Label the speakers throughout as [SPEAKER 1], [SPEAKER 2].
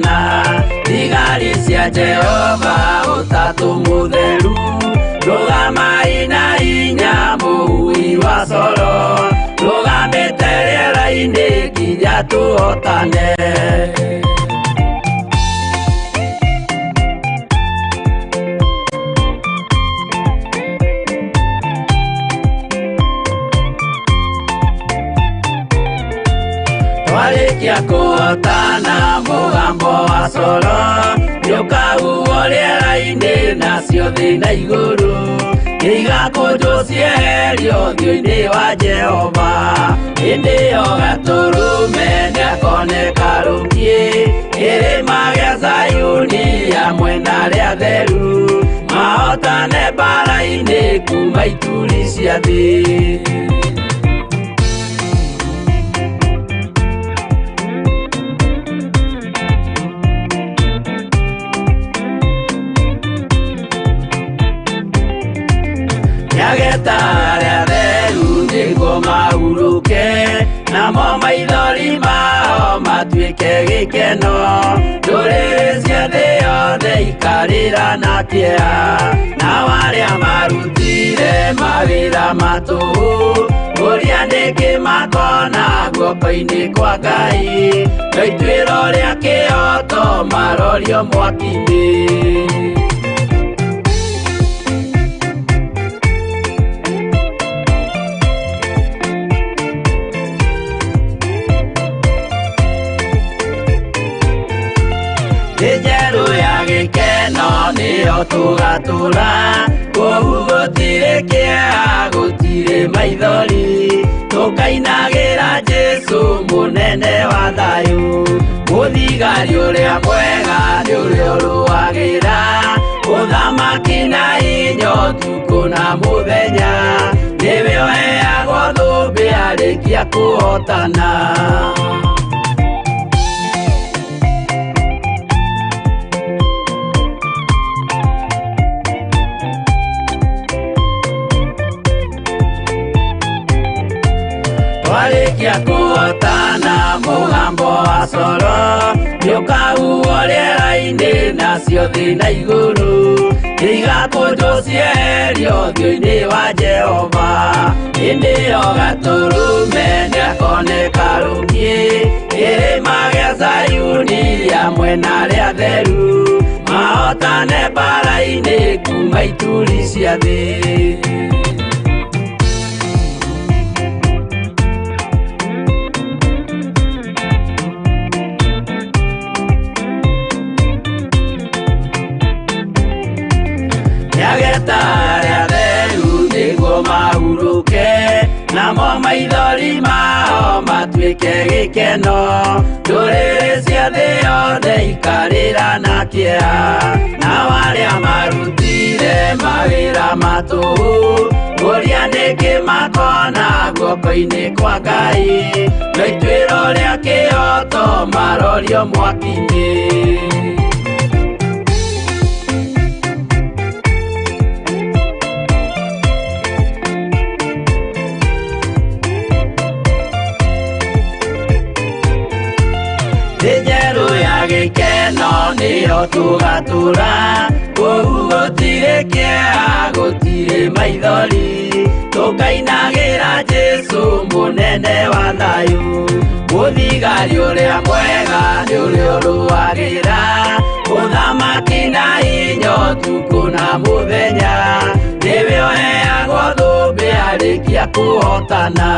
[SPEAKER 1] kũhotana. Thigari cia Jehova ũtatũ mũtheru, rũgamai na hinya mũhui wa coro, rũgamĩte rĩera-inĩ nginya tũhotane. Twarĩkia kũhotana mũgambo wa coro, nĩũkahuhwo rĩera-inĩ nacio thĩ na igũrũ, nĩigakũnjwo cieherio ũthiũ-inĩ wa Jehova. Hĩndĩ ĩyo Gatũrũme nĩakoneka rũkiĩ, kĩrĩma gĩa Zayuni hamwe na arĩa atheru, mahotane mbaara-inĩ kuma ituri cia thĩ. Nĩageta arĩa atheru nĩguo mahurũke, namo maithori mao matuĩke gĩkeno. Ndũrĩrĩ cia thĩ yothe ikarĩra na kĩeha, nao arĩa marutire mawĩra ma tũhũ, ũrĩa nĩkĩ makona guoko-inĩ kwa Ngai, no ituĩro rĩa kĩhooto marorio mwaki-inĩ. Thĩ njerũ ya gĩkeno nĩyo tũgatũra, kũu gũtirĩ kĩeha, gũtirĩ maithori, tũkainagĩra Jesũ mũnene wa thayũ. Mũthigari ũrĩa mwega nĩ ũrĩa ũrũagĩra ũthamaki na hinya ũtukũ na mũthenya, nĩwe ũheagwo thũmbĩ arĩkia kũhotana. Twarĩkia kũhotana mũgambo wa coro, nĩũkahuhwo rĩera-inĩ nacio thĩ na igũrũ, nĩigakũnjwo cieherio ũthiũ-inĩ wa Jehova. Hĩndĩ ĩyo Gatũrũme nĩakoneka rũkiĩ, kĩrĩma gĩa Zayuni hamwe na arĩa atheru, mahotane mbaara-inĩ kuma ituri cia thĩ. Nĩageta arĩa atheru nĩguo mahurũke, namo maithori mao matuĩke gĩkeno. Ndũrĩrĩ cia thĩ yothe ikarĩra na kĩeha, nao arĩa marutire mawĩra ma tũhũ, ũrĩa nĩkĩ makona guoko-inĩ kwa Ngai, no ituĩro rĩa kĩhooto marorio mwaki-inĩ. Thĩ njerũ ya gĩkeno nĩyo tũgatũra, kũu gũtirĩ kĩeha, gũtirĩ maithori, tũkainagĩra Jesũ mũnene wa thayũ. Mũthigari ũrĩa mwega nĩ ũrĩa ũrũagĩra ũthamaki na hinya ũtukũ na mũthenya, nĩwe ũheagwo thũmbĩ arĩkia kũhotana.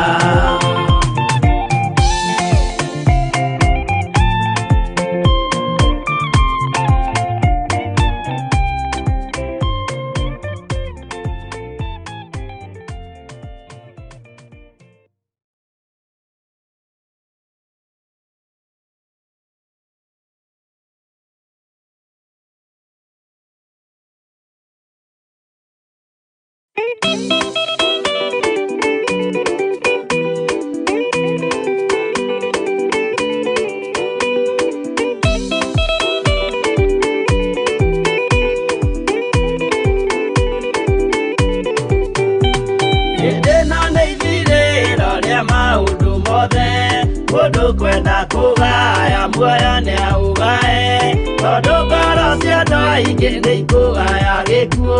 [SPEAKER 1] Ingĩ nĩ ikũgaya gĩkuũ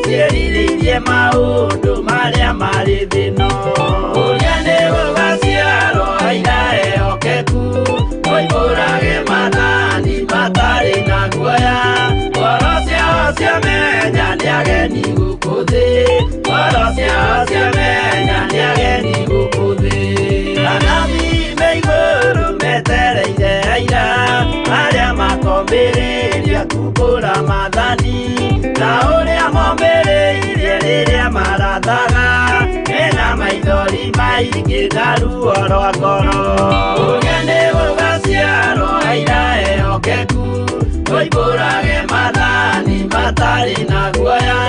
[SPEAKER 1] ciĩrirĩirie maũndũ marĩa marĩ thĩno. Ũrĩa nĩ gũgaciarwo aira ehokeku moimbũrage maathani matarĩ na guoya. Ngoro ciao ciamenya nĩ ageni gũkũ thĩ, ngoro ciao ciamenya nĩ ageni gũkũ thĩ. Anabii me igũrũ metereire aira arĩa makombĩrĩria kumbũra maathani ta ũrĩa mombĩrĩirie rĩrĩa marathaga mena maithori maingĩ na ruo rwa ngoro. Ũrĩa nĩ gũgaciarwo aira ehokeku moimbũrage maathani matarĩ na guoya.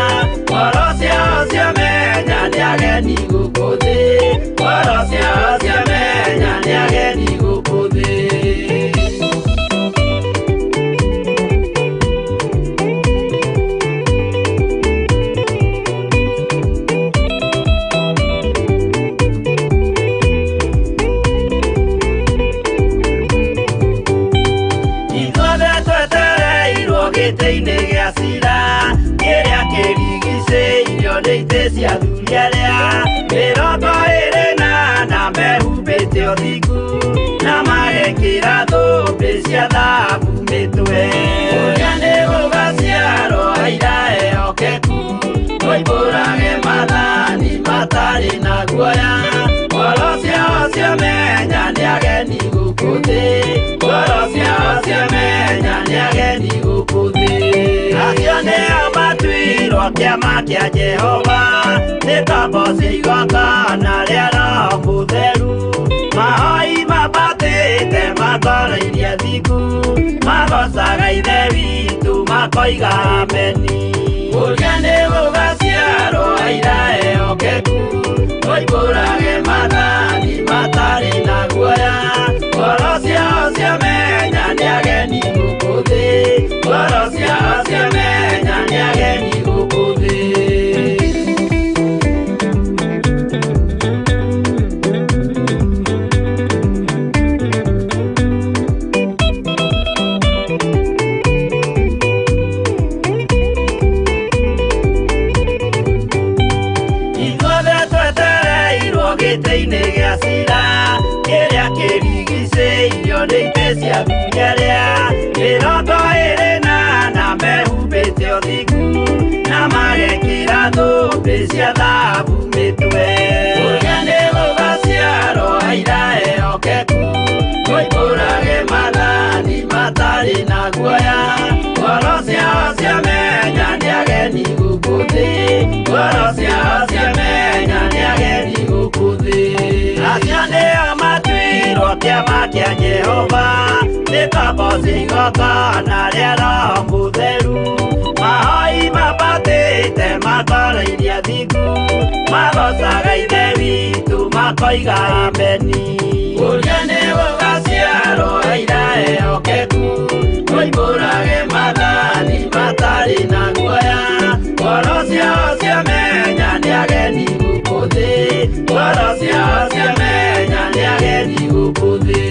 [SPEAKER 1] Ngoro ciao ciamenya nĩ ageni gũkũ thĩ, ngoro ciao ciamenya nĩ ageni gũkũ thĩ. Ithuothe twetereirwo gĩtĩ-inĩ gĩa cira kĩrĩa kĩrigicĩirio nĩ itĩ cia athuri arĩa 24 mehumbĩte ũthingu na magekĩra thũmbĩ cia thahabu mĩtwe. Ũrĩa nĩ gũgaciarwo aira ehokeku moimbũrage maathani matarĩ na guoya. Ngoro ciao ciamenya nĩ ageni gũkũ thĩ, ngoro ciao ciamenya nĩ ageni gũkũ thĩ. Acio nĩo matuirwo kĩama kĩa Jehova nĩ kamboci igongona rĩa Roho Mũtheru. Mahoi mambatĩte matoroirie thingu magocaga Ithe witũ makoiga ameni. Ũrĩa nĩ gũgaciarwo aira ehokeku moimbũrage maathani matarĩ na guoya. Ngoro ciao ciamenya nĩ ageni gũkũ thĩ, ngoro ciao ciamenya nĩ ageni gũkũ thĩ. Ithuothe twetereirwo gĩtĩ-inĩ gĩa cira kĩrĩa kĩrigicĩirio nĩ itĩ cia athuri arĩa 24 mehumbĩte ũthingu na magekĩra thũmbĩ cia thahabu mĩtwe. Ũrĩa nĩ gũgaciarwo aira ehokeku moimbũrage maathani matarĩ na guoya. Ngoro ciao ciamenya nĩ ageni gũkũ thĩ, ngoro ciao ciamenya nĩ ageni gũkũ thĩ. Acio nĩo matuirwo kĩama kĩa Jehova nĩ kamboci igongona rĩa Roho Mũtheru. Mahoi mambatĩte matoroirie thingu magocaga Ithe witũ makoiga ameni. Ũrĩa nĩ gũgaciarwo aira ehokeku moimbũrage maathani matarĩ na guoya. Ngoro ciao ciamenya nĩ ageni gũkũ thĩ, ngoro ciao ciamenya nĩ ageni gũkũ thĩ.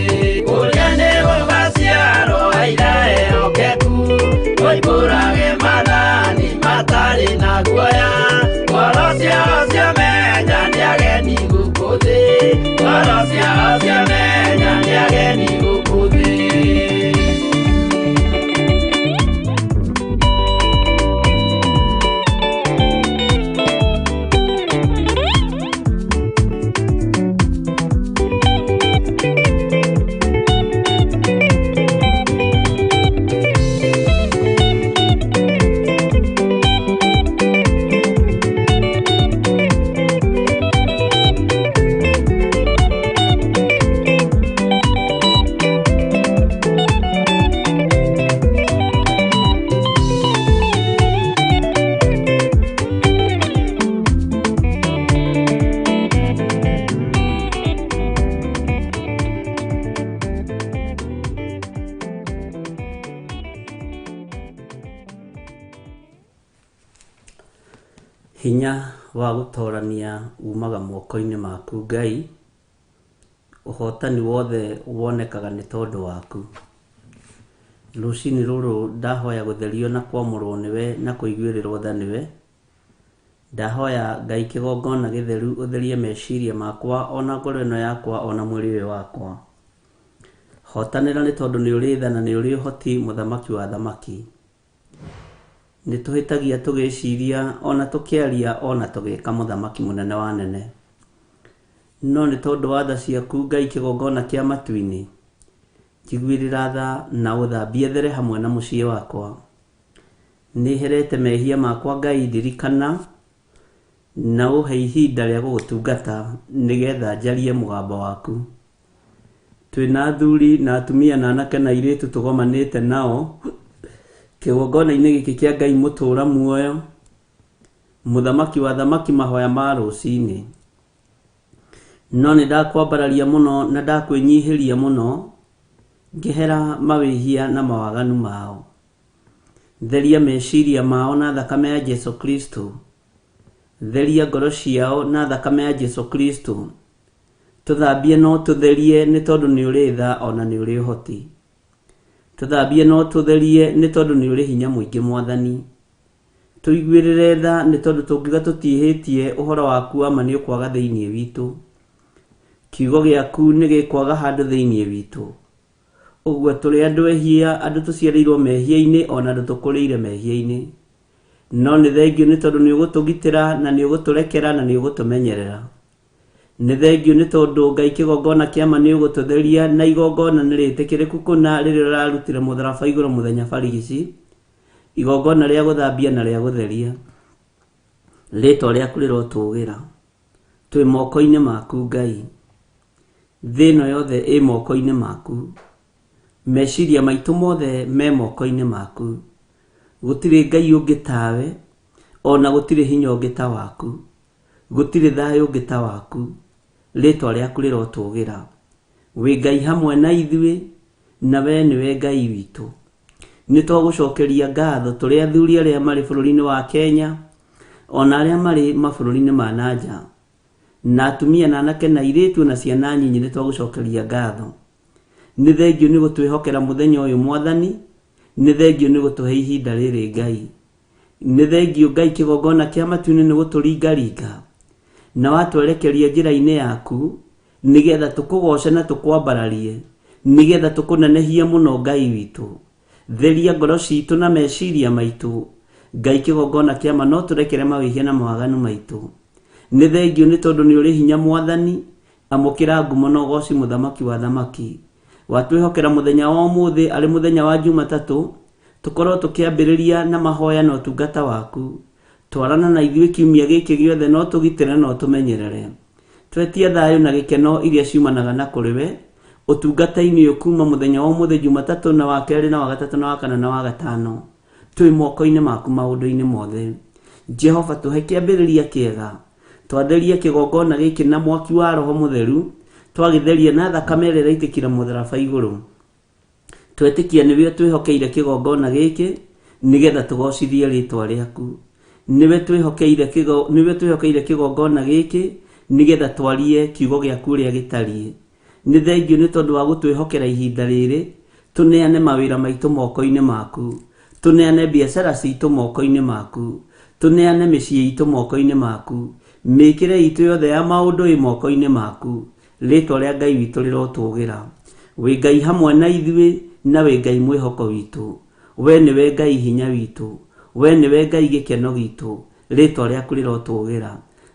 [SPEAKER 1] Ũrĩa nĩ gũgaciarwo aira ehokeku moimbũrage maathani matarĩ na guoya. Ngoro ciao ciamenya nĩ ageni gũkũ thĩ, ngoro ciao ciamenya nĩ ageni gũkũ thĩ.
[SPEAKER 2] Hinya wa gũtorania umaga moko-inĩ maku Ngai, ũhotani wothe wonekaga nĩ tondũ waku. Rũcinĩ rũrũ ndahoya gũtherio na kwamũrwo nĩwe na kũiguĩrĩrwo tha nĩwe. Ndahoya Ngai kĩgongona gĩtheru ũtherie meciria makwa ona ngoro ĩno yakwa ona mwĩrĩ ũyũ wakwa. Hotanĩra nĩ tondũ nĩ ũrĩ tha na nĩ ũrĩ ũhoti mũthamaki wa athamaki. Nĩ tũhĩtagia tũgĩciria ona tũkĩaria ona tũgĩka mũthamaki mũnene wa anene. No nĩ tondũ wa tha ciaku Ngai kĩgongona kĩa matu-inĩ, njiguĩrĩra tha na ũthambie there hamwe na mũciĩ wakwa. Nĩ herete mehia makwa Ngai ndirikana na ũhe ihinda rĩa gũgũtungata nĩgetha njarie mũgambo waku. Twĩna athuri na atumia na anake na airĩtu tũgomanĩte nao kĩgongona-inĩ gĩkĩ kĩa Ngai mũtũra muoyo, mũthamaki wa athamaki mahoya ma rũcinĩ. No nĩ ndakwambararia mũno na ndakwĩnyihĩria mũno ngĩhera mawĩhia na mawaganu mao. Theria meciria mao na thakame ya Jesu Kristo. Theria ngoro ciao na thakame ya Jesu Kristo. Tũthambie no tũtherie nĩ tondũ nĩ ũrĩ tha ona nĩ ũrĩ ũhoti. Tũthambie no tũtherie nĩ tondũ nĩ ũrĩ hinya mũingĩ Mwathani. Tũiguĩrĩre tha nĩ tondũ tũngiuga tũtiĩhĩtie ũhoro waku wa ma nĩ ũkwaga thĩinĩ witũ. Kiugo gĩaku nĩ gĩkwaga handũ thĩinĩ witũ. Ũguo tũrĩ andũ ehia, andũ tũciarĩirwo mehia-inĩ ona andũ tũkũrĩire mehia-inĩ. No nĩ thengio nĩ tondũ nĩ ũgũtũgitĩra na nĩ ũgũtũrekera na nĩ ũgũtũmenyerera. Nĩ thengio nĩ tondũ Ngai kĩgongona kĩa ma nĩ ũgũtũtheria na igongona nĩ rĩtĩkĩrĩku kũna rĩrĩa ũrarutire mũtharaba igũrũ mũthenya barigici. Igongona rĩa gũthambia na rĩa gũtheria. Rĩtwa rĩaku rĩrotũgĩra. Twĩ moko-inĩ maku Ngai. Thĩ ĩno yothe ĩ moko-inĩ maku. Meciria maitũ mothe me moko-inĩ maku. Gũtirĩ Ngai ũngĩ tawe, ona gũtirĩ hinya ũngĩ ta waku. Gũtirĩ thayũ ũngĩ ta waku. Rĩtwa rĩaku rĩrotũgĩra. Wĩ Ngai hamwe na ithuĩ, na we nĩwe Ngai witũ. Nĩ twagũcokeria ngatho tũrĩ athuri arĩa marĩ bũrũri-inĩ wa Kenya, ona arĩa marĩ mabũrũri-inĩ ma na nja. Na atumia na anake na airĩtu na ciana nyinyi nĩ twagũcokeria ngatho. Nĩ thengio nĩ gũtwĩhokera mũthenya ũyũ Mwathani, nĩ thengio nĩ gũtũhe ihinda rĩrĩ Ngai. Nĩ thengio Ngai kĩgongona kĩa matu-inĩ nĩ gũtũringaringa na watwerekeria njĩra-inĩ yaku nĩgetha tũkũgoce na tũkwambararie nĩgetha tũkũnenehie mũno Ngai witũ. Theria ngoro citũ na meciria maitũ Ngai kĩgongona kĩa ma no tũrekere mawĩhia na mawaganu maitũ. Nĩ thengio nĩ tondũ nĩ ũrĩ hinya Mwathani, amũkĩra ngumo na ũgoci mũthamaki wa athamaki. Watwĩhokera mũthenya wa ũmũthĩ arĩ mũthenya wa Jumatatũ, tũkorwo tũkĩambĩrĩria na mahoya na ũtungata waku. Twarana na ithuĩ kiumia gĩkĩ gĩothe no tũgitĩre na ũtũmenyerere. Twetia thayũ na gĩkeno iria ciumanaga na kũrĩ we, ũtungata-inĩ ũyũ kuma mũthenya wa ũmũthĩ Jumatatũ na wa kerĩ na wa gatatũ na wa kana na wa gatano. Twĩ moko-inĩ maku maũndũ-inĩ mothe. Jehova tũhe kĩambĩrĩria kĩega. Twatheria kĩgongona gĩkĩ na mwaki wa Roho Mũtheru, twagĩtheria na thakame ĩrĩa ĩraitĩkire mũtharaba igũrũ. Twetĩkia nĩwe twĩhokeire kĩgongona gĩkĩ nĩgetha tũgocithie rĩtwa rĩaku. Nĩwe twĩhokeire nĩwe twĩhokeire kĩgongona gĩkĩ nĩgetha twarie kiugo gĩaku ũrĩa gĩtariĩ. Nĩ thengio nĩ tondũ wa gũtwĩhokera ihinda rĩrĩ, tũneane mawĩra maitũ moko-inĩ maku. Tũneane biacara citũ moko-inĩ maku. Tũneane mĩciĩ itũ moko-inĩ maku. Mĩkĩre itũ yothe ya maũndũ ĩ moko-inĩ maku. Rĩtwa rĩa Ngai witũ rĩrotũgĩra. Wĩ Ngai hamwe na ithuĩ na wĩ Ngai mwĩhoko witũ. We nĩwe Ngai hinya witũ. We nĩwe Ngai gĩkeno gitũ. Rĩtwa rĩaku rĩrotũgĩra.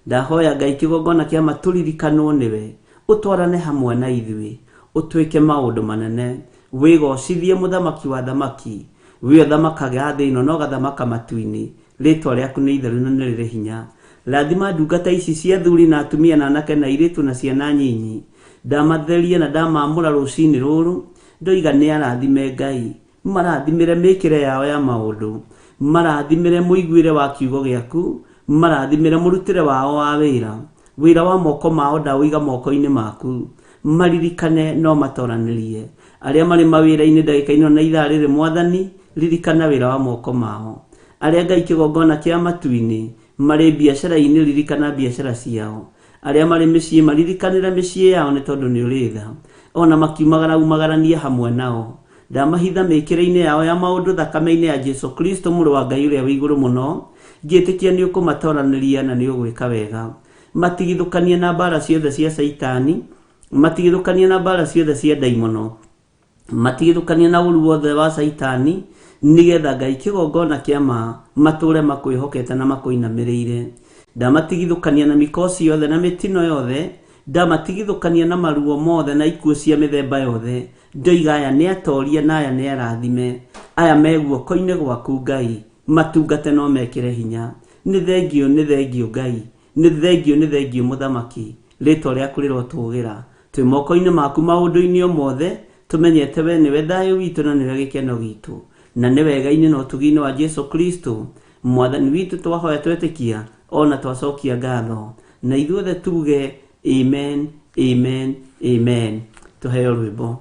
[SPEAKER 2] Ndahoya Ngai kĩgongona kĩa ma tũririkanwo nĩwe, ũtwarane hamwe na ithuĩ, ũtwĩke maũndũ manene, wĩgocithie mũthamaki wa athamaki, we ũthamakaga thĩ ĩno na ũgathamaka matu-inĩ, rĩtwa rĩaku nĩ itheru na nĩ rĩrĩ hinya. Rathima ndungata ici cia athuri na atumia na anake na airĩtu na ciana nyinyi. Ndamatheria na ndamamũra rũcinĩ rũrũ, ndoiga nĩ arathime Ngai, marathimĩre mĩkĩre yao ya maũndũ, marathimĩre mũiguĩre wa kiugo gĩaku, marathimĩre mũrutĩre wao wa wĩra, wĩra wa moko mao ndaũiga moko-inĩ maku, maririkane no matoranĩrie. Arĩa marĩ mawĩra-inĩ ndagĩka-inĩ na ithaa rĩrĩ Mwathani, ririkana wĩra wa moko mao. Arĩa Ngai kĩgongona kĩa matu-inĩ, marĩ biacara-inĩ ririkana biacara ciao. Arĩa marĩ mĩciĩ maririkanĩre mĩciĩ yao nĩ tondũ nĩ ũrĩ tha. Ona makiumagara umagaranie hamwe nao. Ndamahitha mĩkĩre-inĩ yao ya maũndũ thakame-inĩ ya Jesu Kristo mũrũ wa Ngai ũrĩa wĩ igũrũ mũno, ngĩtĩkia nĩ ũkũmatoranĩria na nĩ ũgwĩka wega. Matigithũkanie na mbara ciothe cia Caitani, matigithũkanie na mbara ciothe cia ndaimono, matigithũkanie na ũru wothe wa Caitani, nĩgetha Ngai kĩgongona kĩa ma matũre makwĩhokete na makũinamĩrĩire. Ndamatigithũkania na mĩkosi yothe na mĩtino yothe, ndamatigithũkania na maruo mothe na ikuũ cia mĩthemba yothe. Ndoiga aya nĩ atorie na aya nĩ arathime, aya me guoko-inĩ gwaku Ngai, matungate no mekĩre hinya. Nĩ thengio, nĩ thengio Ngai, nĩ thengio, nĩ thengio Mũthamaki, rĩtwa rĩaku rĩrotũgĩra. Twĩ moko-inĩ maku maũndũ-inĩ o mothe, tũmenyete we nĩwe thayũ witũ na nĩwe gĩkeno gitũ, na nĩ wega-inĩ na ũtugi-inĩ wa Jesu Kristo Mwathani witũ twahoya twetĩkia ona twacokia ngatho, na ithuothe tuge amen, amen, amen. Tũheo rwĩmbo.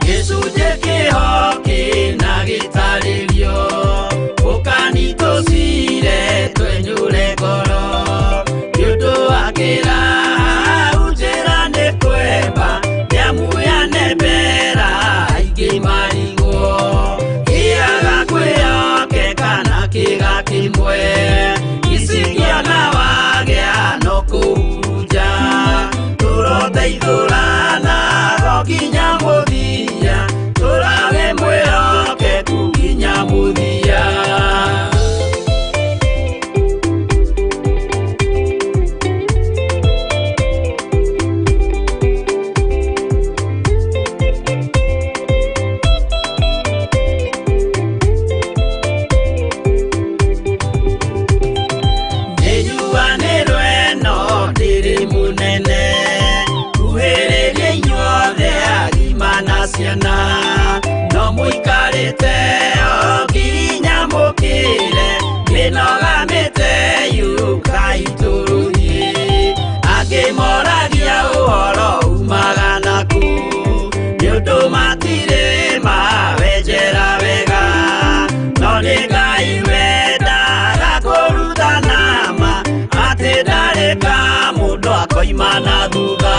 [SPEAKER 1] Gĩcunjĩ kĩho kĩna gĩtarĩrio, ũkani tũcire twenyũre ngoro. Nĩ ũndũ wa kĩraha njĩra nĩ kwemba, nĩamu yanembera aingĩ marigwo. Kĩaga kwĩhokeka na kĩga kĩmwe, icingĩona wagĩa no kũhurunja. Tũroteithũrana go nginya mũthia, tũrage mwĩhokeku nginya mũthia. Nĩnyuanĩrwo ĩno ndĩrĩ mũnene, kuhĩrĩria inyuothe agima na ciana, no mũikarĩte o nginya mũkĩre, mĩnoga mĩte yũkai tũrũthiĩ. Angĩ moragia ũhoro umaga nakũ, nĩ ũndũ matirĩ mawenjera wega, no nĩ Ngai wendaga kũrutana ma, atĩ ndarĩ ka mũndũ akoima na thutha.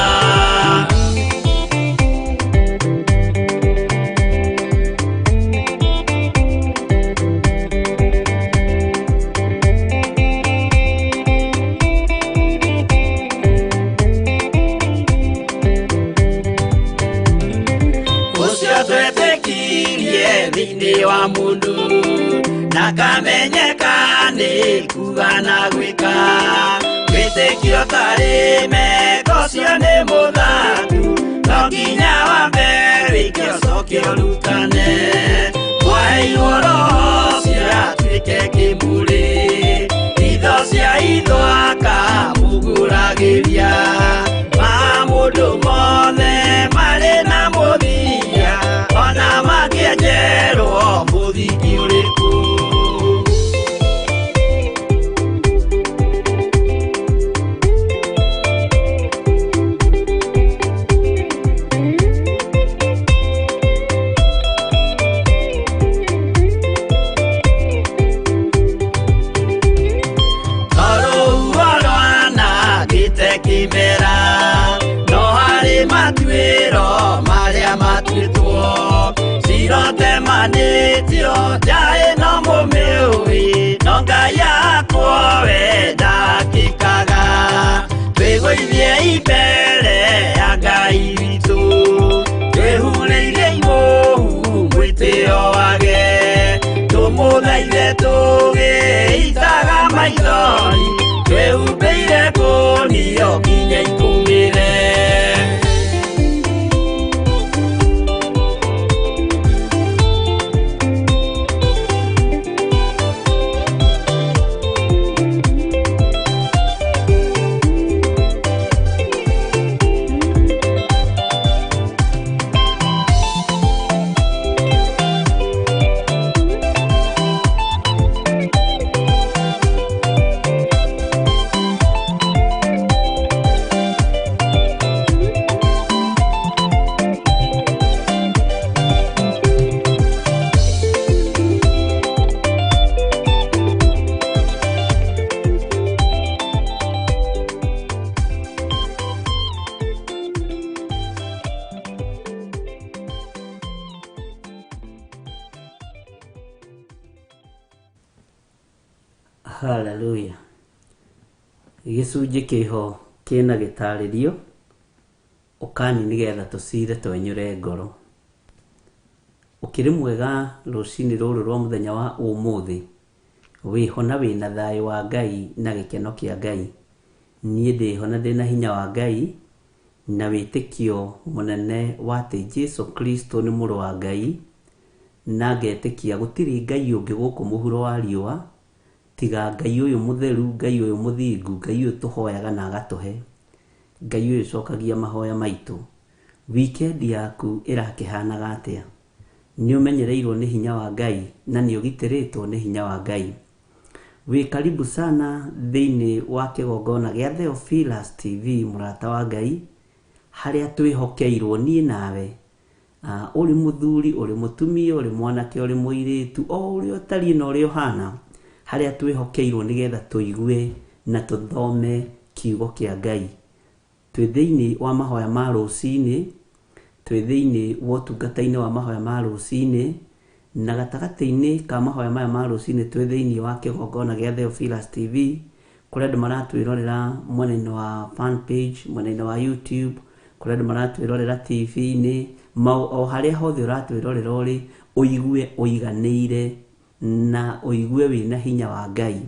[SPEAKER 1] Ũcio twetĩkirie thĩinĩ wa mũndũ, na kamenyeka nĩ kuga na gwĩka. Wĩtĩkio ũtarĩ meko ũcio nĩ mũthatu, no nginya wambe wĩke ũcoke ũrutane. Mwaheirwo Roho ũcio atuĩke kĩmũrĩ, itho cia itho akamũgũragĩria. Ma mũndũ mothe marĩ na mũthia, ona mangĩenjerwo mũthingi ũrĩkũ. Tondũ rwanangĩte kĩmera, no harĩ matuĩro marĩa matuĩtwo. Cirotemanĩtio njaĩ no mũmĩũĩ, no Ngai akwo we ndakĩkaga. Twĩgũithie mbere ya Ngai witũ, twĩhurĩire imũhu mwĩtĩo wage. Tũmũthaithe tũgĩitaga maithori, twĩhumbĩire kũnio nginya ikũmĩre.
[SPEAKER 2] Hallelujah. Gĩcunjĩ kĩho kĩna gĩtarĩrio, ũkani nĩgetha tũcire twenyũre ngoro. Ũkĩrĩ mwega rũcinĩ rũrũ rwa mũthenya wa ũmũthĩ, wĩho na wĩna thayũ wa Ngai na gĩkeno kĩa Ngai. Niĩ ndĩho na ndĩna hinya wa Ngai na wĩtĩkio mũnene wa atĩ Jesu Kristo nĩ mũrũ wa Ngai, na ngetĩkia gũtirĩ Ngai ũngĩ gũkũ mũhuro wa riũa tiga Ngai ũyũ mũtheru, Ngai ũyũ mũthingu, Ngai ũyũ tũhoyaga na agatũhe, Ngai ũyũ ũcokagia mahoya maitũ. Weekend yaku ĩrakĩhanaga atĩa? Nĩ ũmenyereirwo nĩ hinya wa Ngai na nĩ ũgitĩrĩtwo nĩ hinya wa Ngai? Wĩ karibu sana thĩinĩ wa kĩgongona gĩa Theophilus TV, mũrata wa Ngai, harĩa twĩhokeirwo niĩ nawe. Ũrĩ mũthuri, ũrĩ mũtumia, ũrĩ mwanake, ũrĩ mũirĩtu, o ũrĩa ũtariĩ na ũrĩa ũhana, harĩa twĩhokeirwo nĩgetha tũigue na tũthome kiugo kĩa Ngai. Twĩ thĩinĩ wa mahoya ma rũcinĩ, twĩ thĩinĩ wa ũtungata-inĩ wa mahoya ma rũcinĩ, na gatagatĩ-inĩ ka mahoya maya ma rũcinĩ twĩ thĩinĩ wa kĩgongona gĩa Theophilus TV, kũrĩa andũ maratwĩrorera mwena-inĩ wa fan page, mwena-inĩ wa YouTube, kũrĩa andũ maratwĩrorera TV-inĩ, o harĩa hothe ũratwĩrorera ũrĩ, ũigue ũiganĩire na ũigue wĩna hinya wa Ngai,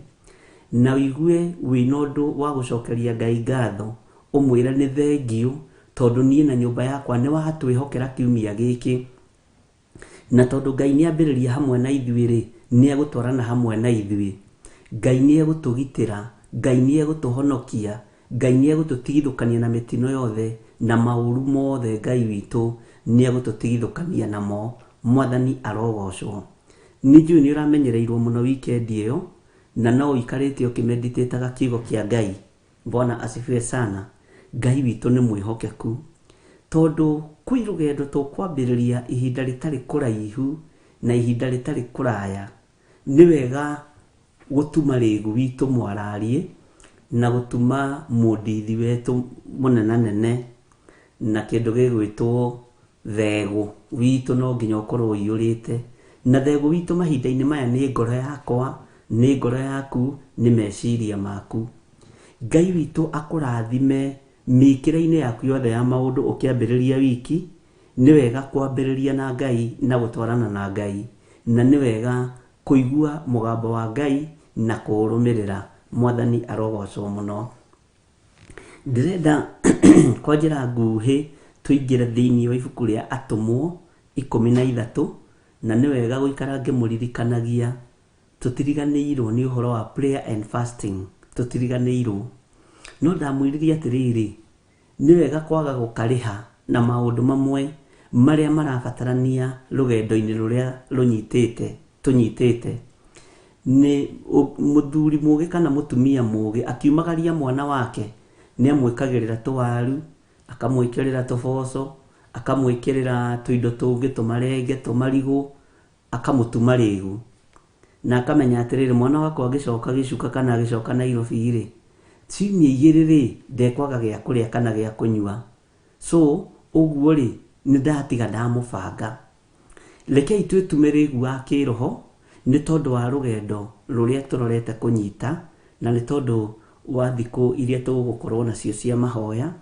[SPEAKER 2] na ũigue wĩna ũndũ wa gũcokeria Ngai ngatho, ũmwĩre nĩ thengiũ, tondũ niĩ na nyũmba yakwa nĩ watwĩhokera kiumia gĩkĩ, na tondũ Ngai nĩ ambĩrĩria hamwe na ithuĩ rĩ, nĩ egũtwarana hamwe na ithuĩ. Ngai nĩ egũtũgitĩra, Ngai nĩ egũtũhonokia, Ngai nĩ egũtũtigithũkania na mĩtino yothe na maũru mothe. Ngai witũ nĩ egũtũtigithũkania namo. Mwathani arogocwo. Nĩ njũĩ nĩ ũramenyereirwo mũno weekend ĩyo, na no ũikarĩte ũkĩmeditĩtaga kiugo kĩa Ngai. Bwana asifiwe sana. Ngai witũ nĩ mwĩhokeku, tondũ kwĩ rũgendo tũkwambĩrĩria ihinda rĩtarĩ kũraihu na ihinda rĩtarĩ kũraya. Nĩ wega gũtuma rĩgu witũ mwararie na gũtuma mũndithi wetũ mũnenanene na kĩndũ gĩgwĩtwo thegũ witũ no nginya ũkorwo ũiyũrĩte. Na thegũ witũ mahinda-inĩ maya nĩ ngoro yakwa, nĩ ngoro yaku, nĩ meciria maku. Ngai witũ akũrathime mĩkĩre-inĩ yaku yothe ya maũndũ ũkĩambĩrĩria wiki. Nĩ wega kwambĩrĩria na Ngai na gũtwarana na Ngai, na nĩ wega kũigua mũgambo wa Ngai na kũũrũmĩrĩra. Mwathani arogocwo mũno. Ndĩrenda kwa njĩra nguhĩ tũingĩre thĩinĩ wa ibuku rĩa Atũmwo 13, na nĩ wega gũikara ngĩmũririkanagia tũtiriganĩirwo nĩ ũhoro wa prayer and fasting, tũtiriganĩirwo. No ndamwĩrire atĩrĩrĩ, nĩ wega kwaga gũkarĩha na maũndũ mamwe marĩa marabatarania rũgendo-inĩ rũrĩa rũnyitĩte, tũnyitĩte. Nĩ mũthuri mũgĩ kana mũtumia mũgĩ akiumagaria mwana wake nĩ amwĩkagĩrĩra tũwaru, akamwĩkĩrĩra tũboco, akamwĩkĩrĩra tũindo tũngĩ, tũmarenge, tũmarigũ, akamũtuma rĩgu, na akamenya atĩrĩrĩ, mwana wakwa agĩcoka gĩcuka kana agĩcoka Nairobi rĩ, ciumia igĩrĩ rĩ, ndekwaga gĩa kũrĩa kana gĩa kũnyua. So ũguo rĩ, nĩ ndatiga ndamũbanga. Rekei twĩtume rĩgu wa kĩroho nĩ tondũ wa rũgendo rũrĩa tũrorete kũnyita, na nĩ tondũ wa thikũ iria tũgũkorwo nacio cia mahoya,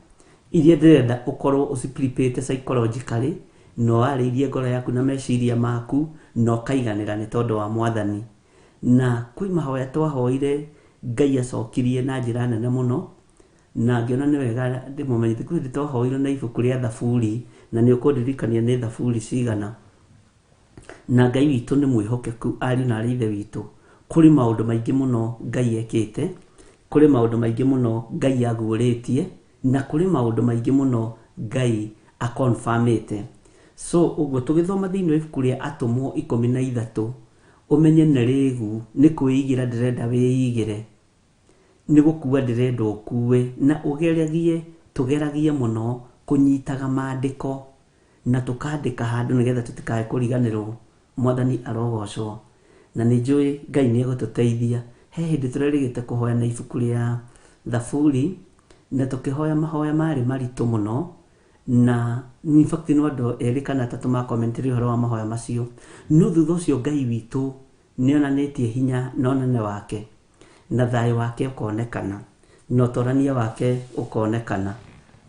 [SPEAKER 2] iria ndĩrenda ũkorwo ũciprepĩte psychologically, na ũwarĩirie ngoro yaku na meciria maku, na ũkaiganĩra nĩ tondũ wa Mwathani. Na kwĩ mahoya twahoire Ngai acokirie na njĩra nene mũno, na ngĩona nĩ wega ndĩmũmenyithie. Kwĩ hĩndĩ twahoire na ibuku rĩa Thaburi, na nĩ ũkũndirikania nĩ Thaburi cigana. Na Ngai witũ nĩ mwĩhokeku, ariũ na arĩ ithe witũ. Kũrĩ maũndũ maingĩ mũno Ngai ekĩte, kũrĩ maũndũ maingĩ mũno Ngai aguũrĩtie, na kũrĩ maũndũ maingĩ mũno Ngai akonfamĩte. So ũguo tũgĩthoma thĩinĩ wa ibuku rĩa Atũmwo 13, ũmenye nĩ rĩgu, nĩ kwĩigĩra ndĩrenda wĩigĩre, nĩ gũkua ndĩrenda ũkue, na ũgeragie, tũgeragie mũno kũnyitaga maandĩko na tũkandĩka handũ nĩgetha tũtikae kũriganĩrwo. Mwathani arogocwo. Na nĩ njũĩ Ngai nĩ egũtũteithia. He hĩndĩ tũrerĩgĩte kũhoya na ibuku rĩa Thaburi, na tũkĩhoya mahoya marĩ maritũ mũno, na in fact no andũ erĩ kana atatũ makomentire ũhoro wa mahoya macio. No thutha ũcio Ngai witũ nĩ onanĩtie hinya na ũnene wake. Na thayũ wake ũkonekana, na ũtorania wake ũkonekana.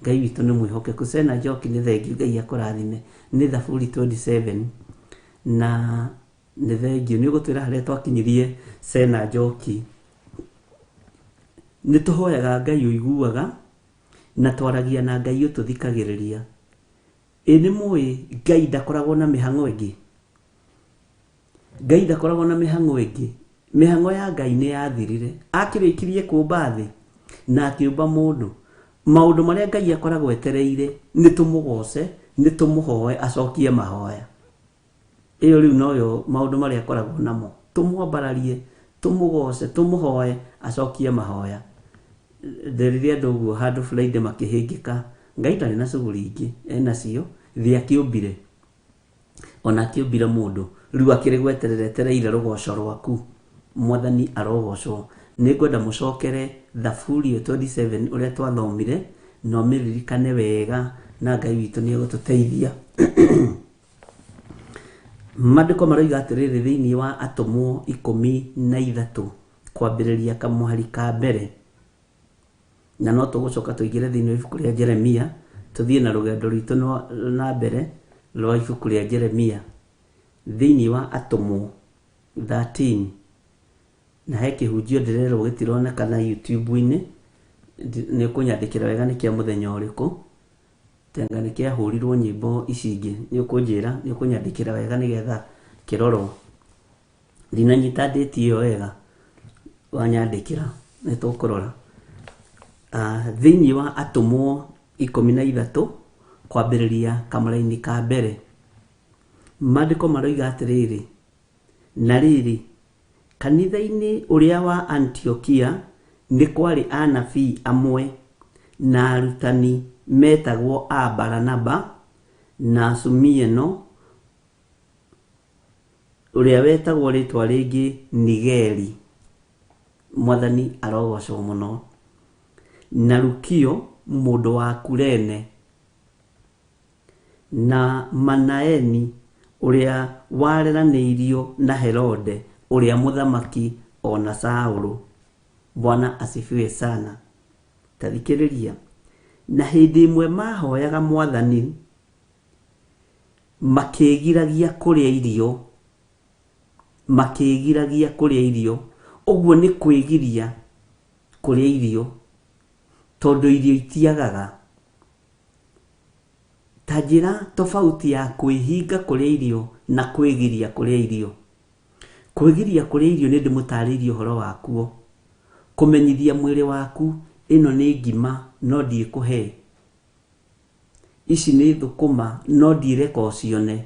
[SPEAKER 2] Ngai witũ nĩ mwĩhokeku. Sena Njoki, nĩ thengiũ, Ngai akũrathime. Nĩ Thaburi 27 na nĩ thengiũ. Nĩ ũgũtwĩra harĩa twakinyirie, Sena Njoki. Nĩ tũhoyaga Ngai ũiguaga na twaragia na Ngai ũtũthikagĩrĩria. Ĩ nĩ mũĩ Ngai ndakoragwo na mĩhang'o ĩngĩ? Ngai ndakoragwo na mĩhang'o ĩngĩ. Mĩhang'o ya Ngai nĩ yathirire. Akĩrĩkirie kũmba thĩ na akĩũmba mũndũ. Maũndũ marĩa Ngai akoragwo etereire nĩ tũmũgoce, nĩ tũmũhoe acokie mahoya. Ĩyo rĩu noyo maũndũ marĩa akoragwo namo. Tũmwambararie, tũmũgoce, tũmũhoe acokie mahoya. Nderire andũ ũguo handũ Friday makĩhĩngĩka. Ngai ndarĩ na cuguri ingĩ enacio, thĩ akĩũmbire. Ona akĩũmbire mũndũ. Rĩu akĩrĩ gweterera etereire rũgoco rwaku. Mwathani arogocwo. Nĩ ngwenda mũcokere Thaburi 27 ũrĩa twathomire, na ũmĩririkane wega, na Ngai witũ nĩ egũtũteithia. Maandĩko maroiga atĩrĩrĩ thĩinĩ wa Atũmwo 13 kwambĩrĩria kamũhari ka mbere, na no tũgũcoka tũingĩre thĩinĩ wa ibuku rĩa Jeremia, tũthiĩ na rũgendo rwitũ na mbere rwa ibuku rĩa Jeremia. Thĩinĩ wa Atũmwo 13, na he kĩhunjio ndĩrerwo gĩtironekana YouTube-inĩ, nĩ ũkũnyandĩkĩra wega nĩ kĩa mũthenya ũrĩkũ, tenga nĩ kĩahũrirwo nyĩmbo ici ingĩ, nĩ ũkũnjĩra, nĩ ũkũnyandĩkĩra wega nĩgetha kĩrorwo. Ndinanyita date ĩyo wega, wanyandĩkĩra nĩ tũkũrora. Thĩinĩ wa Atũmwo 13 kwambĩrĩria kamũraini ka mbere, maandĩko maroiga atĩrĩrĩ, na rĩrĩ, kanitha-inĩ ũrĩa wa Antiokia nĩ kwarĩ anabii amwe na arutani metagwo a Baranaba na Sumieno, ũrĩa wetagwo rĩtwa rĩngĩ Nigeri. Mwathani arogocwo mũno. Na Lukio mũndũ wa Kurene, na Manaeni ũrĩa wareranĩirio na Herode ũrĩa mũthamaki, ona Saũlũ. Bwana asifiwe sana. Ta thikĩrĩria. Na hĩndĩ ĩmwe mahoyaga Mwathani, makĩĩgiragia kũrĩa irio, makĩĩgiragia kũrĩa irio. Ũguo nĩ kwĩgiria kũrĩa irio, tondũ irio itiagaga. Ta njĩra tofauti ya kwĩhinga kũrĩa irio na kwĩgiria kũrĩa irio. Kwĩgiria kũrĩa irio nĩ ndĩmũtarĩirie ũhoro wakuo. Kũmenyithia mwĩrĩ waku ĩno nĩ ngima no ndiĩkũhe, ici nĩ thũkũma no ndireka ũcione,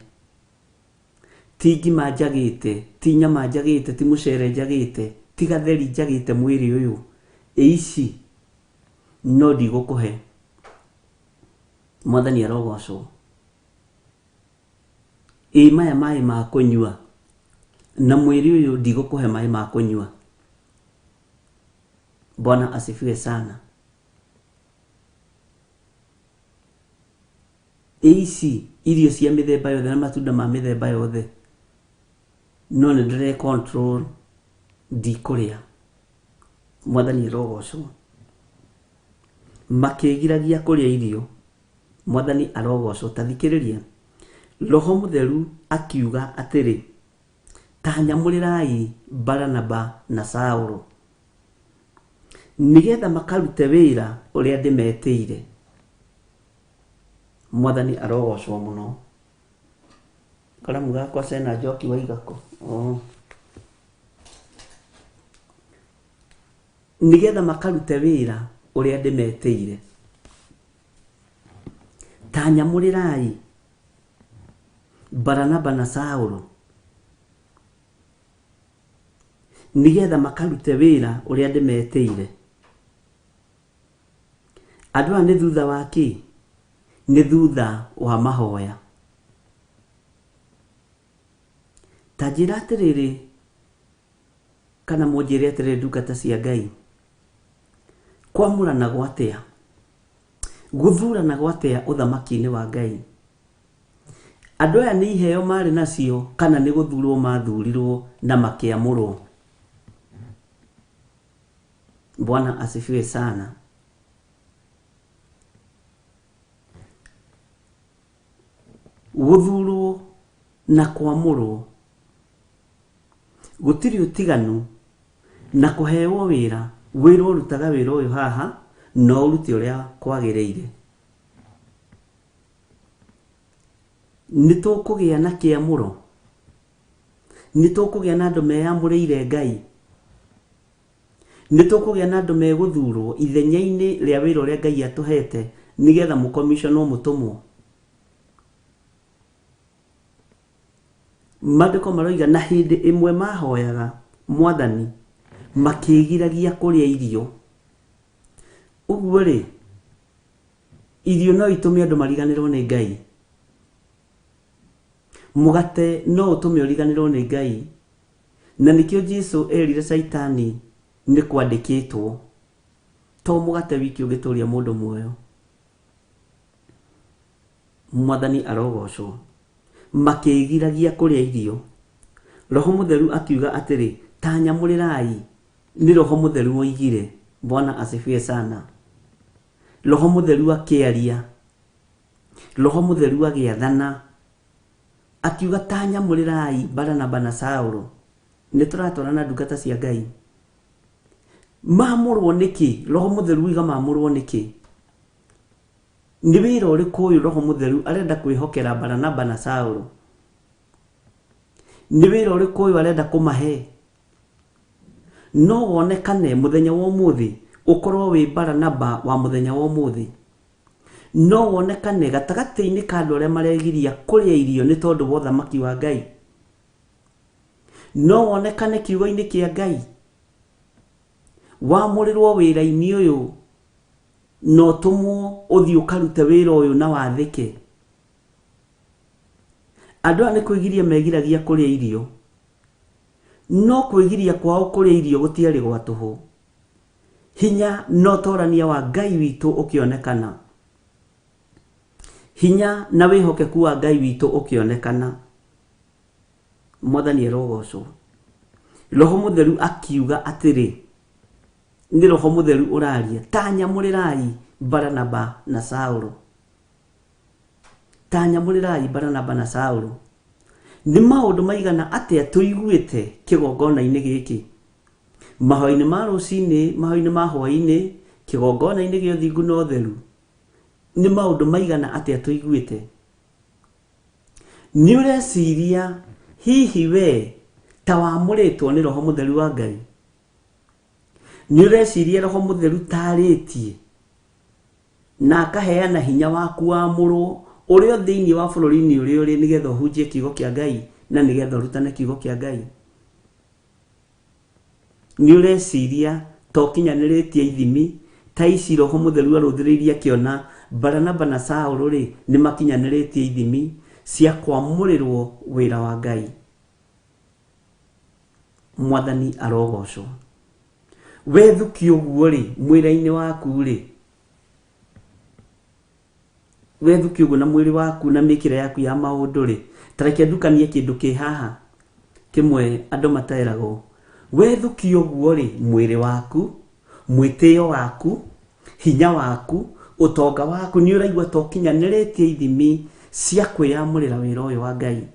[SPEAKER 2] ti ngima njagĩte, ti nyama njagĩte, ti mũcere njagĩte, ti gatheri njagĩte mwĩrĩ ũyũ, ĩ ici no ndigũkũhe. Mwathani arogocwo. Ĩ maya maĩ ma kũnyua, na mwĩrĩ ũyũ ndigũkũhe maĩ ma kũnyua. Bwana asifiwe sana. Ĩ ici irio cia mĩthemba yothe na matunda ma mĩthemba yothe, no nĩ ndĩre control ndikũrĩa. Mwathani arogocwo. Makĩgiragia kũrĩa irio. Mwathani arogocwo. Ta thikĩrĩria. Roho Mũtheru akiuga atĩrĩ, ta nyamũrĩrai Baranaba na Saũlũ, nĩgetha makarute wĩra ũrĩa ndĩmetĩire. Mwathani arogocwo mũno. Karamu gakwa Sena Njoki waigako. Oh. Nĩgetha makarute wĩra ũrĩa ndĩmetĩire. Ta nyamũrĩrai Baranaba na Saũlũ, nĩgetha makarute wĩra ũrĩa ndĩmetĩire. Andũ aya nĩ thutha wa kĩ? Nĩ thutha wa mahoya. Ta njĩra atĩrĩrĩ, kana mũnjĩre atĩrĩrĩ, ndungata cia Ngai, kwamũranagwo atĩa? Gũthuranagwo atĩa ũthamaki-inĩ wa Ngai? Andũ aya nĩ iheo marĩ nacio kana nĩ gũthurwo mathurirwo na makĩamũrwo? Bwana asifiwe sana. Gũthurwo na kwamũrwo gũtirĩ ũtiganu na kũhewo wĩra, wĩra ũrutaga wĩra ũyũ haha no ũrute ũrĩa kwagĩrĩire. Nĩ tũkũgĩa na kĩamũro, nĩ tũkũgĩa na andũ meyamũrĩire Ngai, nĩ tũkũgĩa na andũ megũthurwo ithenya-inĩ rĩa wĩra ũrĩa Ngai atũhete nĩgetha mũkomiconwo mũtũmwo. Maandĩko maroiga na hĩndĩ ĩmwe mahoyaga Mwathani makĩgiragia kũrĩa irio. Ũguo rĩ, irio no itũme andũ mariganĩrwo nĩ Ngai. Mũgate no ũtũme ũriganĩrwo nĩ Ngai. Na nĩkĩo Jesu erire Caitani nĩ kwandĩkĩtwo, to mũgate wiki ũngĩtũria mũndũ muoyo. Mwathani arogocwo. Makĩgiragia kũrĩa irio. Roho Mũtheru akiuga atĩrĩ, ta nyamũrĩrai. Nĩ Roho Mũtheru woigire. Bwana asifiwe sana. Roho Mũtheru akĩaria, Roho Mũtheru agĩathana, akiuga ta nyamũrĩrai Baranaba na Saũlũ. Nĩ tũratwarana ndungata cia Ngai. Mamũrwo nĩkĩ? Roho Mũtheru oiga mamũrwo nĩkĩ? Nĩ wĩra ũrĩkũ ũyũ Roho Mũtheru arenda kwĩhokera Baranaba na Saũlũ? Nĩ wĩra ũrĩkũ ũyũ arenda kũmahe? No wonekane mũthenya wa ũmũthĩ ũkorwo wĩ Baranaba wa mũthenya wa ũmũthĩ. No wonekane gatagatĩ-inĩ ka andũ arĩa maregiria kũrĩa irio nĩ tondũ wa ũthamaki wa Ngai. No wonekane kiugo-inĩ kĩa Ngai wamũrĩrwo wĩra-inĩ ũyũ na ũtũmwo ũthiĩ ũkarute wĩra ũyũ na wathĩke. Andũ aya nĩ kwĩgiria megiragia kũrĩa irio, no kwĩgiria kwao kũrĩa irio gũtiarĩ gwa tũhũ. Hinya na ũtorania wa Ngai witũ ũkĩonekana. Hinya na wĩhokeku wa Ngai witũ ũkĩonekana. Mwathani arogocwo. Roho Mũtheru akiuga atĩrĩ, nĩ Roho Mũtheru ũraria, ta nyamũrĩrai Baranaba na Saũlũ. Ta nyamũrĩrai Baranaba na Saũlũ. Nĩ maũndũ maigana atĩa tũiguĩte kĩgongona-inĩ gĩkĩ? Mahoya-inĩ ma rũcinĩ, mahoya-inĩ ma hwaĩ-inĩ, kĩgongona-inĩ gĩa ũthingu na ũtheru. Nĩ maũndũ maigana atĩa tũiguĩte? Nĩ ũreciria hihi we ta wamũrĩtwo nĩ Roho Mũtheru wa Ngai? Nĩ ũreciria Roho Mũtheru tarĩtie na akaheana hinya waku wamũrwo ũrĩa thĩinĩ wa bũrũri-inĩ ũrĩa ũrĩ nĩgetha ũhunjie kiugo kĩa Ngai na nĩgetha ũrutane kiugo kĩa Ngai? Nĩ ũreciria ta ũkinyanĩrĩtie ithimi ta ici Roho Mũtheru arũthĩrĩirie akĩona Baranaba na Saũlũ rĩ nĩ makinyanĩrĩtie ithimi cia kwamũrĩrwo wĩra wa Ngai? Mwathani arogocwo. Wethukia ũguo rĩ mwĩra-inĩ waku rĩ, wethukia ũguo na mwĩrĩ waku na mĩkĩre yaku ya maũndũ rĩ, ta reke ndukanie kĩndũ kĩ haha kĩmwe andũ materagwo. Wethukia ũguo rĩ, mwĩrĩ waku, mwĩtĩo waku, hinya waku, ũtonga waku nĩ ũraigua ta ũkinyanĩrĩtie ithimi cia kwĩyamũrĩra wĩra ũyũ wa Ngai.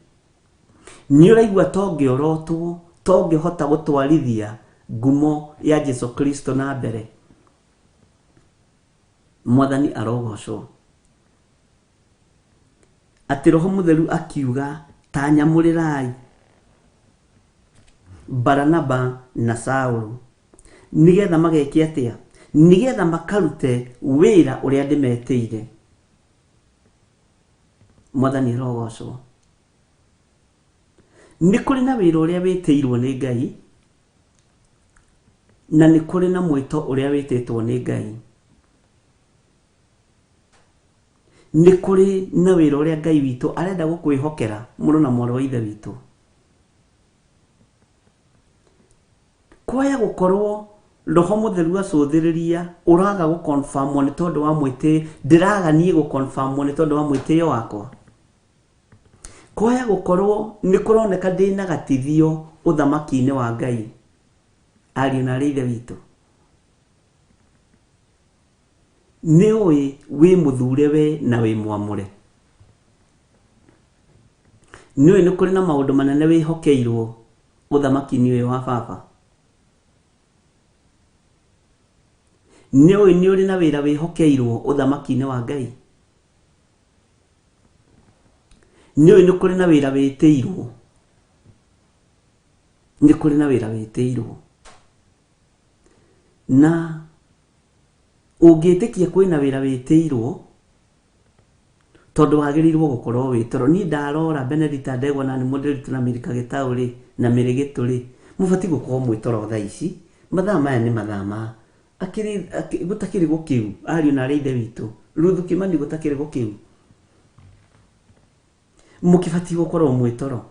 [SPEAKER 2] Nĩ ũraigua ta ũngĩorotwo, ta ũngĩhota gũtwarithia ngumo ya Jesu Kristo na mbere. Mwathani arogocwo. Atĩ Roho Mũtheru akiuga ta nyamũrĩrai Baranaba na Saũlũ nĩgetha mageke atĩa? Nĩgetha makarute wĩra ũrĩa ndĩmetĩire. Mwathani arogocwo. Nĩ kũrĩ na wĩra ũrĩa wĩtĩirwo nĩ Ngai na nĩ kũrĩ na mwĩto ũrĩa wĩtĩtwo nĩ Ngai. Nĩ kũrĩ na wĩra ũrĩa Ngai witũ arenda gũkwĩhokera mũrũ na mwarĩ wa Ithe witũ. Kwaya gũkorwo Roho Mũtheru acũthĩrĩria ũraga gũconfirmwo nĩ tondũ wa mwĩtĩo, ndĩraga niĩ gũconfirmwo nĩ tondũ wa mwĩtĩo wakwa. Kwaya gũkorwo nĩ kũroneka ndĩna gatithio ũthamaki-inĩ wa Ngai, ariũ na arĩ Ithe witũ. Nĩ ũĩ wĩ mũthure we na wĩ mwamũre. Nĩ ũĩ nĩ kũrĩ na maũndũ manene wĩhokeirwo ũthamaki-inĩ ũyũ wa baba. Nĩ ũĩ nĩ ũrĩ na wĩra wĩhokeirwo ũthamaki-inĩ wa Ngai. Nĩ ũĩ nĩ kũrĩ na wĩra wĩtĩirwo. Nĩ kũrĩ na wĩra wĩtĩirwo. Na ũngĩtĩkia kwĩna wĩra wĩtĩirwo, tondũ wagĩrĩirwo gũkorwo wĩ toro. Niĩ ndarora Benedicta Ndegwa na nĩ Mũndĩritũ na Milka Gĩtaũ rĩ, na Mary Gĩtũ rĩ, mũbatiĩ gũkorwo mwĩ toro thaa ici. Mathaa maya nĩ mathaa ma akĩrĩ gũtakĩrĩ gũkĩu, ariũ na arĩ a ithe witũ. Ruthu Kĩmani gũtakĩrĩ gũkĩu. Mũkĩbatiĩ gũkorwo mwĩ toro.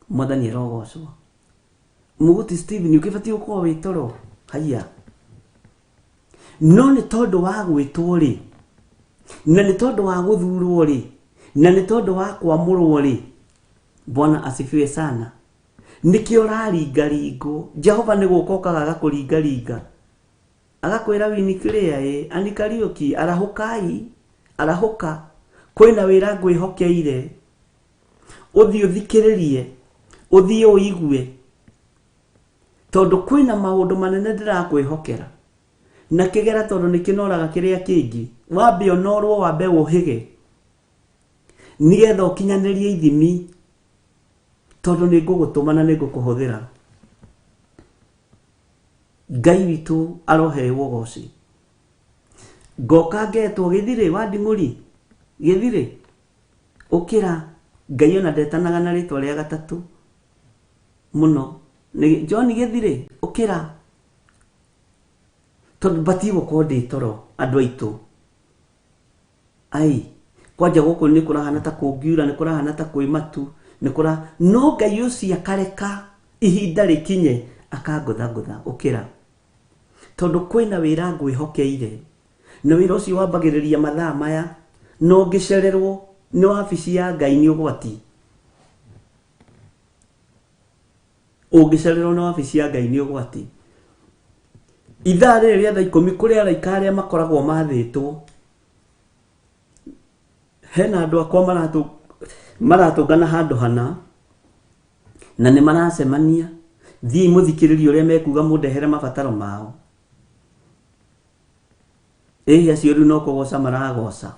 [SPEAKER 2] Mwathani arogocwo. Mũgũti Stephen ũkĩbatiĩ gũkorwo wĩ toro. Haiya. No nĩ tondũ wa gwĩtwo rĩ, na nĩ tondũ wa gũthurwo rĩ, na nĩ tondũ wa kwamũrwo rĩ, Bwana asifiwe sana. Nĩkĩo ũraringaringwo. Jehova nĩ gũka okaga agakũringaringa. Agakwĩra Winnie Clear ĩ, Annie Kariũki, arahũkai, arahũka. Kwĩna wĩra ngwĩhokeire. Ũthiĩ ũthikĩrĩrie, ũthiĩ ũigue. Tondũ kwĩna maũndũ manene ndĩrakwĩhokera. Na kĩgera tondũ nĩ kĩnoraga kĩrĩa kĩngĩ, wambe ũnorwo wambe ũhĩge. Nĩgetha ũkinyanĩrie ithimi, tondũ nĩ ngũgũtũma na nĩ ngũkũhũthĩra. Ngai witũ aroheo ũgoci. Ngoka ngetwo gĩthirĩ wa nding'ũri, gĩthirĩ, ũkĩra. Ngai ona ndetanaga na rĩtwa rĩa gatatũ mũno. Nĩ John gĩthirĩ, ũkĩra. Tondũ batiĩ gũkorwo ndĩ toro andũ aitũ. Ai, kwanja gũkũ nĩ kũrahana ta kũngiura, nĩ kũrahana ta kwĩ matu, nĩ kũra... No Ngai ũcio akareka ihinda rĩkinye akangũthangũtha, ũkĩra. Tondũ kwĩna wĩra ngwĩhokeire. Na wĩra ũcio wambagĩrĩria mathaa maya, na ũngĩcererwo nĩ wabici ya Ngai nĩ ũgwati. Ũngĩcererwo nĩ wabici ya Ngai nĩ ũgwati. Ithaa rĩrĩ rĩa thaa ikũmi kũrĩ araika arĩa makoragwo mathĩtwo. Hena andũ akwa maratũngana handũ hana na nĩ maracemania. Thiĩi mũthikĩrĩrie ũrĩa mekuga mũndehere mabataro mao. Ĩĩ acio rĩu no kũgoca maragoca.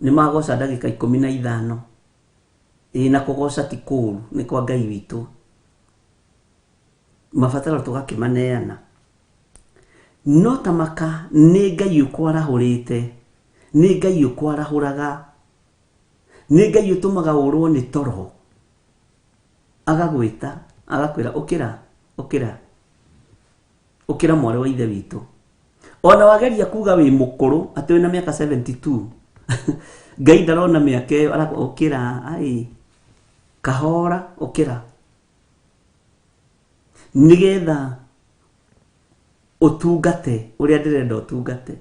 [SPEAKER 2] Nĩ magoca ndagĩka 15. Ĩĩ na kũgoca ti kũũru, nĩ kwa Ngai witũ. Mabataro tũgakĩmaneana. No ta maka nĩ Ngai ũkwarahũrĩte, nĩ Ngai ũkwarahũraga, nĩ Ngai ũtũmaga ũrwo nĩ toro. Agagwĩta, agakwĩra ũkĩra, ũkĩra, ũkĩra mwarĩ wa ithe witũ. Ona wageria kuga wĩ mũkũrũ atĩ wĩna mĩaka 72, Ngai ndarona mĩaka ĩyo, arakwĩra ũkĩra, ai, kahora ũkĩra. Nĩgetha ũtungate ũrĩa ndĩrenda ũtungate.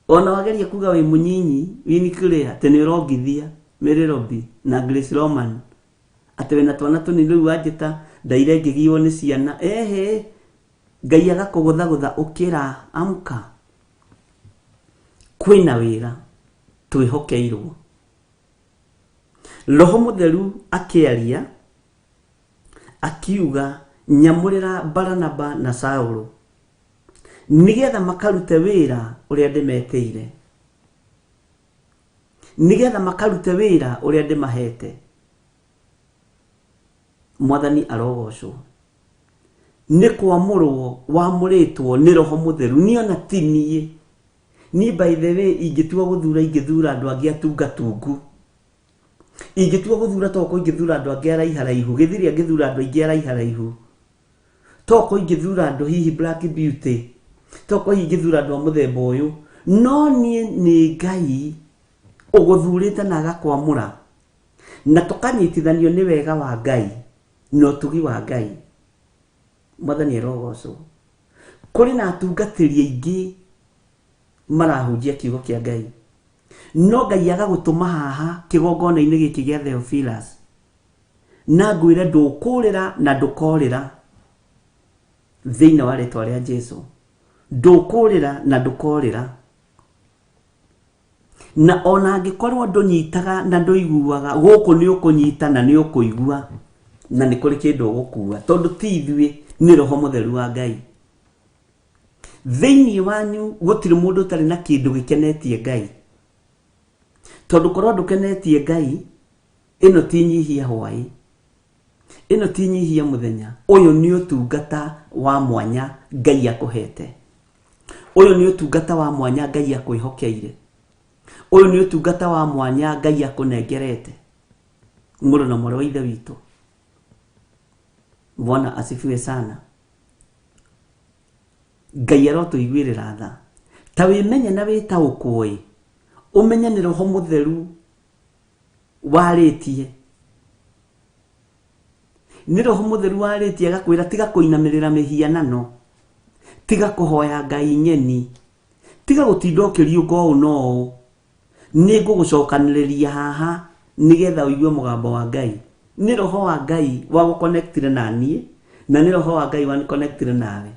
[SPEAKER 2] Ona wageria kuga wĩ mũnyinyi, Winnie Claire, atĩ nĩ ũrongithia Mary Robi na Grace Roman, atĩ wĩna twana tũnini rĩu wanjĩta ndaire ngĩgiwo nĩ ciana, ehe, Ngai agakũgũthagũtha ũkĩra, amka. Kwĩna wĩra twĩhokeirwo. Roho Mũtheru akĩaria, akiuga, nyamũrĩra Baranaba na Saũlũ, nĩgetha makarute wĩra ũrĩa ndĩmetĩire. Nĩgetha makarute wĩra ũrĩa ndĩmahete. Mwathani arogocwo. Nĩ kwamũrwo wamũrĩtwo nĩ Roho Mũtheru. Niĩ ona ti niĩ. Niĩ by the way ingĩtua gũthura ingĩthura andũ angĩ atungatungu. Ingĩtua gũthura tokorwo ingĩthura andũ angĩ araiharaihu. Gĩthiri angĩthura andũ aingĩ araiharaihu. Tokorwo ingĩthura andũ hihi Black Beauty. Tokorwo hihi ingĩthura andũ a mũthemba ũyũ. No niĩ nĩ Ngai ũgũthurĩte na agakwamũra. Na tũkanyitithanio nĩ wega wa Ngai na ũtugi wa Ngai. Mwathani arogocwo. Kũrĩ na atungatĩri aingĩ marahunjia kiugo kĩa Ngai. No Ngai agagũtũma haha kĩgongona-inĩ gĩkĩ gĩa Theophilus. Na ngwĩre ndũkũrĩra na ndũkorĩra thĩinĩ wa rĩtwa rĩa Jesu. Ndũkũrĩra na ndũkorĩra. Na ona angĩkorwo ndũnyitaga na ndũiguaga, gũkũ nĩ ũkũnyita na nĩ ũkũigua, na nĩ kũrĩ kĩndũ ũgũkua, tondũ ti ithuĩ, nĩ Roho Mũtheru wa Ngai. Thĩinĩ wanyu gũtirĩ mũndũ ũtarĩ na kĩndũ gĩkenetie Ngai. Tondũ korwo ndũkenetie Ngai, ĩno ti nyihia hwaĩ, ĩno ti nyihia mũthenya, ũyũ nĩ ũtungata wa mwanya Ngai akũhete. Ũyũ nĩ ũtungata wa mwanya Ngai akwĩhokeire. Ũyũ nĩ ũtungata wa mwanya Ngai akũnengerete. Mũrũ na mwarĩ wa Ithe witũ, Bwana asifiwe sana. Ngai arotũiguĩrĩra tha. Ta wĩmenye na wĩtaũkwo-ĩ, ũmenye nĩ Roho Mũtheru warĩtie. Nĩ Roho Mũtheru warĩtie agakwĩra tiga kũinamĩrĩra mĩhianano, tiga kũhoya ngai ng'eni, tiga gũtinda ũkĩriũnga ũũ na ũũ. Nĩ ngũgũcokanĩrĩria haha nĩgetha ũigue mũgambo wa Ngai. Nĩ Roho wa Ngai wagũconnectire na niĩ, na nĩ Roho wa Ngai waniconnectire nawe.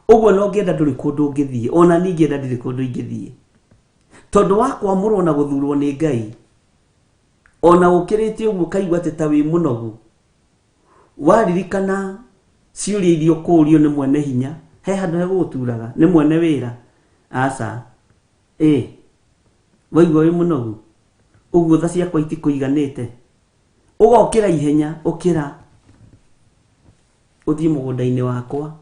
[SPEAKER 2] Ũguo na ũngĩenda ndũrĩ kũndũ ũngĩthiĩ, ona niĩ ingĩenda ndirĩ kũndũ ingĩthiĩ. Tondũ wa kwamũrwo na gũthurwo nĩ Ngai, ona ũkĩrĩte ũguo ũkaigua atĩ ta wĩ mũnogu, waririkana ciũria iria ũkũũrio nĩ mwene hinya, he handũ hegũgũturaga, nĩ mwene wĩra, aca. Ĩ, waigua wĩ mũnogu, ũguo tha ciakwa itikũiganĩte, ũgokĩra ihenya, ũkĩra, ũthiĩ mũgũnda-inĩ wakwa,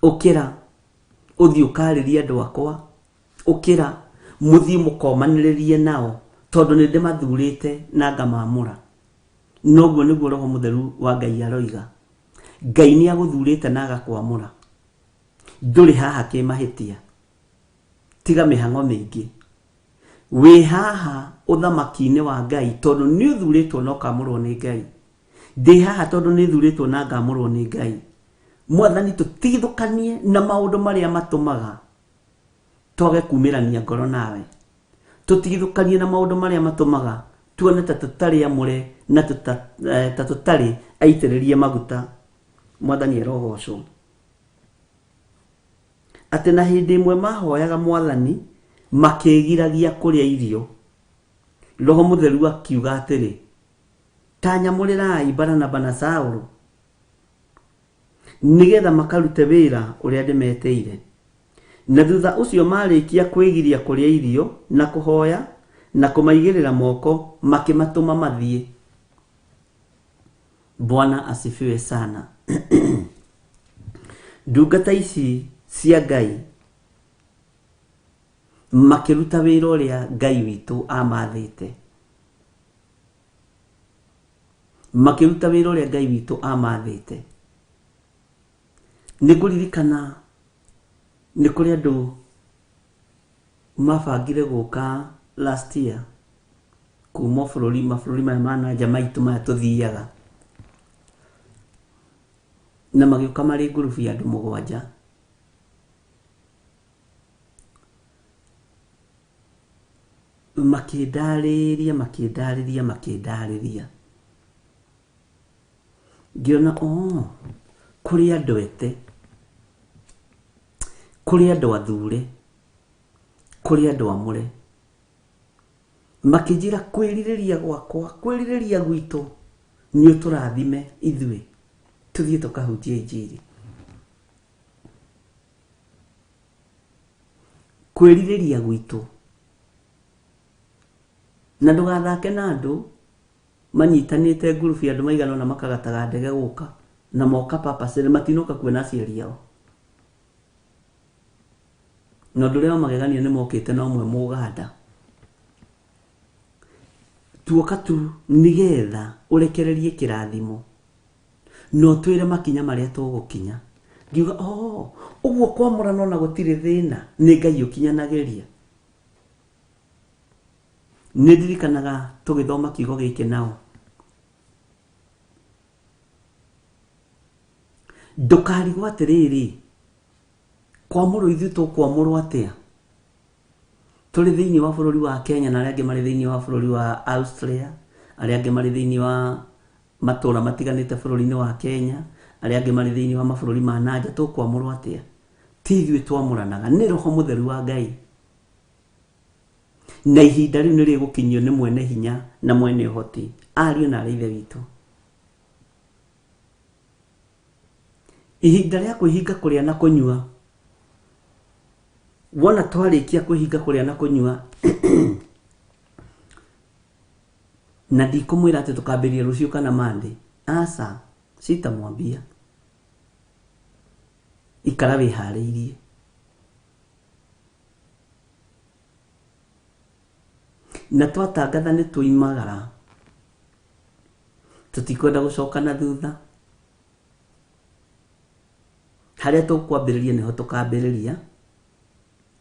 [SPEAKER 2] ũkĩra, ũthiĩ ũkarĩrie andũ akwa, ũkĩra, mũthiĩ mũkomanĩrĩrie nao, tondũ nĩ ndĩmathurĩte na ngamaamũra. Noguo nĩguo Roho Mũtheru wa Ngai aroiga. Ngai nĩ agũthurĩte na agakwamũra. Ndũrĩ haha kĩmahĩtia. Tiga mĩhang'o mĩingĩ. Wĩ haha ũthamaki-inĩ wa Ngai tondũ nĩ ũthurĩtwo na ũkamũrwo nĩ Ngai. Ndĩ haha tondũ nĩ thurĩtwo na ngamũrwo nĩ Ngai. Mwathani tũtigithũkanie na maũndũ marĩa matũmaga twage kumĩrania ngoro nawe. Tũtigithũkanie na maũndũ marĩa matũmaga tuone ta tũtarĩ amũre na ta tũtarĩ aitĩrĩrie maguta. Mwathani arogocwo. Atĩ na hĩndĩ ĩmwe mahoyaga Mwathani makĩĩgiragia kũrĩa irio, Roho Mũtheru akiuga atĩrĩ, Ta nyamũrĩrai Baranaba na Saũlũ, nĩ getha makarute wĩra ũrĩa ndĩmetĩire. Na thutha ũcio maarĩkia kwĩgiria kũrĩa irio na kũhoya na kũmaigĩrĩra moko, makĩmatũma mathiĩ. Bwana asifiwe sana. Ndungata ici cia Ngai makĩruta wĩra ũrĩa Ngai witũ amathĩte. Makĩruta wĩra ũrĩa Ngai witũ amathĩte. Nĩ ngũririkana nĩ kũrĩ andũ mabangire gũka last year kuma bũrũri mabũrũri maya ma nanja maitũ maya tũthiaga na magĩũka marĩ ngurubu ya andũ mũgwanja. Makĩndarĩria makĩndarĩria makĩndarĩria ngĩona oh, kũrĩ andũ ete, kũrĩ andũ athure, kũrĩ andũ amũre. Makĩnjĩra kwĩrirĩria gwakwa, kwĩrirĩria gwitũ nĩ ũtũrathime ithuĩ tũthiĩ tũkahunjie injiri. Kwĩrirĩria gwitũ. Na ndũgathake na andũ manyitanĩte ngurubu ya andũ maigana ũna makagataga ndege gũka na moka purposely matinoka kuona aciari ao. Na ũndũ ũrĩa wa magegania nĩ mokĩte na ũmwe Mũganda. Tuoka tu nĩgetha ũrekererie kĩrathimo na ũtwĩre makinya marĩa tũgũkinya. Ngiuga oh, ũguo kwamũrana ona gũtirĩ thĩna, nĩ Ngai ũkinyanagĩria. Nĩ ndirikanaga tũgĩthoma kiugo gĩkĩ nao. Ndũkarigwo atĩrĩrĩ, kwamũrwo ithuĩ tũkwamũrwo atĩa? Tũrĩ thĩinĩ wa bũrũri wa Kenya na arĩa angĩ marĩ thĩinĩ wa bũrũri wa Austria, arĩa angĩ marĩ thĩinĩ wa matũra matiganĩte bũrũri-inĩ wa Kenya, arĩa angĩ marĩ thĩinĩ wa mabũrũri ma nanja, tũkwamũrwo atĩa? Ti ithuĩ twamũranaga, nĩ Roho Mũtheru wa Ngai. Na ihinda rĩu nĩ rĩgũkinyio nĩ mwene hinya na mwene ũhoti, ariũ na arĩ Ithe witũ. Ihinda rĩa kwĩhinga kũrĩa na kũnyua, wona twarĩkia kwĩhinga kũrĩa na kũnyua, na ndikũmwĩra atĩ tũkambĩrĩria rũciũ kana Monday, aca, sitamwambia. Ikara wĩharĩirie. Na twatangatha nĩ twoimagara, tũtikwenda gũcoka na thutha. Harĩa tũkwambĩrĩria nĩho tũkambĩrĩria,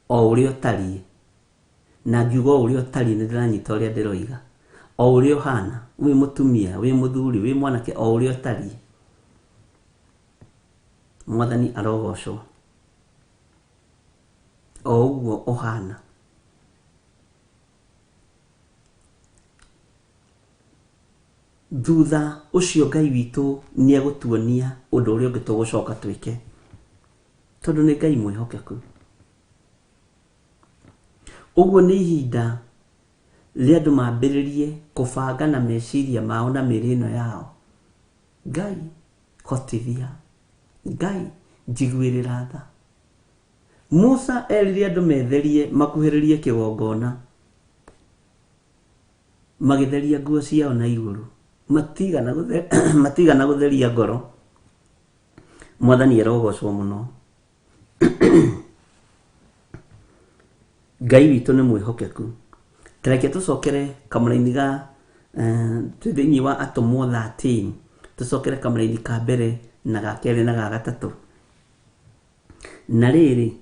[SPEAKER 2] o ũrĩa ũtariĩ. Na ngiuga o ũrĩa ũtariĩ nĩ ndĩranyita ũrĩa ndĩroiga. O ũrĩa ũhana, wĩ mũtumia, wĩ mũthuri, wĩ mwanake, o ũrĩa ũtariĩ. Mwathani arogocwo. O ũguo ũhana. Thutha ũcio Ngai witũ nĩ egũtuonia ũndũ ũrĩa ũngĩ tũgũcoka twĩke, tondũ nĩ Ngai mwĩhokeku. Ũguo nĩ ihinda rĩa andũ mambĩrĩrie kũbanga na meciria mao na mĩĩrĩ ĩno yao. Ngai hotithia, Ngai njiguĩrĩra tha. Musa erire andũ metherie makuhĩrĩrie kĩgongona. Magĩtheria nguo ciao na igũrũ, matigana gũtheria ngoro. Mwathani arogocwo mũno. Ngai witũ nĩ mwĩhokeku. Ta reke tũcokere kamũraini ga twĩ thĩinĩ wa Atũmwo 13, tũcokere kamũraini ka mbere na ga kerĩ na ga gatatũ. Na rĩrĩ,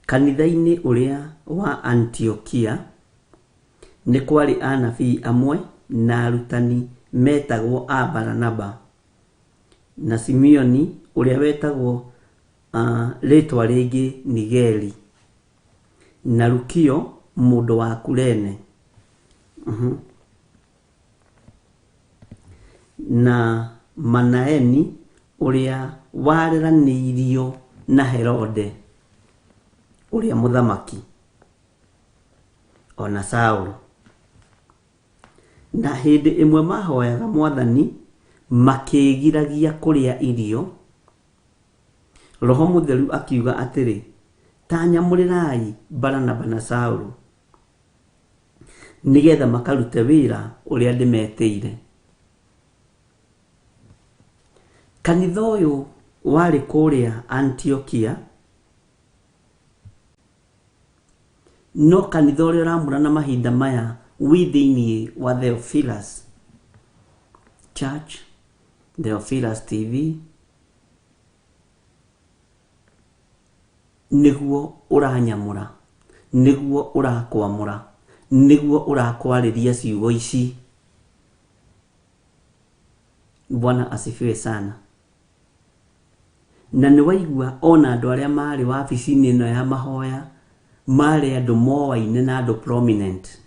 [SPEAKER 2] kanitha-inĩ ũrĩa wa Antiokia nĩ kwarĩ anabii amwe na arutani meetagwo a Baranaba, na Simeoni ũrĩa wetagwo rĩĩtwa rĩngĩ Nigeri, na Lukio mũndũ wa Kurene, na Manaeni ũrĩa wareranĩirio na Herode ũrĩa mũthamaki, o na Saũlũ. Na hĩndĩ ĩmwe maahoyaga Mwathani makĩĩgiragia kũrĩa irio, Roho Mũtheru akiuga atĩrĩ, Ta nyamũrĩrai Baranaba na Saũlũ, nĩ getha makarute wĩra ũrĩa ndĩmetĩire. Kanitha ũyũ warĩ kũrĩa Antiokia, no kanitha ũrĩa ũramũrana mahinda maya wĩ thĩinĩ wa Theophilus Church, Theophilus TV, nĩguo ũranyamũra, nĩguo ũrakwamũra, nĩguo ũrakwarĩria ciugo ici. Bwana asifiwe sana. Na nĩ waigua ona andũ arĩa marĩ wabici-inĩ ĩno ya mahoya marĩ andũ moaine na andũ prominent.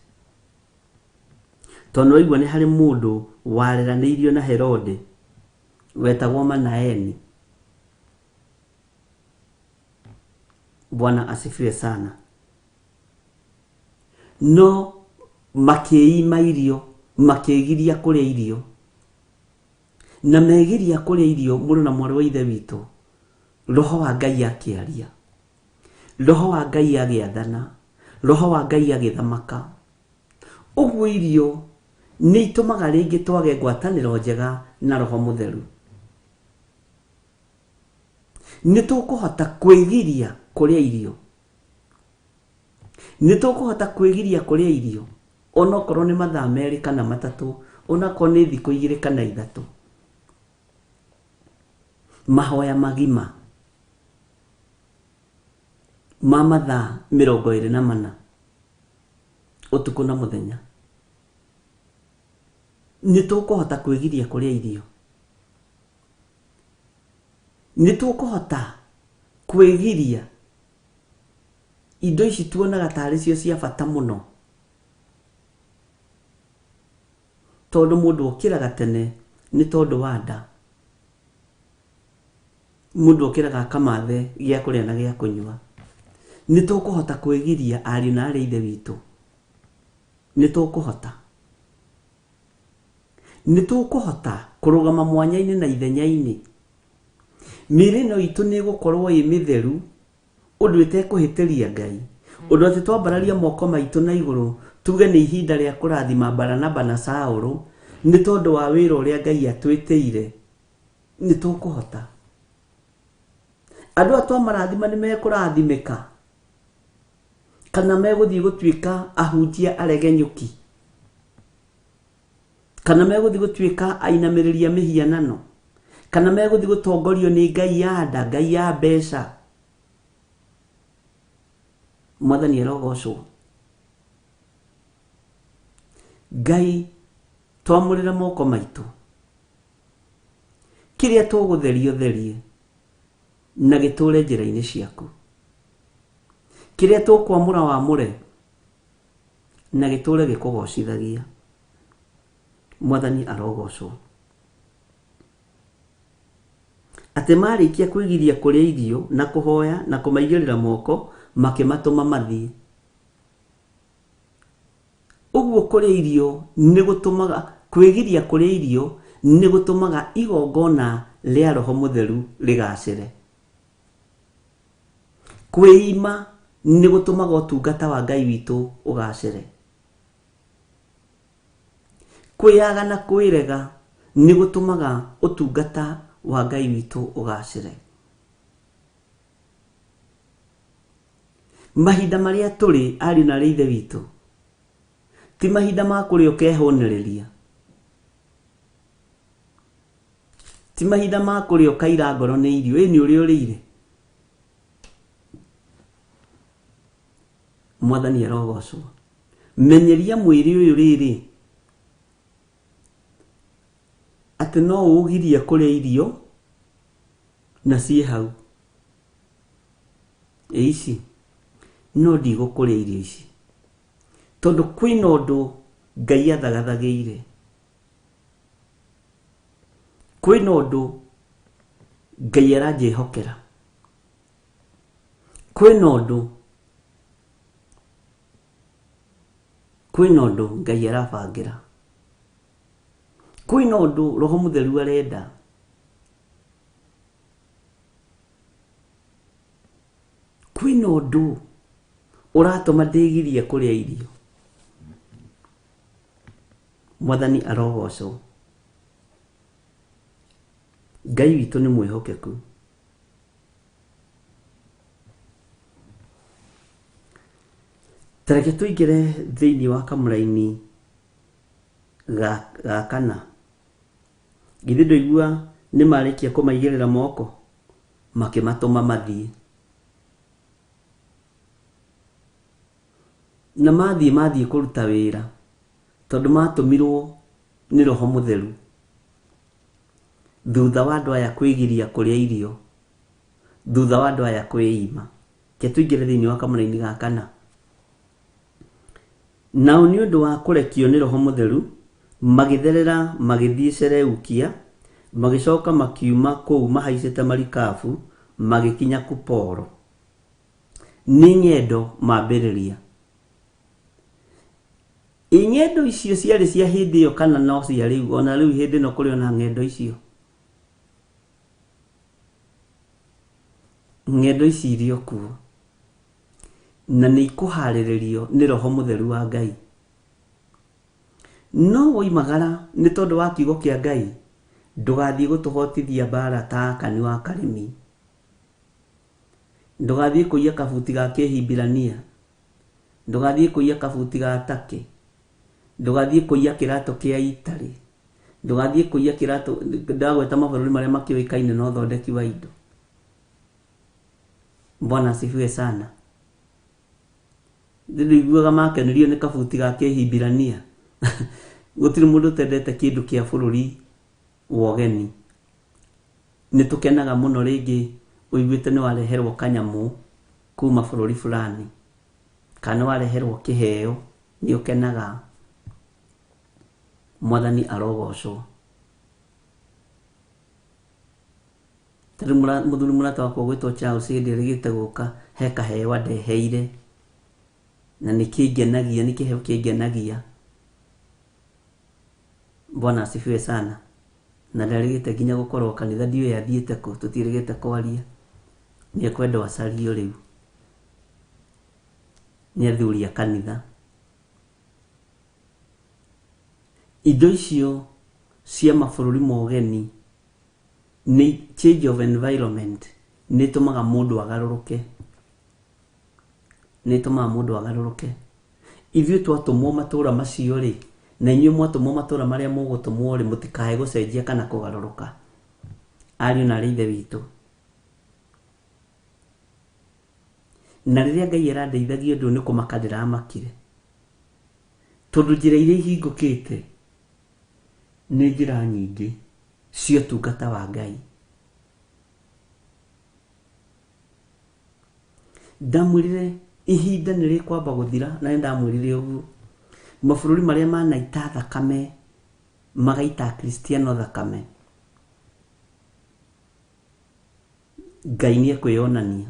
[SPEAKER 2] Tondũ waigua nĩ harĩ mũndũ wareranĩirio na Herode wetagwo Manaeni. Bwana asifiwe sana. No makĩima irio, makĩgiria kũrĩa irio. Na megiria kũrĩa irio mũrũ na mwarĩ wa Ithe witũ, Roho wa Ngai akĩaria, Roho wa Ngai agĩathana, Roho wa Ngai agĩthamaka. Ũguo irio nĩ itũmaga rĩngĩ twage ngwatanĩro njega na Roho Mũtheru. Nĩ tũkũhota kwĩgiria kũrĩa irio. Nĩ tũkũhota kwĩgiria kũrĩa irio onokorwo nĩ mathaa merĩ kana matatũ, onakorwo nĩ thikũ igĩrĩ kana ithatũ. Mahoya magima ma mathaa mĩrongo ĩrĩ na mana ũtukũ na mũthenya. Nĩ tũkũhota kwĩgiria kũrĩa irio. Nĩ tũkũhota kwĩgiria indo ici tuonaga tarĩ cio cia bata mũno. Tondũ mũndũ okĩraga tene nĩ tondũ wa nda. Mũndũ okĩraga akamathe gĩa kũrĩa na gĩa kũnyua. Nĩ tũkũhota kwĩgiria ariũ na arĩ ithe witũ? Nĩ tũkũhota? Nĩ tũkũhota kũrũgama mwanya-inĩ na ithenya-inĩ? Mĩĩrĩ ĩno itũ nĩ ĩgũkorwo ĩ mĩtheru ũndũ ĩtekũhĩtĩria Ngai, ũndũ atĩ twambararia moko maitũ na igũrũ tuge nĩ ihinda rĩa kũrathima Baranaba na Saũlũ nĩ tondũ wa wĩra ũrĩa Ngai atwĩtĩire, nĩ tũkũhota? Andũ aya twamarathima nĩ mekũrathimĩka kana megũthiĩ gũtuĩka ahunjia aregenyũki, kana megũthiĩ gũtuĩka ainamĩrĩria mĩhianano, kana megũthiĩ gũtongorio nĩ ngai ya nda, ngai ya mbeca. Mwathani arogocwo. Ngai, twamũrĩre moko maitũ, kĩrĩa tũgũtheria ũtherie na gĩtũre njĩra-inĩ ciaku, kĩrĩa tũkwamũra wamũre na gĩtũre gĩkũgocithagia. Mwathani arogocwo. Atĩ marĩkia kwĩgiria kũrĩa irio na kũhoya na kũmaigĩrĩra moko, makĩmatũma mathiĩ. Ũguo kũrĩa irio nĩ gũtũmaga, kwĩgiria kũrĩa irio nĩ gũtũmaga igongona rĩa Roho Mũtheru rĩgacĩre. Kwĩima nĩ gũtũmaga ũtungata wa Ngai witũ ũgacĩre. Kwĩyaga na kwĩrega nĩ gũtũmaga ũtungata wa Ngai witũ ũgacĩre. Mahinda marĩa tũrĩ, ariũ na arĩ ithe witũ, ti mahinda ma kũrĩa ũkehũnĩrĩria, ti mahinda ma kũrĩa ũkaira ngoro nĩ irio, ĩ nĩ ũrĩa ũrĩire. Mwathani arogocwo. Menyeria mwĩrĩ ũyũ rĩrĩ, atĩ no ũũgirie kũrĩa irio na ciĩ hau. Ĩ ici, no ndigũkũrĩa irio ici, tondũ kwĩna ũndũ Ngai athagathagĩire, kwĩna ũndũ Ngai aranjĩhokera, kwĩna ũndũ, kwĩna ũndũ Ngai arabangĩra, kwĩna ũndũ Roho Mũtheru arenda. Kwĩna ũndũ ũratũma ndĩgirie kũrĩa irio. Mwathani arogocwo. Ngai witũ nĩ mwĩhokeku. Ta reke tũingĩre thĩinĩ wa kamũraini ga, ga kana. Githĩ ndũigua nĩ marĩkia kũmaigĩrĩra moko, makĩmatũma mathiĩ. Na mathiĩ mathiĩ kũruta wĩra, tondũ matũmirwo nĩ Roho Mũtheru. Thutha wa andũ aya kwĩgiria kũrĩa irio, thutha wa andũ aya kwĩima. Reke tũingĩre thĩinĩ wa kamũraini ga kana. Nao nĩ ũndũ wa kũrekio nĩ Roho Mũtheru, magĩtherera magĩthiĩ Seleukia, magĩcoka makiuma kũu mahaicĩte marikabu, magĩkinya Kuporo. Nĩ ng'endo mambĩrĩria. Ĩ ng'endo icio ciarĩ cia hĩndĩ ĩyo kana no cia rĩu? Ona rĩu hĩndĩ ĩno kũrĩ ona ng'endo icio. Ng'endo ici irĩ o kuo. Na nĩ ikũharĩrĩrio nĩ Roho Mũtheru wa Ngai. No woimagara nĩ tondũ wa kiugo kĩa Ngai, ndũgathiĩ gũtũhotithia mbara ta Akani wa Karimi. Ndũgathiĩ kũiya kabuti ga Kĩhibirania. Ndũgathiĩ kũiya kabuti ga Turkey. Ndũgathiĩ kũiya kĩratũ kĩa Italy. Ndũgathiĩ kũiya kĩratũ, ndagweta mabũrũri marĩa makĩũĩkaine na ũthondeki wa indo. Bwana asifiwe sana. Ndiguaga makenirio nĩ kabuti ga Kĩhibirania. Gũtirĩ mũndũ ũtendete kĩndũ kĩa bũrũri wa ũgeni. Nĩ tũkenaga mũno rĩngĩ ũiguĩte nĩ wareherwo kanyamũ kuma bũrũri fulani, kana nĩ wareherwo kĩheo, nĩ ũkenaga. Mwathani arogocwo. Tarĩu mũthuri mũrata wakwa ũgwĩtwo Charles hĩndĩ ĩrĩgĩte gũka he kaheo andeheire na nĩkĩngenagia, nĩ kĩheo kĩngenagia. Bwana asifiwe sana. Na ndarĩgĩte nginya gũkorwo kanitha ndiũĩ athiĩte kũ, tũtiĩrĩgĩte kwaria. Nĩ ekwenda acario rĩu nĩ athuri a kanitha. Indo icio cia mabũrũri ma ũgeni nĩ change of environment, nĩ ĩtũmaga mũndũ agarũrũke. Nĩ ĩtũmaga mũndũ agarũrũke. Ithuĩ twatũmwo matũra macio rĩ, na inyuĩ mwatũmwo matũra marĩa mũgũtũmwo rĩ, mũtikae gũcenjia kana kũgarũrũka. Ariũ na arĩ ithe witũ. Na rĩrĩa Ngai arandeithagia ũndũ nĩ kũmaka ndĩramakire. Tondũ njĩra iria ihingũkĩte nĩ njĩra nyingĩ cia ũtungata wa Ngai. Ndamwĩrire ihinda nĩ rĩkwamba gũthira, na nĩ ndamwĩrire ũguo. Mabũrũri marĩa manaita thakame, magaita Akristiano thakame, Ngai nĩ ekwĩyonania.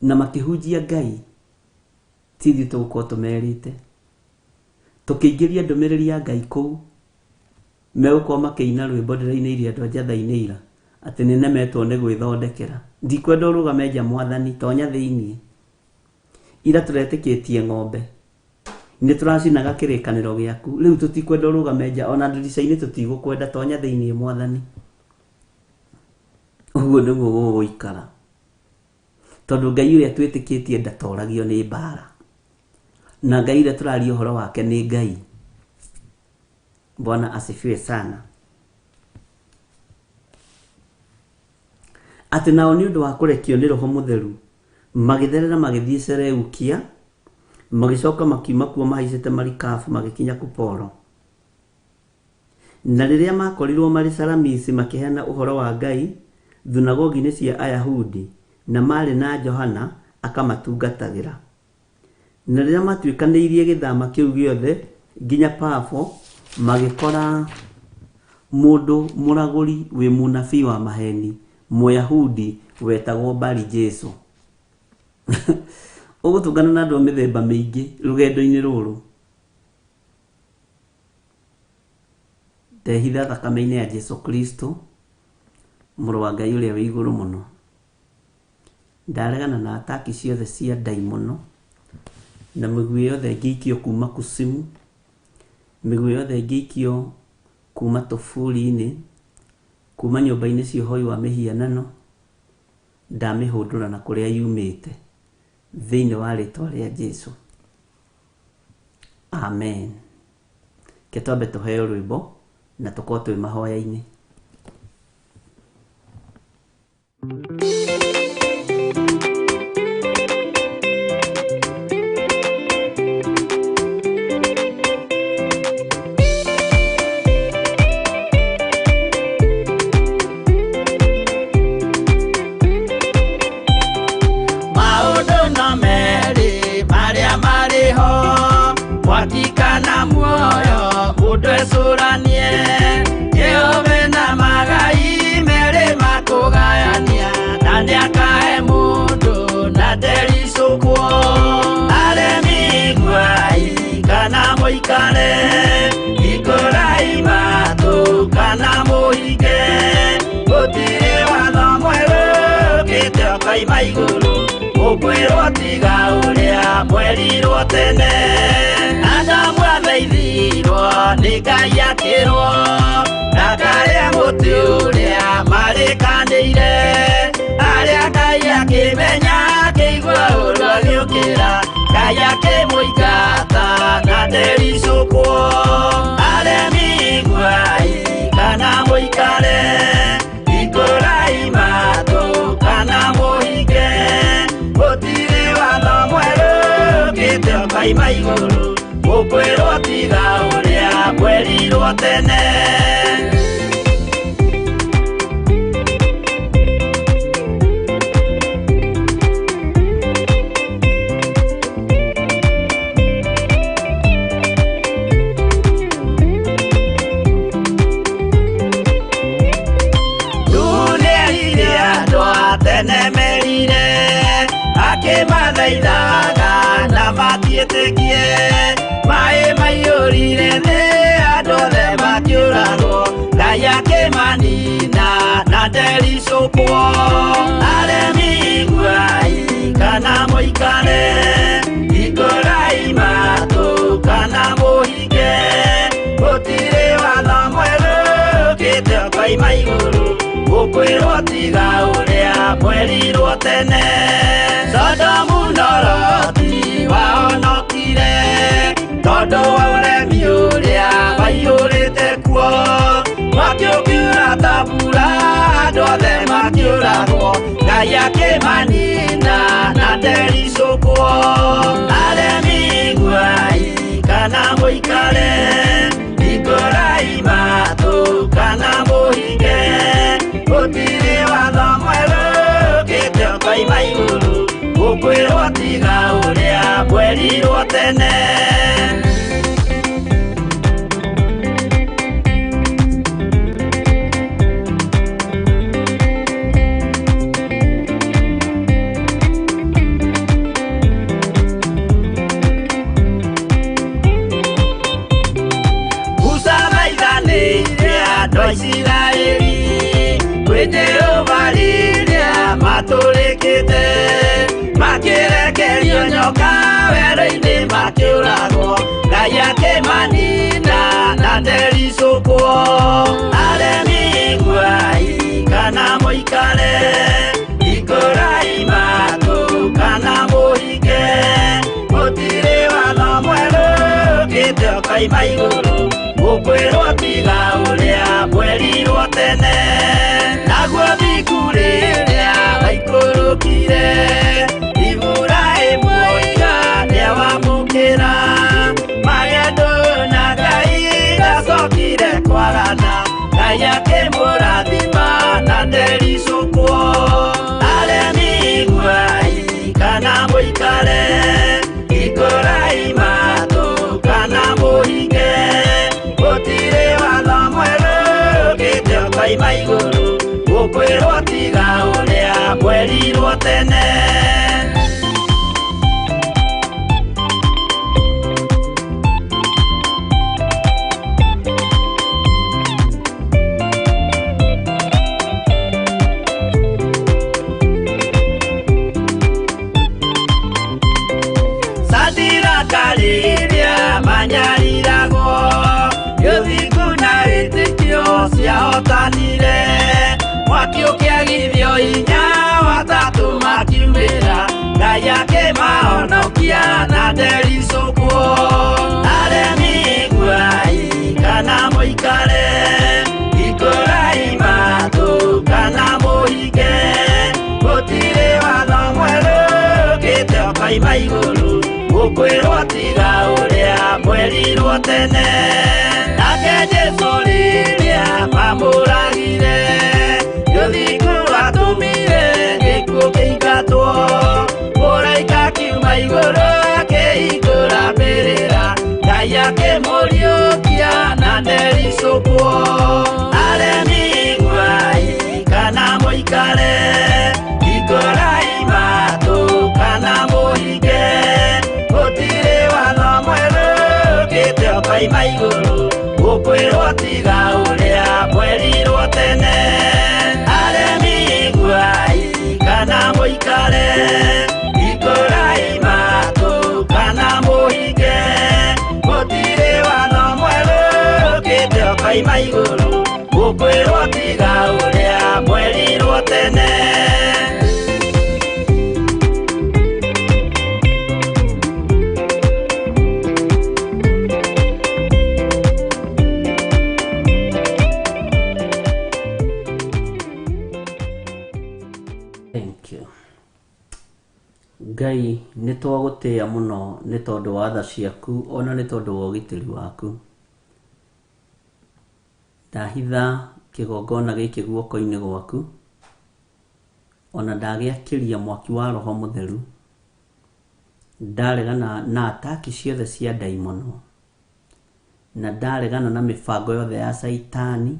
[SPEAKER 2] Na makĩhunjia Ngai, ti ithuĩ tũgũkorwo tũmerĩte. Tũkĩingĩria ndũmĩrĩri ya Ngai kũu, megũkorwo makĩina rwĩmbo ndĩrainĩire andũ a Njatha-inĩ ira, atĩ nĩnemetwo nĩ gwĩthondekera. Ndikwenda ũrũgame nja mwathani, tonya thĩiniĩ. Ira tũretĩkĩtie ng'ombe, nĩ tũracinaga kĩrĩkanĩro gĩaku, rĩu tũtikwenda ũrũgame nja, ona ndirica-inĩ tũtigũkwenda, tonya thĩiniĩ mwathani. Ũguo nĩguo gũgũikara. Tondũ Ngai ũrĩa twĩtĩkĩtie ndatoragio nĩ mbara. Na Ngai ũrĩa tũraria ũhoro wake nĩ Ngai. Bwana asifiwe sana. Atĩ nao nĩ ũndũ wa kũrekio nĩ Roho Mũtheru, magĩtherera magĩthiĩ Seleukia, magĩcoka makiuma kuo mahaicĩte marikabu magĩkinya Kuporo. Na rĩrĩa makorirwo marĩ Salamisi makĩheana ũhoro wa Ngai thunagogi-inĩ cia Ayahudi, na marĩ na Johana akamatungatagĩra. Na rĩrĩa matuĩkanĩirie gĩthama kĩu gĩothe nginya Pafo, magĩkora mũndũ mũragũri wĩ mũnabii wa maheni, Mũyahudi wetagwo Bari Jesu. Ũgũtũngana na andũ a mĩthemba mĩingĩ rũgendo-inĩ rũrũ. Ndehitha thakame-inĩ ya Jesu Kristo, mũrũ wa Ngai ũrĩa wĩ igũrũ mũno. Ndaregana na ataki ciothe cia ndaimono, na mĩguĩ yothe ĩngĩikio kuma kusimu, mĩguĩ yothe ĩngĩikio kuma tũburi-inĩ, kuma nyũmba-inĩ cia ũhoi wa mĩhianano, ndamĩhũndũra na kũrĩa yumĩte, thĩinĩ wa rĩtwa rĩa Jesu. Amen. Ke twambe tũheo rwĩmbo na tũkorwo twĩ mahoya-inĩ.
[SPEAKER 1] Maũndũ no merĩ marĩa marĩ ho, mwaki kana muoyo, mũndũ ecũranie. Jehova na magai merĩ makũgayania, na nĩakahe mũndũ na ndericũkwo. Aremi iguai kana mũikare, hingũrai matũ kana mũhinge. Gũtirĩ watho mwerũ ũkĩte ũkoima igũrũ, mũkwĩrwo tiga ũrĩa mwerirwo tene. Adamu athaithirwo nĩ Ngai akĩrwo, ndakarĩe mũtĩ ũrĩa marĩkanĩire. Arĩa Ngai akĩmenya akĩigua ũũru agĩũkĩra, Ngai akĩmũingata na ndericũkwo. Aremi iguai kana mũikare, hingũrai matũ kana mũhinge. Gũtirĩ watho mwerũ ũkĩte ũkoima igũrũ, mũkwĩrwo tiga ũrĩa mwerirwo tene. wĩtĩkie maĩ maiyũrire thĩ andũ othe makĩũragwo Ngai akĩmanina na ndericũkwo aremi iguai kana mũikare hingũrai matũ kana mũhinge gũtirĩ watho mwerũ ũkĩte ũkoima igũrũ gũkwĩrwo tiga ũrĩa mwerirwo tene Sodomu na Loti wahonokire tondũ wa ũremi ũrĩa waiyũrĩte kuo mwaki ũkiura ta mbura andũ othe makĩũragwo Ngai akĩmanina na ndericũkwo aremi iguai kana mũikare hingũrai matũ kana mũhinge gũtirĩ watho mwerũ ũkĩte ũkoima igũrũ gũkwĩrwo tiga ũrĩa mwerirwo tene. Musa thaithanĩire andũ a Isiraeli kwĩ Jehova rĩrĩa matũrĩkĩte makĩrekerio nyoka werũ-inĩ makĩũragwo Ngai akĩmanina na ndericũkwo aremi iguai kana mũikare hingũrai matũ kana mũhinge gũtirĩ watho mwerũ ũkĩte ũkoima igũrũ gũkwĩrwo tiga ũrĩa mwerirwo tene naguo thingu rĩrĩa waikũrũkire Iburahĩmu oiga nĩawamũkĩra magendo na Ngai ndacokire kwagana Ngai akĩmũrathima na ndericũkwo aremi iguai kana mũikare hingũrai matũ kana mũhinge gũtirĩ watho mwerũ ũkĩte ũkoima igũrũ gũkwĩrwo tiga ũrĩa mwerirwo tene. Sadiraka rĩrĩa manyariragwo gĩthingu na wĩtĩkio ciahotanire mwaki ũkĩagithio hinya watatũ makiumĩra Ngai akĩmahonokia na ndericũkwo aremi iguai kana mũikare hingũrai matũ kana mũhinge gũtirĩ watho mwerũ ũkĩte ũkoima igũrũ gũkwĩrwo tiga ũrĩa mwerirwo tene nake Jesũ rĩrĩa mamũragire gĩthingu watũmire gĩkuũ kĩingatwo mũraika akiuma igũrũ akĩhingũra mbĩrĩra Ngai akĩmũriũkia na ndericũkwo aremi iguai kana mũikare hingũrai matũ kana mũhinge gũtirĩ watho mwerũ ũkĩte ũkoima igũrũ gũkwĩrwo tiga ũrĩa mwerirwo tene aremi iguai kana mũikare hingũrai matũ kana mũhinge gũtirĩ watho mwerũ ũkĩte ũkoima igũrũ gũkwĩrwo tiga ũrĩa mwerirwo tene.
[SPEAKER 2] Thank you. Ngai nĩ twagũtĩĩa mũno nĩ tondũ wa tha ciaku ona nĩ tondũ wa ũgitĩri waku. Ndahitha kĩgongona gĩkĩ guoko-inĩ gwaku ona ndagĩakĩria mwaki wa Roho Mũtheru ndaregana na ataki ciothe cia ndaimono na ndaregana na mĩbango yothe ya Caitani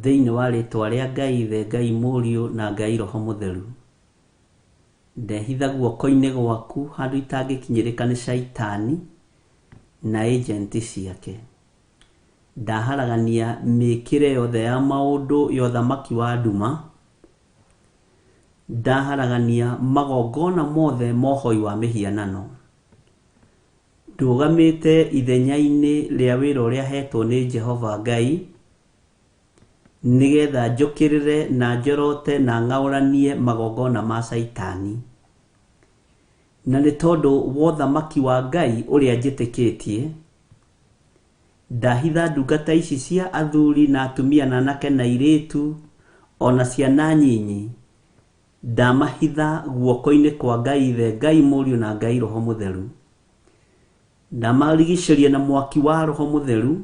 [SPEAKER 2] thĩinĩ wa rĩtwa rĩa Ngai Ithe, Ngai Mũriũ na Ngai Roho Mũtheru. Ndehitha guoko-inĩ gwaku handũ itangĩkinyĩrĩka nĩ caitani na ĩjenti ciake. Ndaharagania mĩkĩre yothe ya maũndũ ya ũthamaki wa nduma. Ndaharagania magongona mothe ma ũhoi wa mĩhianano. Ndũgamĩte ithenya-inĩ rĩa wĩra ũrĩa hetwo nĩ Jehova Ngai, nĩgetha njũkĩrĩre na njorote na ng'aũranie magongona ma caitani. Na nĩ tondũ wa ũthamaki wa Ngai ũrĩa njĩtĩkĩtie, ndahitha ndungata ici cia athuri na atumia na anake na airĩtu ona ciana nyinyi, ndamahitha guoko-inĩ kwa Ngai Ithe, Ngai Mũriũ na Ngai Roho Mũtheru. Ndamarigicĩria na mwaki wa Roho Mũtheru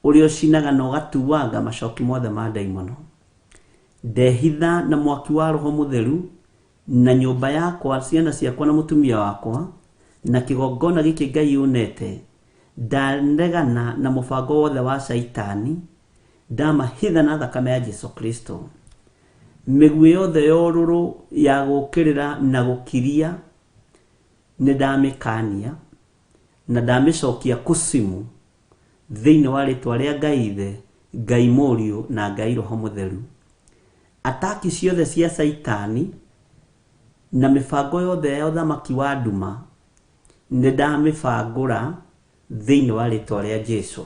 [SPEAKER 2] ũrĩa ũcinaga na ũgatuanga macoki mothe ma ndaimono. Ndehitha na mwaki wa Roho Mũtheru na nyũmba yakwa, ciana ciakwa na mũtumia wakwa, na kĩgongona gĩkĩ Ngai ũnete. Ndaregana na mũbango wothe wa caitani, ndamahitha na thakame ya Jesu Kristo. Mĩguĩ yothe ya ũrũrũ ya gũũkĩrĩra na gũkiria nĩ ndamĩkania na ndamĩcokia kusimu thĩinĩ wa rĩtwa rĩa Ngai Ithe, Ngai Mũriũ na Ngai Roho Mũtheru. Ataki ciothe cia caitani na mĩbango yothe ya ũthamaki wa nduma nĩ ndamĩbangũra thĩinĩ wa rĩtwa rĩa Jesu.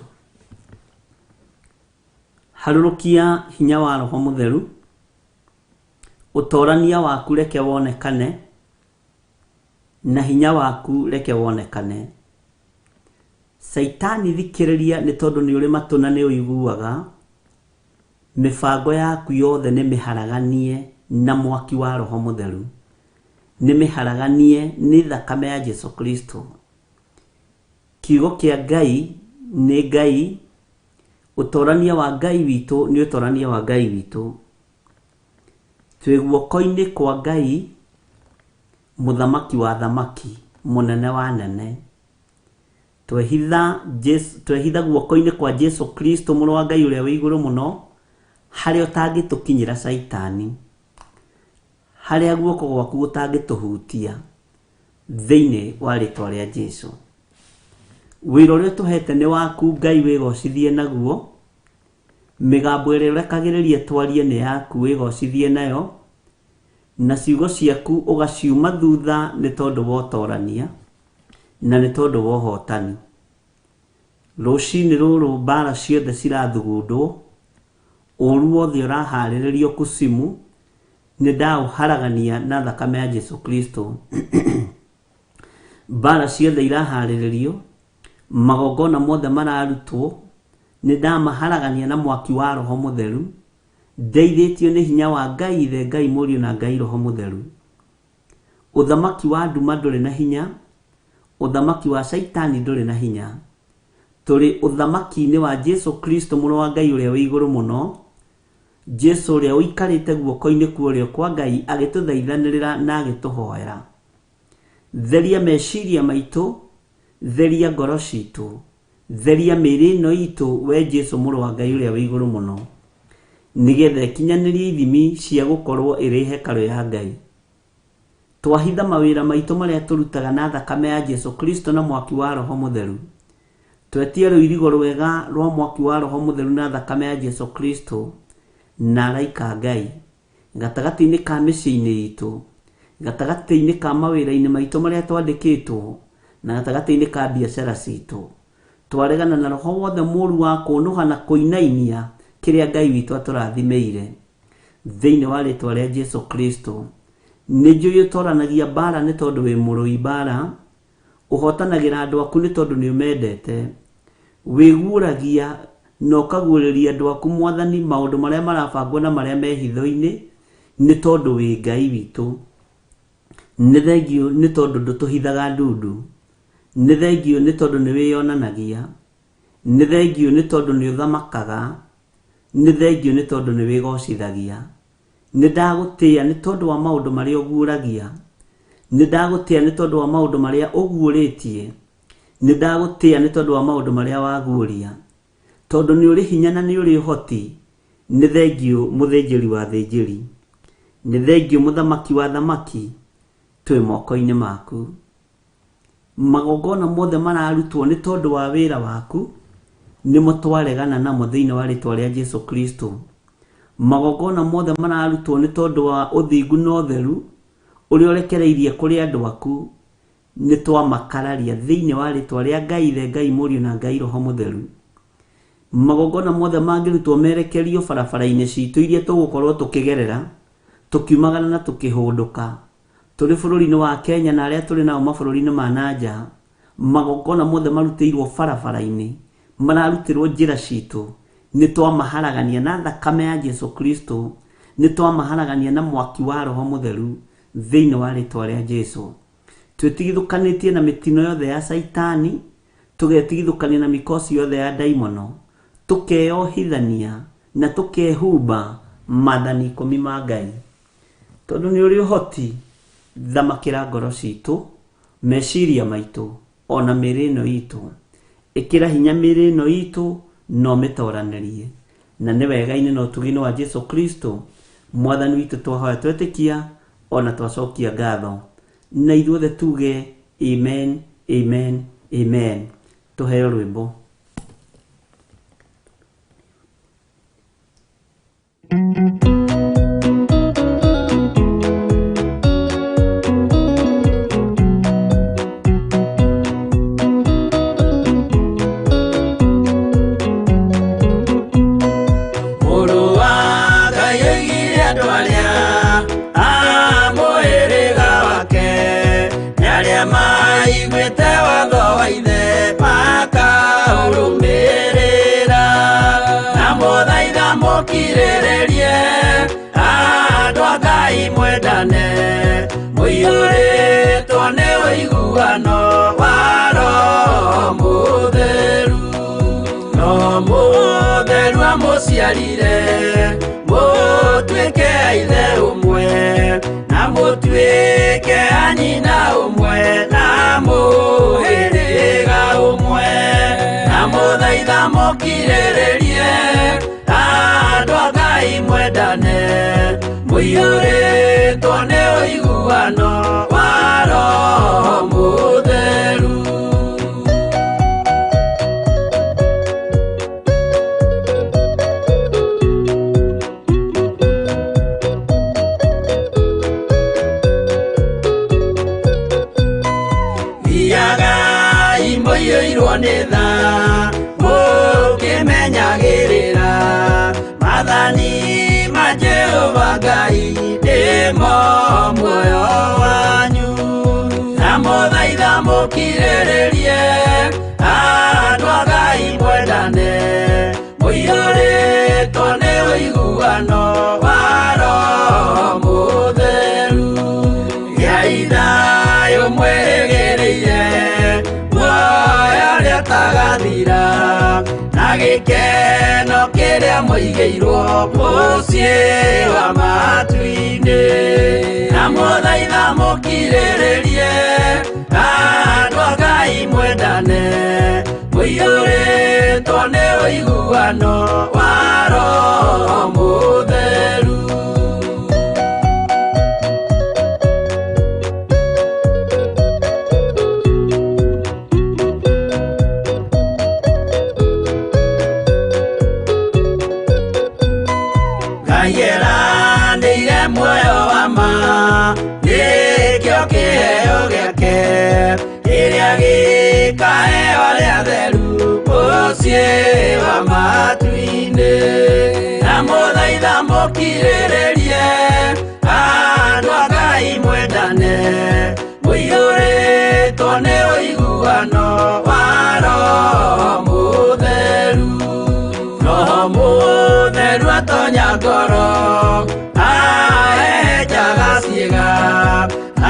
[SPEAKER 2] Harũrũkia hinya wa Roho Mũtheru, ũtorania waku reke wonekane, na hinya waku reke wonekane. Caitani thikĩrĩria nĩ tondũ nĩ ũrĩ matũ na nĩ ũiguaga, mĩbango yaku yothe nĩ mĩharaganie na mwaki wa Roho Mũtheru, nĩ mĩharaganie nĩ thakame ya Jesu Kristo. Kiugo kĩa Ngai nĩ Ngai, ũtorania wa Ngai witũ nĩ ũtorania wa Ngai witũ. Twĩ guoko-inĩ kwa Ngai, mũthamaki wa thamaki, mũnene wa nene. Twehitha twehitha guoko-inĩ kwa Jesu Kristo mũrũ wa Ngai ũrĩa wĩ igũrũ mũno, harĩa ũtangĩtũkinyĩra caitani, harĩa guoko gwaku gũtangĩtũhutia, thĩinĩ wa rĩtwa rĩa Jesu. Wĩra ũrĩa ũtũhete nĩ waku Ngai wĩgocithie naguo, mĩgambo ĩrĩa ũrekagĩrĩria twarie nĩ yaku wĩgocithie nayo, na ciugo ciaku ũgaciuma thutha nĩ tondũ wa ũtorania na nĩ tondũ wa ũhotani. Rũcinĩ rũrũ mbara ciothe cirathugundwo, ũru wothe ũraharĩrĩrio kusimu, nĩ ndaũharagania na thakame ya Jesu Kristo. Mbara ciothe iraharĩrĩrio, magongona mothe mararutwo, nĩ ndamaharagania na mwaki wa Roho Mũtheru, ndeithĩtio nĩ hinya wa Ngai Ithe, Ngai Mũriũ na Ngai Roho Mũtheru. Ũthamaki wa nduma ndũrĩ na hinya, ũthamaki wa caitani ndũrĩ na hinya. Tũrĩ ũthamaki-inĩ wa Jesu Kristo mũrũ wa Ngai ũrĩa wĩ igũrũ mũno, Jesu ũrĩa ũikarĩte guoko-inĩ kwa ũrĩo kwa Ngai agĩtũthaithanĩrĩra na agĩtũhoera. Theria meciria maitũ, theria ngoro citũ, theria mĩĩrĩ ĩno itũ we Jesu mũrũ wa Ngai ũrĩa wĩ igũrũ mũno, nĩgetha ĩkinyanĩrie ithimi cia gũkorwo ĩrĩ hekarũ ya Ngai. Twahitha mawĩra maitũ marĩa tũrutaga na thakame ya Jesu Kristo na mwaki wa Roho Mũtheru. Twetia rũirigo rwega rwa mwaki wa Roho Mũtheru na thakame ya Jesu Kristo na araika a Ngai gatagatĩ-inĩ ka mĩciĩ-inĩ itũ, gatagatĩ-inĩ ka mawĩra-inĩ maitũ marĩa twandĩkĩtwo, na gatagatĩ-inĩ ka biacara citũ. Twaregana na roho wothe mũru wa kũnũha na kũinainia kĩrĩa Ngai witũ atũrathimĩire. Thĩinĩ wa rĩtwa rĩa Jesu Kristo, nĩ njũĩ ũtoranagia mbara nĩ tondũ wĩ mũrũi mbara, ũhotanagĩra andũ aku nĩ tondũ nĩ ũmendete, wĩguũragia na ũkaguũrĩria andũ aku Mwathani maũndũ marĩa marabangwo na marĩa me hitho-inĩ nĩ tondũ wĩ Ngai witũ. Nĩ thengiũ nĩ tondũ ndũtũhithaga ndundu, nĩ thengiũ nĩ tondũ nĩ wĩyonanagia, nĩ thengiũ nĩ tondũ nĩ ũthamakaga, nĩ thengiũ nĩ tondũ nĩ wĩgocithagia. Nĩ ndagũtĩĩa nĩ tondũ wa maũndũ marĩa ũguũragia, nĩ ndagũtĩĩa nĩ tondũ wa maũndũ marĩa ũguũrĩtie, nĩ ndagũtĩĩa nĩ tondũ wa maũndũ marĩa waguũria. Tondũ nĩ ũrĩ hinya na nĩ ũrĩ ũhoti, nĩ thengiũ mũthĩnjĩri wa athĩnjĩri, nĩ thengiũ mũthamaki wa athamaki, Twĩ moko-inĩ maku. Magongona mothe mararutwo nĩ tondũ wa wĩra waku, nĩmo twaregana namo thĩinĩ wa rĩtwa rĩa Jesu Kristo. Magongona mothe mararutwo nĩ tondũ wa ũthingu na ũtheru ũrĩa ũrekereirie kũrĩ andũ aku, nĩ twamakararia thĩinĩ wa rĩtwa rĩa Ngai Ithe, Ngai Mũriũ na Ngai Roho Mũtheru. Magongona mothe mangĩrutwo merekerio barabara-inĩ citũ iria tũgũkorwo tũkĩgerera, tũkiumagara na tũkĩhũndũka, tũrĩ bũrũri-inĩ wa Kenya na arĩa tũrĩ nao mabũrũri-inĩ ma nanja, magongona mothe marutĩirwo barabara-inĩ, mararutĩrwo njĩra citũ, nĩ twamaharagania na thakame ya Jesu Kristo, nĩ twamaharagania na mwaki wa Roho Mũtheru thĩinĩ wa rĩtwa rĩa Jesu. Twĩtigithũkanĩtie na mĩtino yothe ya Caitani, tũgetigithũkania na mĩkosi yothe ya ndaimono, tũkeyohithania na tũkehumba maathani ikũmi ma Ngai. Tondũ nĩ ũrĩ ũhoti, thamakĩra ngoro citũ, meciria maitũ, ona mĩĩrĩ ĩno itũ. Ĩkĩra hinya mĩĩrĩ ĩno itũ na ũmĩtoranĩrie. Na nĩ wega-inĩ na ũtugi-inĩ wa Jesu Kristo, Mwathani witũ twahoya twetĩkia, ona twacokia ngatho. Na ithuothe tuge amen, amen, amen. Tũheo rwĩmbo.
[SPEAKER 1] Mũrũ wa Ngai oigire andũ arĩa a mũhĩrĩga wake, nĩ arĩa maiguĩte watho wa ithe makaũrũmĩrĩra. Na mũthaitha mũkirĩrĩrie, andũ a Ngai mwendane, mũiyũrĩtwo nĩ ũiguano wa Roho Mũtheru. No Mũtheru amũciarire, mũtuĩke a ithe ũmwe, na mũtuĩke a nyina ũmwe, na mũhĩrĩga ũmwe. Na mũthaitha mũkirĩrĩrie, andũ a Ngai mwendane, mũiyũrĩtwo nĩ ũiguano wa Roho Mũtheru. Thiagai mũiyũirwo nĩ tha, mũkĩmenyagĩrĩra maathani ma Jehova Ngai, nĩmo muoyo wanyu. Na mũthaitha mũkirĩrĩrie, andũ a Ngai mwendane, mũiyũrĩtwo nĩ ũiguano wa Roho Mũtheru. Gĩai thayũ mwĩrĩgĩrĩire, muoyo ũrĩa ũtagathira, na gĩkeno kĩrĩa mũigĩirwo mũciĩ wa matu-inĩ. Na mũthaitha mũkirĩrĩrie, andũ a Ngai mwendane, mũiyũrĩtwo nĩ ũiguano wa Roho Mũtheru. Ngai eranĩire muoyo wa ma, nĩkĩo kĩheo gĩake, kĩrĩa gĩkaheo arĩa atheru mũciĩ wa matu-inĩ. Na mũthaitha mũkirĩrĩrie, andũ a Ngai mwendane, mũiyũrĩtwo nĩ ũiguano wa Roho Mũtheru. Roho Mũtheru atonya ngoro, ahehenjaga ciĩga,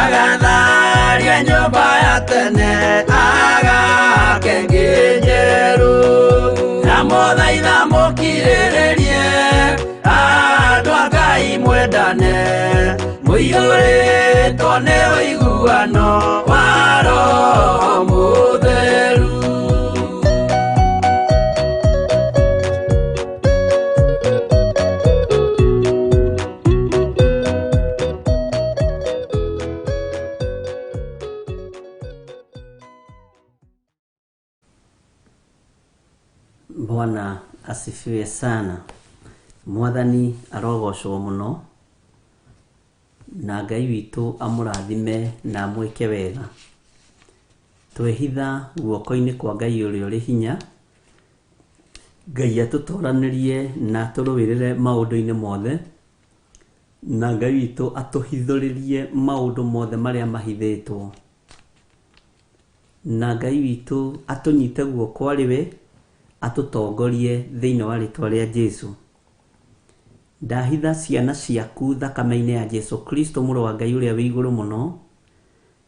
[SPEAKER 1] agatharia nyũmba ya tene, agake ĩngĩ njerũ. Na mũthaitha mũkirĩrĩrie, andũ a Ngai mwendane, mũiyũrĩtwo nĩ ũiguano wa Roho Mũtheru.
[SPEAKER 2] Bwana asifiwe sana. Mwathani arogocwo mũno na Ngai witũ amũrathime na amwĩke wega. Twehitha guoko-inĩ kwa Ngai ũrĩa ũrĩ hinya, Ngai atũtoranĩrie na atũrũĩrĩre maũndũ-inĩ mothe, na Ngai witũ atũhithũrĩrie maũndũ mothe marĩa mahithĩtwo. Na Ngai witũ atũnyite guoko arĩ we, atũtongorie thĩinĩ wa rĩtwa rĩa Jesu. Ndahitha ciana ciaku thakame-inĩ ya Jesu Kristo mũrũ wa Ngai ũrĩa wĩ igũrũ mũno.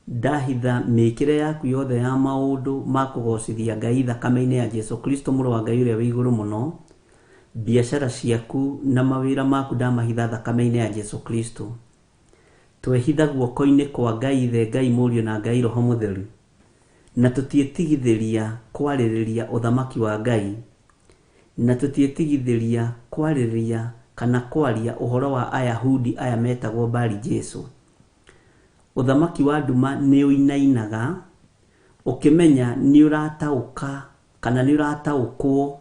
[SPEAKER 2] Ndahitha mĩkĩre yaku yothe ya maũndũ ma kũgocithia Ngai thakame-inĩ ya Jesu Kristo mũrũ wa Ngai ũrĩa wĩ igũrũ mũno. Biacara ciaku na mawĩra maku ndamahitha thakame-inĩ ya Jesu Kristo. Twehitha guoko-inĩ kwa Ngai Ithe, Ngai Mũriũ na Ngai Roho Mũtheru. Na tũtiĩtigithĩria kwarĩrĩria ũthamaki wa Ngai. Na tũtiĩtigithĩria kwarĩrĩria kana kwaria ũhoro wa Ayahudi aya metagwo Bari Jesu. Ũthamaki wa nduma nĩ ũinainaga ũkĩmenya nĩ ũrataũka kana nĩ ũrataũkwo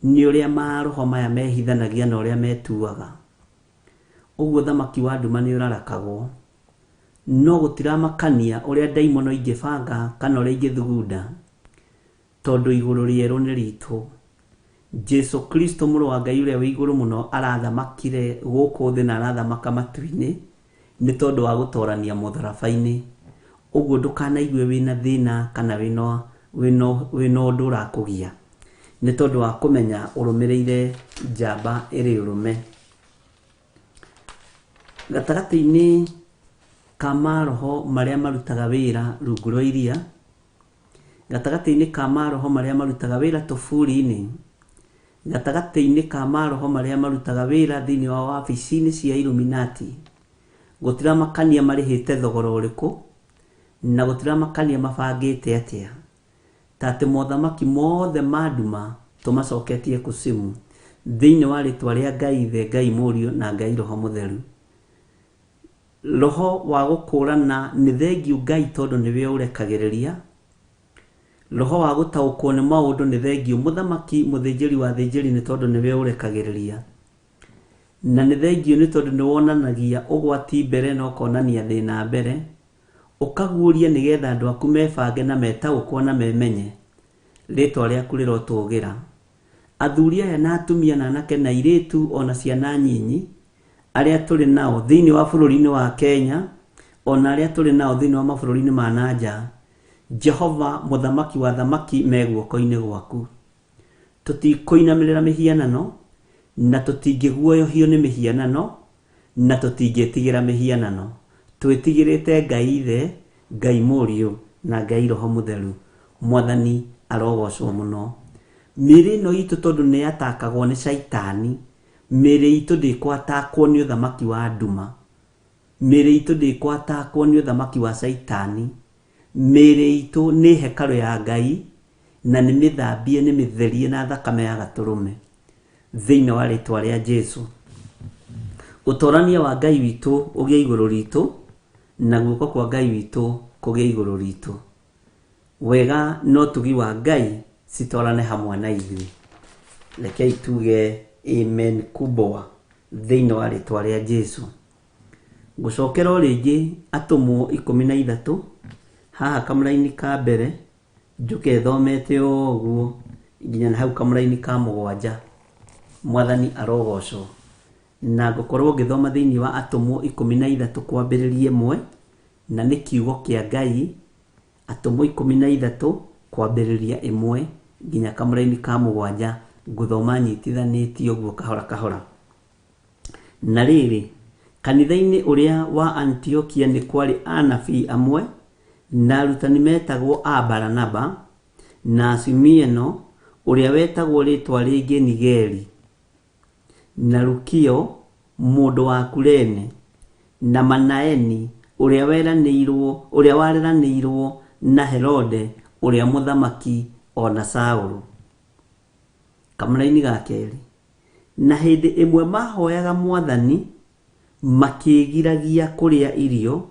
[SPEAKER 2] nĩ ũrĩa maroho maya mehithanagia na ũrĩa metuaga. Ũguo ũthamaki wa nduma nĩ ũrarakagwo, no gũtiramakania ũrĩa ndaimono ingĩbanga kana ũrĩa ingĩthugunda, tondũ igũrũ rĩerũ nĩ ritũ. Jesu Kristo mũrũ wa Ngai ũrĩa wĩ igũrũ mũno arathamakire gũkũ thĩ na arathamaka matu-inĩ nĩ tondũ wa gũtorania mũtharaba-inĩ. Ũguo ndũkanaigue wĩna thĩna kana wĩna ũndũ ũrakũgia, nĩ tondũ wa kũmenya ũrũmĩrĩire njamba ĩrĩ ũrũme. Gatagatĩ-inĩ ka maroho marĩa marutaga wĩra rungu rwa iria, gatagatĩ-inĩ ka maroho marĩa marutaga wĩra tũburi-inĩ, gatagatĩ-inĩ ka maroho marĩa marutaga wĩra thĩinĩ wa wabici-inĩ cia Illuminati, gũtiramakania marĩhĩte thogora ũrĩkũ na gũtiramakania mabangĩte atĩa, ta atĩ mothamaki mothe ma nduma tũmacoketie kusimu thĩinĩ wa rĩtwa rĩa Ngai Ithe, Ngai Mũriũ na Ngai Roho Mũtheru. Roho wa gũkũrana nĩ thengiũ Ngai tondũ nĩwe ũrekagĩrĩria. Roho wa gũtaũkwo nĩ maũndũ nĩ thengiũ mũthamaki mũthĩnjĩri wa thĩnjĩri nĩ tondũ nĩwe ũrekagĩrĩria. Na nĩ thengiũ nĩ tondũ nĩ wonanagia ũgwati mbere na ũkonania thĩna mbere, ũkaguũria nĩgetha andũ aku mebange na metaũkwo na memenye. Rĩtwa rĩaku rĩrotũgĩra. Athuri aya na atumia na anake na airĩtu ona ciana nyinyi arĩa tũrĩ nao thĩinĩ wa bũrũri-inĩ wa Kenya, ona arĩa tũrĩ nao thĩinĩ wa mabũrũri-inĩ ma na nja, Jehova mũthamaki wa thamaki me guoko-inĩ gwaku. Tũtikũinamĩrĩra mĩhianano, na tũtingĩguoyohio nĩ mĩhianano, na tũtingĩtigĩra mĩhianano. Twĩtigĩrĩte Ngai Ithe, Ngai Mũriũ na Ngai Roho Mũtheru. Mwathani arogocwo mũno. Mĩĩrĩ ĩno itũ tondũ nĩ yatakagwo nĩ caitani, mĩĩrĩ itũ ndĩkwatakwo nĩ ũthamaki wa nduma. Mĩĩrĩ itũ ndĩkwatakwo nĩ ũthamaki wa caitani. Mĩĩrĩ itũ nĩ hekarũ ya Ngai na nĩ mĩthambie nĩ mĩtherie na thakame ya gatũrũme thĩinĩ wa rĩtwa rĩa Jesu. Ũtorania wa Ngai witũ ũgĩe igũrũ ritũ na guoko kwa Ngai witũ kũgĩe igũrũ ritũ. Wega na ũtugi wa Ngai citwarane hamwe na ithuĩ. Rekei tuge amen kubwa thĩinĩ wa rĩtwa rĩa Jesu. Gũcokera o rĩngĩ atũmwo 13 haha kamũraini ka mbere njuke thomete o ũguo nginya na hau kamũraini ka 7. Mwathani arogocwo. Na ngũkorwo ngĩthoma thĩinĩ wa atũmwo 13 kwambĩrĩria 1, na nĩ kiugo kĩa Ngai. Atũmwo 13 kwambĩrĩria 1 nginya kamũraini ka 7, ngũthoma nyitithanĩtie ũguo kahora kahora. Na rĩrĩ, kanitha-inĩ ũrĩa wa Antiokia nĩ kwarĩ anabii amwe na arutani metagwo a Baranaba na Simeono ũrĩa wetagwo rĩtwa rĩngĩ Nigeri, na Lukio mũndũ wa Kurene, na Manaeni ũrĩa wareranĩirwo na Herode ũrĩa mũthamaki ona Saũlũ. Kamũraini ga 2. Na hĩndĩ ĩmwe mahoyaga Mwathani makĩgiragia kũrĩa irio,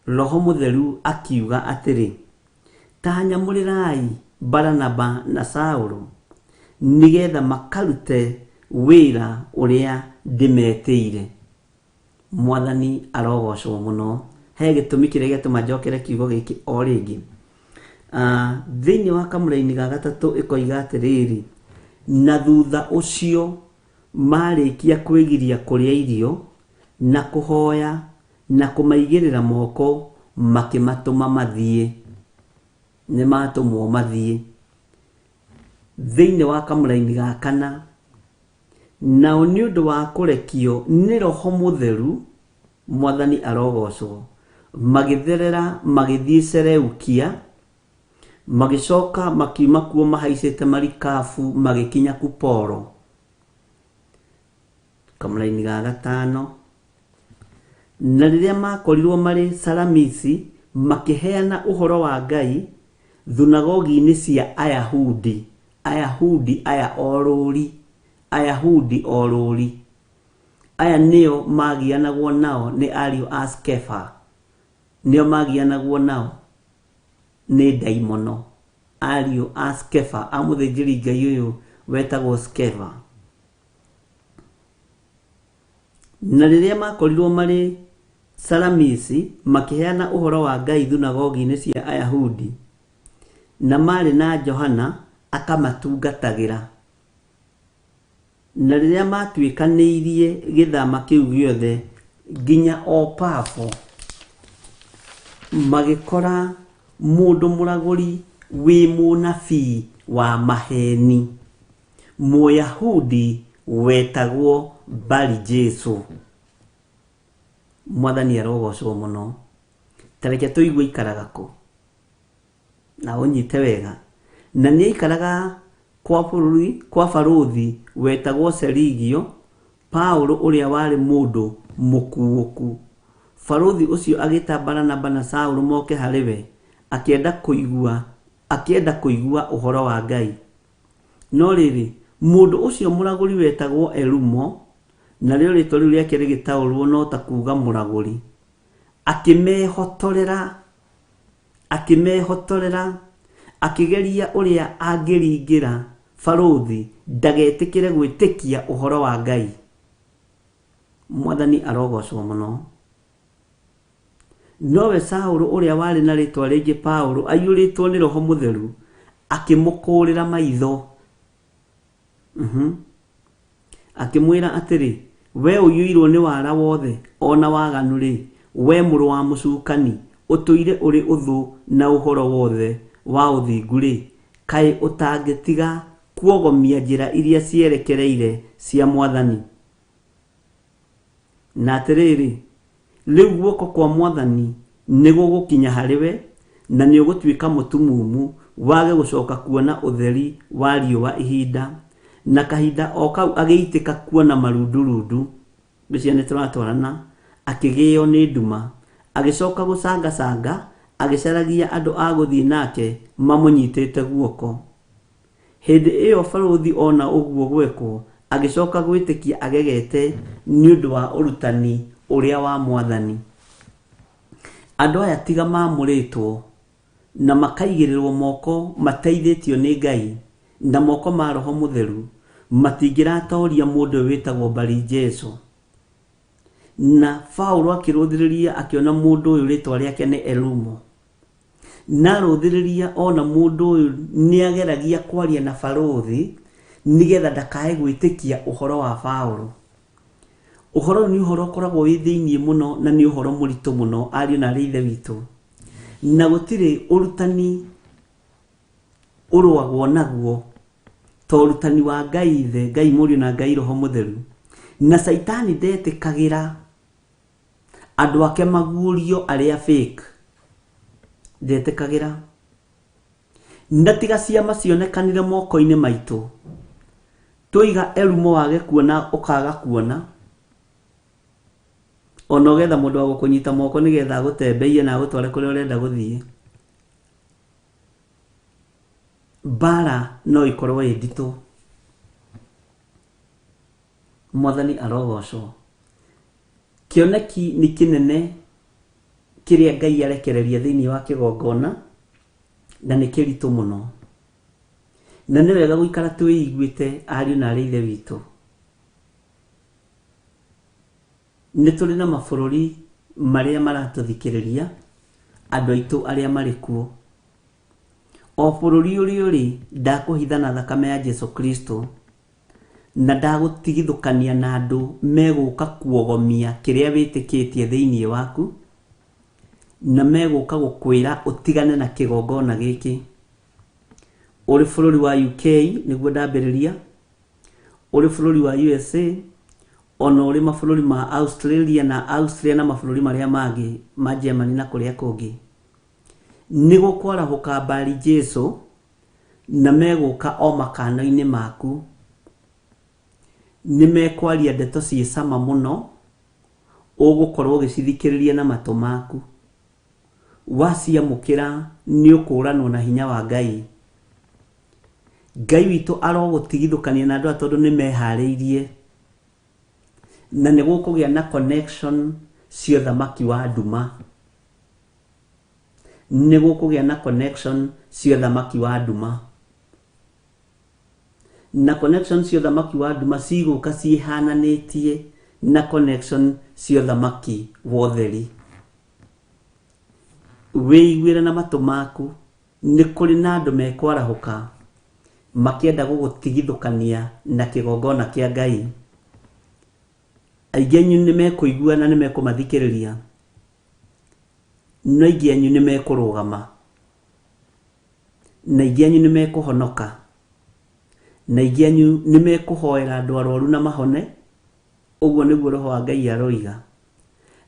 [SPEAKER 2] Roho Mũtheru akiuga atĩrĩ, ta nyamũrĩrai Baranaba na Saũlũ Nĩgetha makarute wĩra ũrĩa ndĩmetĩire. Mwathani arogocwo mũno. He gĩtũmi kĩrĩa gĩatũma njokere kiugo gĩkĩ o rĩngĩ. Thĩinĩ wa kamũraini ga gatatũ ĩkoiga atĩrĩrĩ, na thutha ũcio marĩkia kwĩgiria kũrĩa irio na kũhoya na kũmaigĩrĩra moko, makĩmatũma mathiĩ. Nĩ matũmwo mathiĩ. Thĩinĩ wa kamũraini ga kana, nao nĩ ũndũ wa kũrekio nĩ Roho Mũtheru, Mwathani arogocwo, magĩtherera magĩthiĩ Seleukia, magĩcoka makiuma kuo mahaicĩte marikabu magĩkinya Kuporo. Kamũraini ga gatano, na rĩrĩa makorirwo marĩ Salamisi, makĩheana ũhoro wa Ngai thunagogi-inĩ cia Ayahudi. Ayahudi aya orũri, Ayahudi orũri. Aya nĩo magianagwo nao nĩ ariũ a Skefa, nĩo magianagwo nao nĩ ndaimono. Ariũ a Skefa, a mũthĩnjĩri Ngai ũyũ wetagwo Skeva. Na rĩrĩa makorirwo marĩ Salamisi, makĩheana ũhoro wa Ngai thunagogi-inĩ cia Ayahudi, na marĩ na Johana akamatungatagĩra. Na rĩrĩa maatuĩkanĩirie gĩthama kĩu gĩothe nginya o Pafo, magĩkora mũndũ mũragũri wĩ mũnabii wa maheeni, Mũyahudi wetagwo Bari-Jesũ. Mwathani arogocwo mũno. Ta reke tũigue aikaraga kũ, na ũnyite wega. Na nĩ aikaraga kwa bũrũri kwa barũthi wetagwo Serigio Paulo ũrĩa warĩ mũndũ mũkuũku. Barũthi ũcio agĩta Baranaba na Saũlũ moke harĩ we, akĩenda kũigua akĩenda kũigua ũhoro wa Ngai. No rĩrĩ, mũndũ ũcio mũragũri wetagwo Elumo, narĩo rĩĩtwa rĩu rĩake rĩgĩtaũrwo no ta kuuga mũragũri, akĩmehotorera, akĩmehotorera, akĩgeria ũrĩa angĩringĩra barũthi ndagetĩkĩre gwĩtĩkia ũhoro wa Ngai. Mwathani arogocwo mũno. Nowe Saũlũ ũrĩa warĩ na rĩĩtwa rĩngĩ Paũlũ, aiyũrĩtwo nĩ Roho Mũtheru, akĩmũkũũrĩra maitho. Akĩmwĩra atĩrĩ, Wee ũiyũirwo nĩ wara wothe o na waganu-rĩ, wee mũrũ wa mũcukani, ũtũire ũrĩ ũthũ na ũhoro wothe wa ũthingu-rĩ, kaĩ ũtangĩtiga kuogomia njĩra iria cierekereire cia Mwathani? Na atĩrĩrĩ, rĩu guoko kwa Mwathani nĩgũgũkinya harĩwe, na nĩũgũtuĩka mũtumumu, wage gũcoka kuona ũtheri wa riũa ihinda. Na kahinda o kau agĩitĩka kuona marundurundu, ngwĩciria nĩtũratwarana, akĩgĩo nĩ nduma, agĩcoka gũcangacanga, agĩcaragia andũ a gũthiĩ nake mamũnyitĩte guoko. Hĩndĩ ĩyo barũthi ona ũguo gwekwo, agĩcoka gwĩtĩkia agegete nĩ ũndũ wa ũrutani ũrĩa wa Mwathani. Andũ aya tiga maamũrĩtwo na makaigĩrĩrwo moko mateithĩtio nĩ Ngai na moko ma Roho Mũtheru, matingĩratoria mũndũ ũyũ wĩtagwo Bari-Jesũ. Na Paũlũ akĩrũthĩrĩria akĩona mũndũ ũyũ rĩtwa rĩake nĩ Elumo. Na arũthĩrĩria ona mũndũ ũyũ nĩageragia kwaria na barũthi nĩgetha ndakae gwĩtĩkia ũhoro wa Paũlũ. Ũhoro ũyũ nĩ ũhoro ũkoragwo wĩ thĩiniĩ mũno na nĩ ũhoro mũritũ mũno ariũ na arĩ ithe witũ. Na gũtirĩ ũrutani ũrũagwo naguo ta ũrutani wa Ngai Ithe, Ngai Mũriũ na Ngai Roho Mũtheru. Na Caitani ndetĩkagĩra andũ ake maguũrio arĩa fake. Ndetĩkagĩra. Na tiga ciama cionekanire moko-inĩ maitũ, twoiga Elumo wage kuona ũkaga kuona, ona ũgetha mũndũ wa gũkũnyita moko nĩgetha agũtembeie na agũtware kũrĩa ũrenda gũthiĩ. Mbara no ĩkorwo ĩ nditũ. Mwathani arogocwo. Kĩoneki nĩ kĩnene kĩrĩa Ngai arekereria thĩinĩ wa kĩgongona na nĩ kĩritũ mũno. Na nĩ wega gũikara twĩiguĩte ariũ na arĩ ithe witũ. Nĩ tũrĩ na mabũrũri marĩa maratũthikĩrĩria, andũ aitũ arĩa marĩ kuo. O bũrũri ũrĩa ũrĩ, ndakũhitha na thakame ya Jesu Kristo, na ndagũtigithũkania na andũ megũka kuogomia kĩrĩa wĩtĩkĩtie thĩinĩ waku, na megũka gũkwĩra ũtigane na kĩgongona gĩkĩ. Ũrĩ bũrũri wa UK nĩguo ndambĩrĩria, ũrĩ bũrũri wa USA, ona ũrĩ mabũrũri ma Australia na Austria na mabũrũri marĩa mangĩ ma Germany na kũrĩa kũngĩ. Nĩ gũkwarahũka mbari Jesu na megũka o makano-inĩ maku. Nĩ mekwaria ndeto ciĩ cama mũno, ũgũkorwo ũgĩcithikĩrĩria na matũ maku. Waciamũkĩra nĩ ũkũranwo na hinya wa Ngai. Ngai witũ arogũtigithũkania na andũ aya tondũ nĩ meharĩirie, na nĩ gũkũgĩa na connection cia ũthamaki wa nduma. Nĩ gũkũgĩa na connection cia ũthamaki wa nduma. Na connection cia ũthamaki wa nduma cigũka cihananĩtie na connection cia ũthamaki wa ũtheri. Wĩiguĩre na matũ maku, nĩ kũrĩ na andũ mekwarahũka makĩenda gũgũtigithũkania na kĩgongona kĩa Ngai. Aingĩ anyu nĩ mekũigua na nĩ mekũmathikĩrĩria, no aingĩ anyu nĩ mekũrũgama, na aingĩ anyu nĩ mekũhonoka, na aingĩ anyu nĩ mekũhoera andũ arwaru na mahone. Ũguo nĩguo Roho wa Ngai aroiga.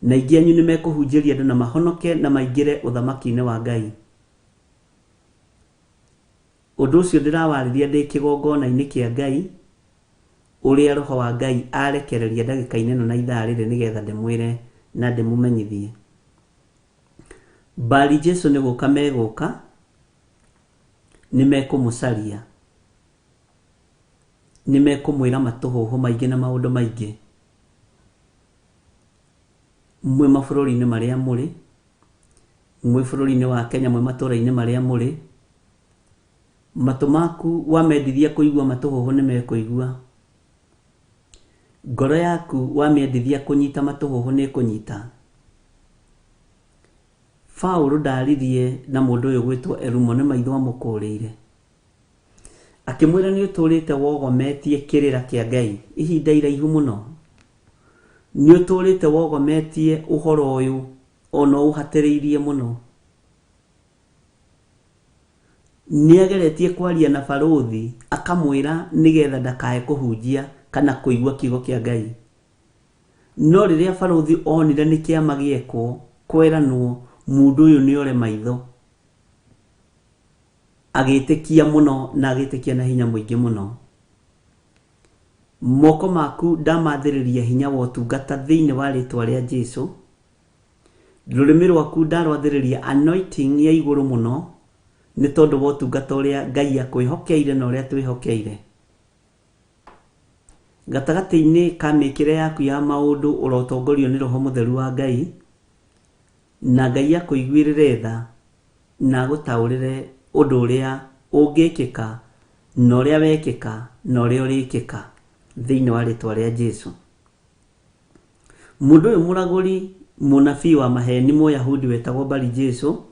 [SPEAKER 2] Na aingĩ anyu nĩ mekũhunjĩria andũ na mahonoke na maingĩre ũthamaki-inĩ wa Ngai. Ũndũ ũcio ndĩrawarĩria ndĩ kĩgongona-inĩ kĩa Ngai, ũrĩa Roho wa Ngai arekereria ndagĩka-inĩ ĩno na ithaa rĩrĩ nĩgetha ndĩmwĩre na ndĩmũmenyithie. Mbari Jesu nĩ gũka megũka, nĩ mekũmũcaria, nĩ mekũmwĩra matũhũhũ maingĩ na maũndũ maingĩ. Mwĩ mabũrũri-inĩ marĩa mũrĩ, mwĩ bũrũri-inĩ wa Kenya, mwĩ matũũra-inĩ marĩa mũrĩ, matũ maku wamendithia kũigua matũhũhũ nĩ mekũigua. Ngoro yaku wamĩendithia kũnyita matũhũhũ nĩ ĩkũnyita. Paũlũ ndaririe na mũndũ ũyũ gwĩtwo Erumo nĩ maitho amũkũrĩire. Akĩmwĩra nĩ ũtũrĩte wogometie kĩrĩra kĩa Ngai ihinda iraihu mũno. Nĩ ũtũrĩte wogometie ũhoro ũyũ ona ũhatĩrĩirie mũno. Nĩ ageretie kwaria na barũthi akamwĩra nĩgetha ndakae kũhunjia kana kũigua kiugo kĩa Ngai. No rĩrĩa barũthi onire nĩ kĩama gĩekwo kweranwo mũndũ ũyũ nĩ ore maitho, agĩtĩkia mũno na agĩtĩkia na hinya mũingĩ mũno. Moko maku ndamathĩrĩria hinya wa ũtungata thĩinĩ wa rĩtwa rĩa Jesu. Rũrĩmĩ rwaku ndarwathĩrĩria anointing ya igũrũ mũno nĩ tondũ wa ũtungata ũrĩa Ngai akwĩhokeire na ũrĩa twĩhokeire. Gatagatĩ-inĩ ka mĩkĩre yaku ya maũndũ ũrotongorio nĩ Roho Mũtheru wa Ngai, na Ngai akũiguĩrĩre tha na agũtaũrĩre ũndũ ũrĩa ũngĩkĩka na ũrĩa wekĩka na ũrĩa ũrĩkĩka thĩinĩ wa rĩtwa rĩa Jesu. Mũndũ ũyũ mũragũri mũnabii wa maheni Mũyahudi wetagwo Bari Jesu,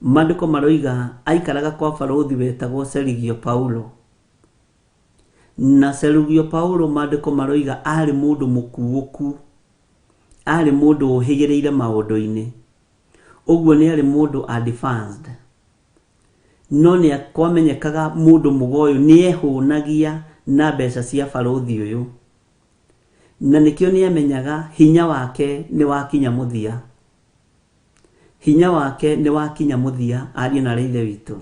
[SPEAKER 2] maandĩko maroiga aikaraga kwa barũthi wetagwo Serigio Paulo. Na Serugio Paulo maandĩko maroiga arĩ mũndũ mũkuũku, arĩ mũndũ ũhĩgĩrĩire maũndũ-inĩ. Ũguo nĩ arĩ mũndũ advanced. No nĩ kwamenyekaga mũndũ mũgo ũyũ nĩ ehũnagia na mbeca cia barũthi ũyũ. Na nĩkĩo nĩ amenyaga hinya wake nĩ wakinya mũthia. Hinya wake nĩ wakinya mũthia, ariũ na aarĩ a Ithe witũ.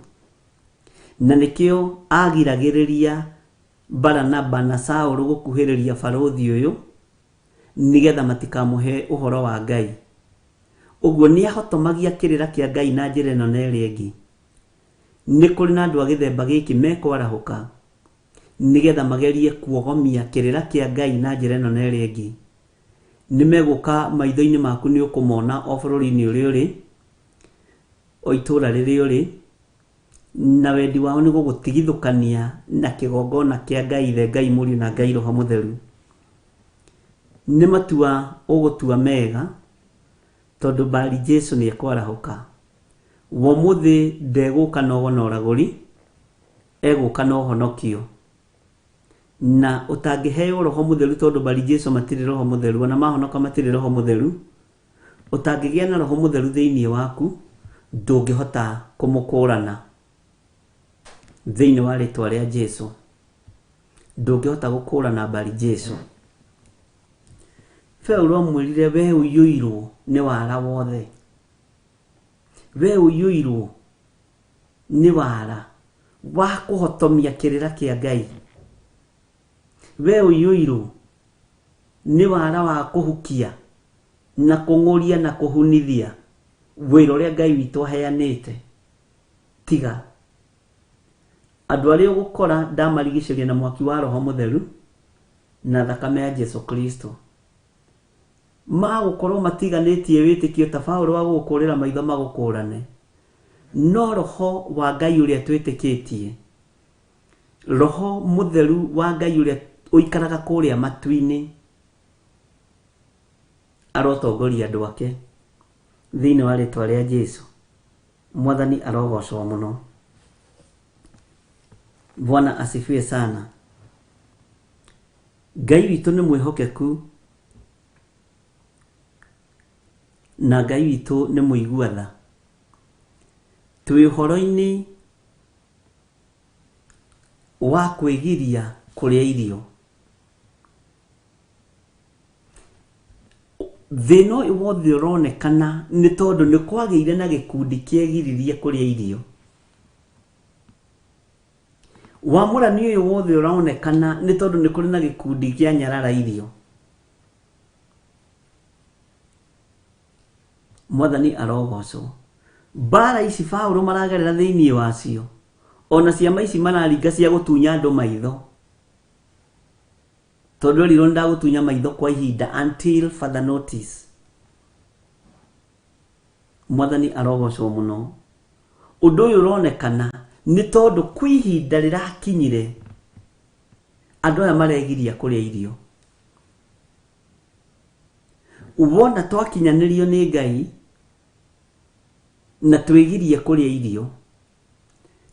[SPEAKER 2] Na nĩkĩo agiragĩrĩria Baranaba na Saũlũ gũkuhĩrĩria barũthi ũyũ nĩgetha matikamũhe ũhoro wa Ngai. Ũguo nĩ ahotomagia kĩrĩra kĩa Ngai na njĩra ĩno na ĩrĩa ĩngĩ. Nĩ kũrĩ na andũ a gĩthemba gĩkĩ mekwarahũka nĩgetha magerie kuogomia kĩrĩra kĩa Ngai na njĩra ĩno na ĩrĩa ĩngĩ. Nĩ megũka maitho-inĩ maku, nĩ ũkũmona o bũrũri-inĩ ũrĩa ũrĩ, o itũũra rĩrĩa ũrĩ, Na wendi wao nĩ gũgũtigithũkania na kĩgongona kĩa Ngai Ithe, Ngai Mũriũ na Ngai Roho Mũtheru. Nĩ matua ũgũtua mega tondũ Bari Jesu nĩ ekwarahũka. Wa ũmũthĩ ndegũka na ũgo na ũragũri, egũka na ũhonokio. Na ũtangĩheo Roho Mũtheru tondũ Bari Jesu matirĩ Roho Mũtheru, ona mahonoka matirĩ Roho Mũtheru, ũtangĩgĩa na Roho Mũtheru thĩinĩ waku, ndũngĩhota kũmũkũrana. Thĩinĩ wa rĩtwa rĩa Jesu, ndũngĩhota gũkũrana Bari Jesu. Paulo amwĩrire we ũiyũirwo nĩ wara wothe, we ũiyũirwo nĩ wara wa kũhotomia kĩrĩra kĩa Ngai, we ũiyũirwo nĩ wara wa kũhukia na kũng'ũria na kũhunithia wĩra ũrĩa Ngai witũ aheanĩte. Tiga andũ arĩa ũgũkora ndamarigicĩria na mwaki wa Roho Mũtheru na thakame ya Jesu Kristo, magũkorwo matiganĩtie wĩtĩkio ta Paulo wa gũgũkũrĩra maitho magũkũrane, no Roho wa Ngai ũrĩa twĩtĩkĩtie, Roho Mũtheru wa Ngai ũrĩa ũikaraga kũrĩa matu-inĩ, arotongoria andũ ake thĩinĩ wa rĩtwa rĩa Jesu. Mwathani arogocwo mũno. Bwana asifiwe sana. Ngai witũ nĩ mwĩhokeku na Ngai witũ nĩ mũigua tha. Twĩ ũhoro-inĩ wa kwĩgiria kũrĩa irio. Thĩna ũyũ wothe ũronekana nĩ tondũ nĩ kwagĩire na gĩkundi kĩegiririe kũrĩa irio. Wamũrani ũyũ wothe ũronekana nĩ tondũ nĩ kũrĩ na gĩkundi kĩa nyarara irio. Mwathani arogocwo. Mbara ici Paulo maragerera thĩinĩ wacio, ona ciama ici mararinga cia gũtunya andũ maitho, tondũ erirwo nĩndagũtunya maitho kwa ihinda until further notice. Mwathani arogocwo mũno. Ũndũ ũyũ ũronekana nĩ tondũ kwĩ ihinda rĩrakinyire andũ aya maregiria kũrĩa irio. Wona twakinyanĩrio nĩ Ngai na twĩgirie kũrĩa irio,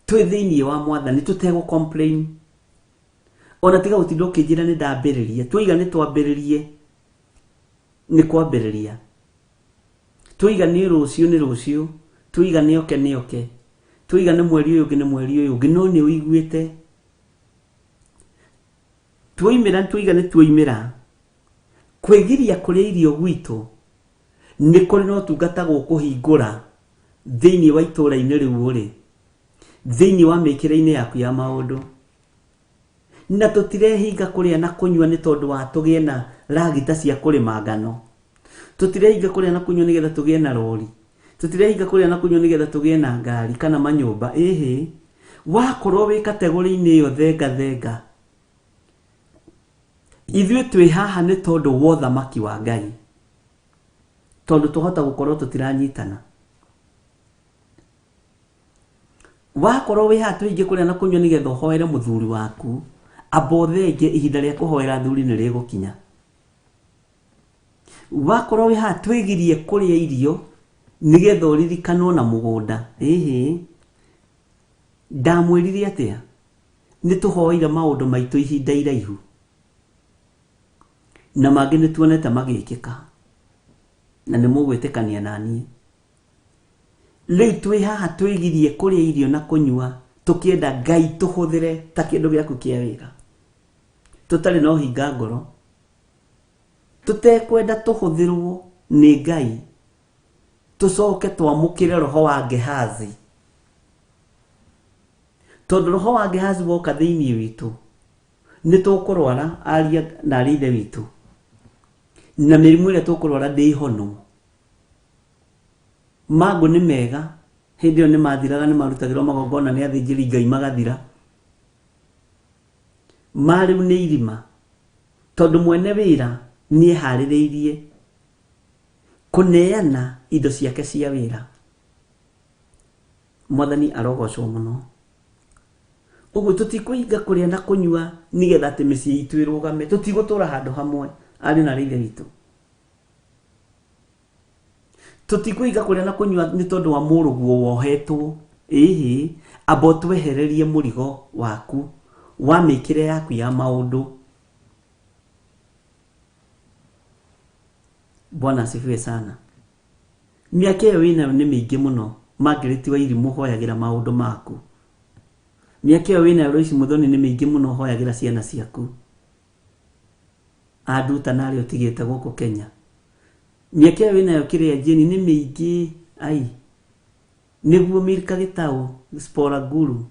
[SPEAKER 2] twĩ thĩinĩ wa Mwathani tũtegũ complain, ona tiga gũtinda ũkĩnjĩra nĩ ndambĩrĩria, twaiga nĩ twambĩrĩrie nĩ kwambĩrĩria, twaiga nĩ rũciũ nĩ rũciũ, twaiga nĩ oke nĩ oke, twaiga nĩ mweri ũyũ ũngĩ nĩ mweri ũyũ ũngĩ, no nĩ ũiguĩte. Twoimĩra twaiga nĩ twoimĩra. Kwĩgiria kũrĩa irio gwitũ nĩ kũrĩ na ũtungata gũkũhingũra thĩinĩ wa itũũra-inĩ rĩu ũrĩ, thĩinĩ wa mĩkĩre-inĩ yaku ya maũndũ. Na tũtirehinga kũrĩa na kũnyua nĩ tondũ wa tũgĩe na ragita cia kũrĩma ngano. Tũtirehinga kũrĩa na kũnyua nĩgetha tũgĩe na rori. Tũtirehinga kũrĩa na kũnyua nĩgetha tũgĩe na ngari kana manyũmba. Ĩhĩ, wakorwo wĩ kategori-inĩ ĩyo thenga thenga. Ithuĩ twĩ haha nĩ tondũ wa ũthamaki wa Ngai. Tondũ twahota gũkorwo tũtiranyitana. Wakorwo wĩ haha twĩhinge kũrĩa na kũnyua nĩgetha ũhoere mũthuri waku, amba ũthenge ihinda rĩa kũhoera athuri nĩ rĩgũkinya. Wakorwo wĩ haha twĩgirie kũrĩa irio nĩgetha ũririkanwo na mũgũnda. Ĩhĩ, ndamwĩrire atĩa? Nĩ tũhoeire maũndũ maitũ ihinda iraihu na mangĩ nĩ tuonete magĩkĩka na nĩ mũgwĩtĩkania na niĩ. Rĩu twĩ haha twĩgirie kũrĩa irio na kũnyua tũkĩenda Ngai tũhũthĩre ta kĩndũ gĩaku kĩa wĩra, tũtarĩ na ũhinga ngoro, tũtekwenda tũhũthĩrwo nĩ Ngai, tũcoke twamũkĩre roho wa Gehazi. Tondũ roho wa Gehazi woka thĩinĩ witũ nĩ tũkũrwara aria na arĩ ithe witũ, na mĩrimũ ĩrĩa tũkũrwara ndĩhonwo. Mangũ nĩ mega, hĩndĩ ĩyo nĩ mathiraga, nĩ marutagĩrwo magongona nĩ athĩnjĩri Ngai magathira. Ma rĩu nĩ irima, tondũ mwene wĩra nĩ eharĩrĩirie kũneana indo ciake cia wĩra. Mwathani arogocwo mũno. Ũguo tũtikũhinga kũrĩa na kũnyua nĩgetha atĩ mĩciĩ itũ ĩrũgame, tũtigũtũra handũ hamwe arĩ na rĩithe witũ. Tũtikũhinga kũrĩa na kũnyua nĩ tondũ wa mũrũguo wohetwo. Ĩhĩ, amba ũtwehererie mũrigo waku wa mĩkĩre yaku ya maũndũ. Bwana asifiwe sana. Mĩaka ĩyo wĩnayo nĩ mĩingĩ mũno. Margaret wa Irimũ hoyagĩra maũndũ maku. Mĩaka ĩyo wĩnayo Lois Muthoni nĩ mĩingĩ mũno, hoyagĩra ciana ciaku. Anduta na arĩa ũtigĩte gũkũ Kenya. Mĩaka ĩyo wĩnayo kĩrĩa Jane nĩ mĩingĩ. Ai. Nĩguo Milka Gĩtaũ, Spora Guru,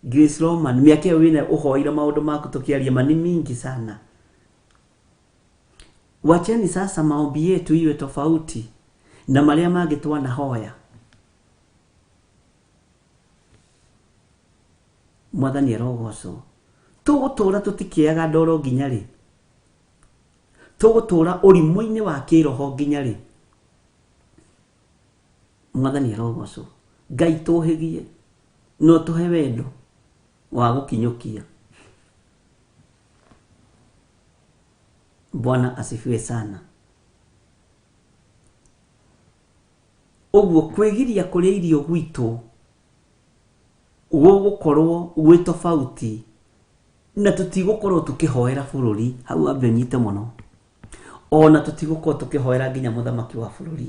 [SPEAKER 2] Grace Roman, mĩaka ĩyo wĩnayo ũhoire maũndũ maku tũkĩaria ma nĩ mingi sana. Wacheni sasa maombi yetu iwe tofauti na marĩa mangĩ twanahoya. Mwathani arogocwo. Tũgũtũra tũtikĩaga ndoro nginya rĩ? Tũgũtũra ũrimũ-inĩ wa kĩroho nginya rĩ? Mwathani arogocwo. Ngai tũhĩgie no tũhe wendo wa gũkinyũkia. Bwana asifiwe sana. Ũguo kwĩgiria kũrĩa irio gwitũ gũgũkorwo gwĩ tofauti na tũtigũkorwo tũkĩhoera bũrũri hau ambe ũnyite mũno, ona tũtigũkorwo tũkĩhoera nginya mũthamaki wa bũrũri.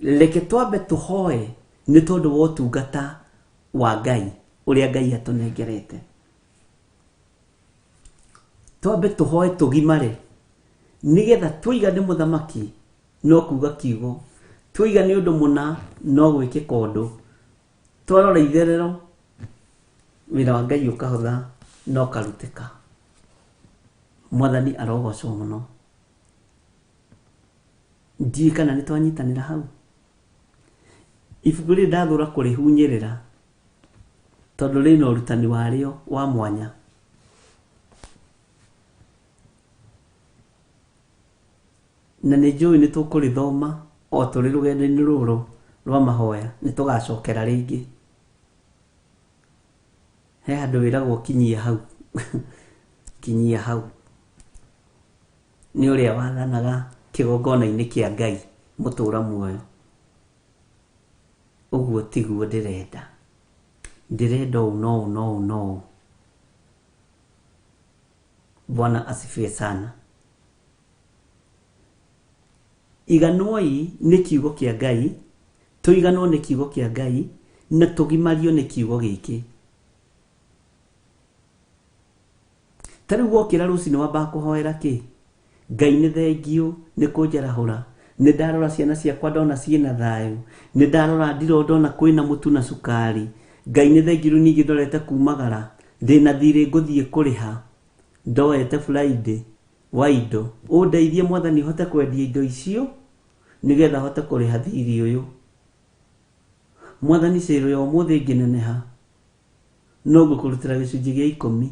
[SPEAKER 2] Reke twambe tũhoe nĩ tondũ wa ũtungata wa Ngai ũrĩa Ngai atũnengerete. Twambe tũhoe tũgimare nĩgetha twoiga nĩ mũthamaki no kuga kiugo, twoiga nĩ ũndũ mũna no gwĩkĩka ũndũ, twarora itherero wĩra wa Ngai ũkahũtha na ũkarutĩka. Mwathani arogocwo mũno. Ndiũĩ kana nĩ twanyitanĩra hau. Ibuku rĩrĩ ndathũra kũrĩhunyĩrĩra tondũ rĩna ũrutani warĩo wa mwanya. Na nĩ njũĩ nĩ tũkũrĩthoma o tũrĩ rũgendo-inĩ rũrũ rwa mahoya, nĩ tũgacokera rĩngĩ. He handũ wĩragwo kinyia hau. Kinyia hau. Nĩ ũrĩa wathanaga kĩgongona-inĩ kĩa Ngai mũtũra muoyo. Ũguo tiguo ndĩrenda. Ndĩrenda ũũ no ũũ no ũũ no ũũ. Bwana asifiwe sana. Iganwoi nĩ kiugo kĩa Ngai, tũiganwo nĩ kiugo kĩa Ngai, na tũgimario nĩ kiugo gĩkĩ. Ta rĩu wokĩra rũcinĩ wambaga kũhoera kĩ? Ngai nĩ thengiũ nĩ kũnjarahũra, nĩ ndarora ciana ciakwa ndona ciĩna thayũ, nĩ ndarora ndiroo ndona kwĩna mũtu na cukari. Ngai nĩ thengiũ rĩu ningĩ ndorete kumagara, ndĩna thirĩ ngũthiĩ kũrĩha, ndoete Friday wa indo, ũndeithie Mwathani hote kwendia indo icio nĩgetha hote kũrĩha thirĩ ũyũ. Mwathani cĩrũ ya ũmũthĩ ngĩneneha no ngũkũrutĩra gĩcunjĩ gĩa ikũmi.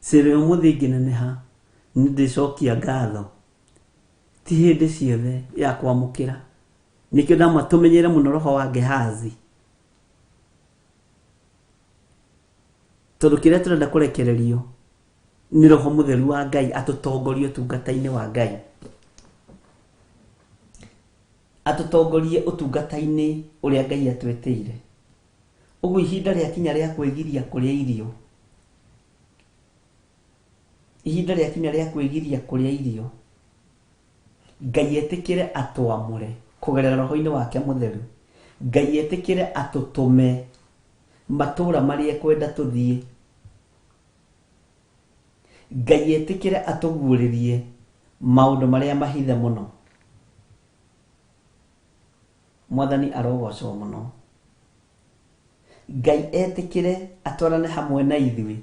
[SPEAKER 2] Cĩrũ ya ũmũthĩ ngĩneneha nĩ ndĩcokia ngatho. Ti hĩndĩ ciothe ya kwamũkĩra. Nĩkĩo ndamatũmenyere mũno roho wa Gehazi. Tondũ kĩrĩa tũrenda kũrekererio nĩ roho mũtheru wa Ngai atũtongorie ũtungata-inĩ wa Ngai. Atũtongorie ũtungata-inĩ ũrĩa Ngai atwĩtĩire. Ũguo ihinda rĩakinya rĩa kwĩgiria kũrĩa irio, ihinda rĩakinya rĩa kwĩgiria kũrĩa irio, Ngai etĩkĩre atwamũre kũgerera roho-inĩ wake mũtheru. Ngai etĩkĩre atũtũme matũra marĩa ekwenda tũthiĩ. Ngai etĩkĩre atũguũrĩrie maũndũ marĩa mahithe mũno. Mwathani arogocwo mũno. Ngai etĩkĩre atwarane hamwe na ithuĩ,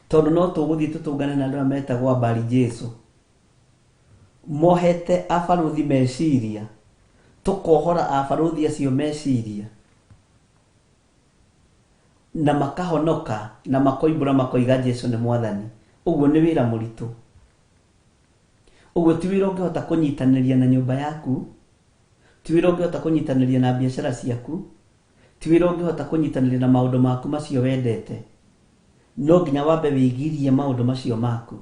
[SPEAKER 2] tondũ no tũgũthiĩ tũtũngane na andũ arĩa metagwo Abari Jesu, mohete abarũthi meciria, tũkohora abarũthi acio meciria na makahonoka na makoimbũra makoiga Jesu nĩ Mwathani. Ũguo nĩ wĩra mũritũ. Ũguo ti wĩra ũngĩhota kũnyitanĩria na nyũmba yaku, ti wĩra ũngĩhota kũnyitanĩria na biacara ciaku, Ti wĩra ũngĩhota kũnyitanĩria na maũndũ maku macio wendete. No nginya wambe wĩgirie maũndũ macio maku.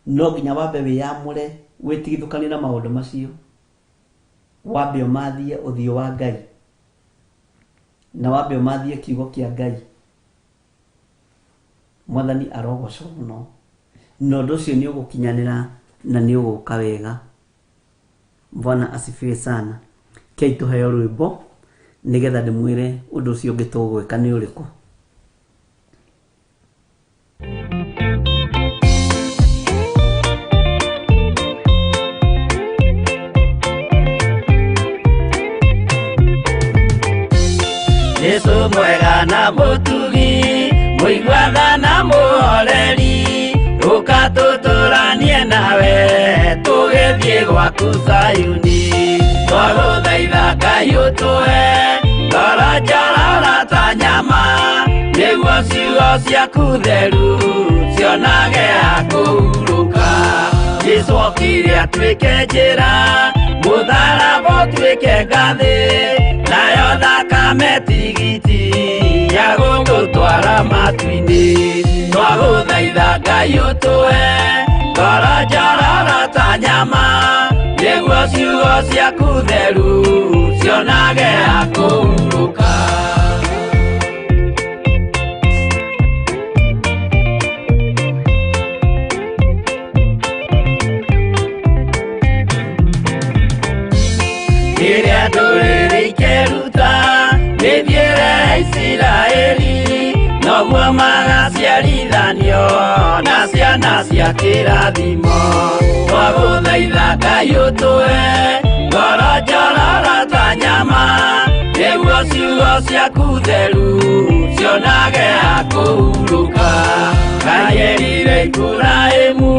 [SPEAKER 2] No nginya wambe wĩyamũre wĩtigithũkanie na maũndũ macio. Wambe ũmathie ũthiũ wa Ngai. Na wambe ũmathie kiugo kĩa Ngai. Mwathani arogocwo mũno. Na ũndũ ũcio nĩ ũgũkinyanĩra na nĩ ũgũka wega. Bwana asifiwe sana. Kei tũheo rwĩmbo nĩgetha ndĩmwĩre ũndũ ũcio ũngĩ tũgwĩka nĩ ũrĩkũ.
[SPEAKER 1] Jesu mwega na mũtugi, mũiguaga na mũhoreri, ũka tũtũranie nawe tũgĩthiĩ gwaku Zayuni. Twagũthaitha Ngai ũtũhe ngoro njororo ta nyama, nĩguo ciugo ciaku theru cionage ha kũhurũka. Jesu okire atuĩke njĩra, mũtharaba ũtuĩke ngathĩ, nayo thakame tigiti ya gũtũtwara matu-inĩ. Twagũthaitha Ngai ũtũhe ngoro njororo ta nyama, nĩguo ciugo ciaku theru cionage ha kũhurũka. Rĩrĩa ndũrĩrĩ ikeruta mĩthiĩre ya Isiraeli, noguo magaciarithanio na ciana cia kĩrathimo. Twagũthaitha Ngai ũtũhe ngoro njororo ta nyama, nĩguo ciugo ciaku theru cionage ha kũhurũka. Ngai erire Iburahĩmu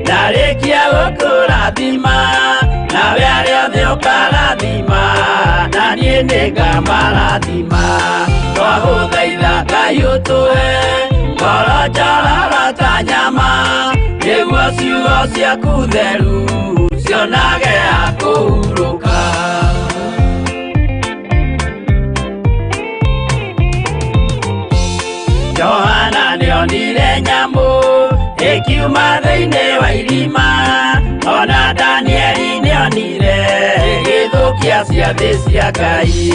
[SPEAKER 1] ndarĩkia gũkũrathima, nawe arĩa othe ũkarathima, na niĩ nĩngamarathima. Twagũthaitha Ngai ũtũhe ngoro njororo ta nyama, nĩguo ciugo ciaku theru cionage ha kũhurũka. Johana nĩonire nyamũ ĩkiuma thĩinĩ wa irima, ona Danieli nĩonire ĩgĩthũkia ciathĩ cia Ngai.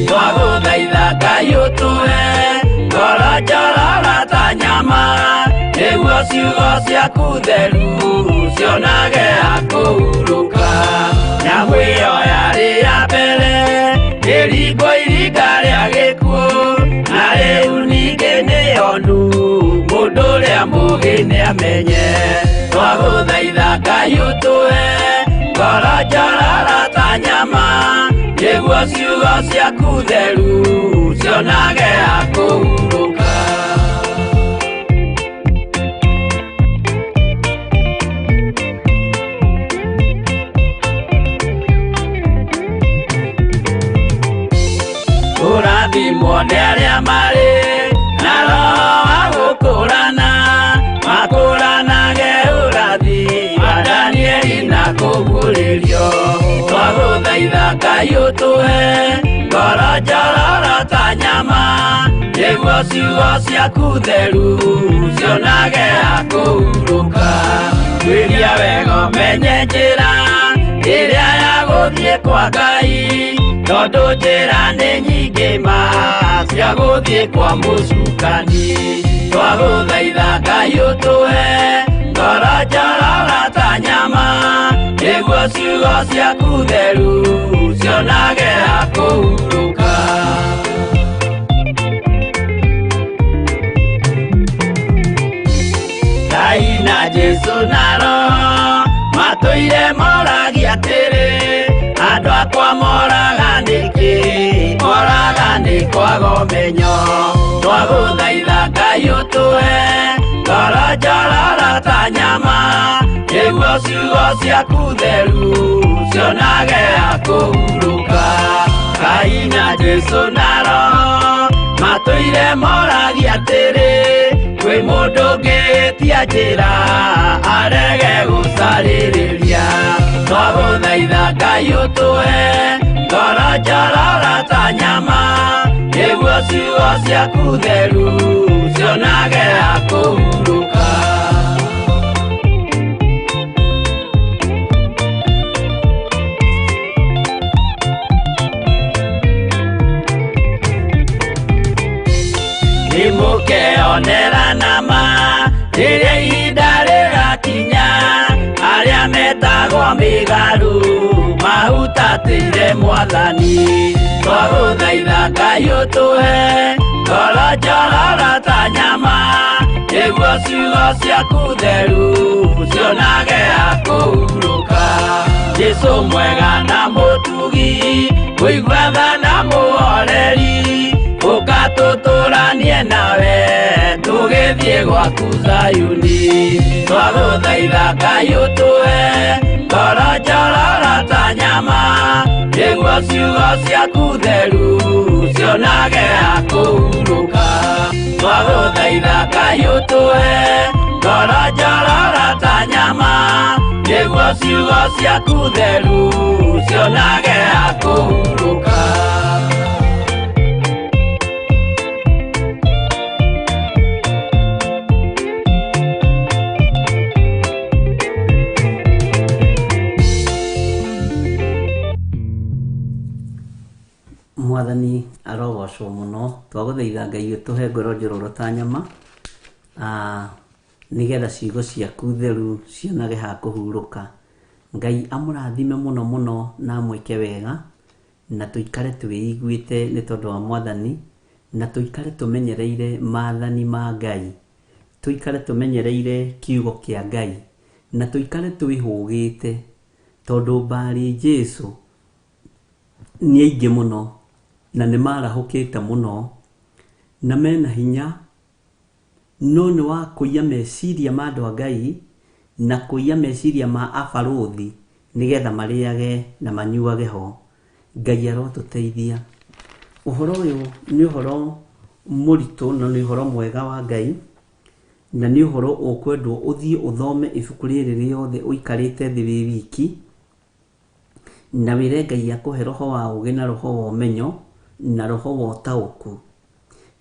[SPEAKER 1] Twagũthaitha Ngai ũtũhe ngoro njororo ta nyama, nĩguo ciugo ciaku theru cionage ha kũhurũka. Nyamũ ĩyo yarĩ ya mbere ĩringwo iringa rĩa gĩkuũ, na rĩu ningĩ nĩyonu mũndũ ũrĩa mũũgĩ nĩamenye. Twagũthaitha Ngai ũtũhe ngoro njororo ta nyama, nĩguo ciugo ciaku theru cionage ha kũhurũka. Kũrathimwo nĩ arĩa marĩ na roho wa gũkũrana, makũranage ũrathi wa Danieli na kũguũrĩrio. Twagũthaitha Ngai ũtũhe ngoro njororo ta nyama, nĩguo ciugo ciaku theru cionage ha kũhurũka. Tuĩria wega ũmenye njĩra ĩrĩa ya gũthiĩ kwa Ngai, tondũ njĩra nĩ nyingĩ ma cia gũthiĩ kwa mũcukani. Twagũthaitha Ngai ũtũhe ngoro njororo ta nyama, nĩguo ciugo ciaku theru cionage ha kũhurũka. Ngai na Jesu na Roho matũire moragia atĩrĩ, andũ akwa moraga nĩkĩ? Moraga nĩ kwaga ũmenyo. Twagũthaitha Ngai ũtũhe ngoro njororo ta nyama, nĩguo ciugo ciaku theru cionage ha kũhurũka. Ngai na Jesu na Roho matũire moragia atĩrĩ, kwĩ mũndũ ũngĩtia njĩra arege gũcarĩrĩria. Twagũthaitha Ngai ũtũhe Ngoro njororo ta nyama nĩguo ciugo ciaku theru cionage ha kũhurũka. Nĩmũkeonera nama rĩrĩa ihinda rĩgakinya arĩa metagwo mĩgarũ mahutatĩire Mwathani. Twagũthaitha Ngai ũtũhe ngoro njororo ta nyama nĩguo ciugo ciaku theru cionage ha kũhurũka. Jesũ mwega na mũtugi mũigua tha na mũhoreri ũka tũtũranie nawe tũgĩthiĩ gwaku Zayuni. Twagũthaitha Ngai ũtũhe ngoro njororo ta nyama nĩguo ciugo ciaku theru cionage ha kũhurũka. Twagũthaitha Ngai ũtũhe ngoro njororo ta nyama nĩguo ciugo ciaku theru cionage ha kũhurũka.
[SPEAKER 2] Mwathani arogocwo mũno. Twagũthaitha Ngai ũtũhe ngoro njororo ta nyama nĩgetha ciugo ciaku theru cionage ha kũhurũka. Ngai amũrathime mũno mũno na amwĩke wega na tũikare twĩiguĩte nĩ tondũ wa Mwathani na tũikare tũmenyereire maathani ma Ngai, tũikare tũmenyereire kiugo kĩa Ngai na tũikare twĩhũgĩte tondũ mbarĩ Jesũ nĩ aingĩ mũno na nĩ marahũkĩte mũno na mena hinya, no nĩ wa kũiya meciria ma andũ a Ngai na kũiya meciria ma abarũthi nĩgetha marĩage na manyuage ho. Ngai arotũteithia. Ũhoro ũyũ nĩ ũhoro mũritũ na nĩ ũhoro mwega wa Ngai na nĩ ũhoro ũkwendwo ũthiĩ ũthome ibuku rĩrĩ rĩothe ũikarĩte thĩ wĩ wiki na wĩre Ngai akũhe roho wa ũũgĩ na roho wa ũmenyo na roho wa ũtaũku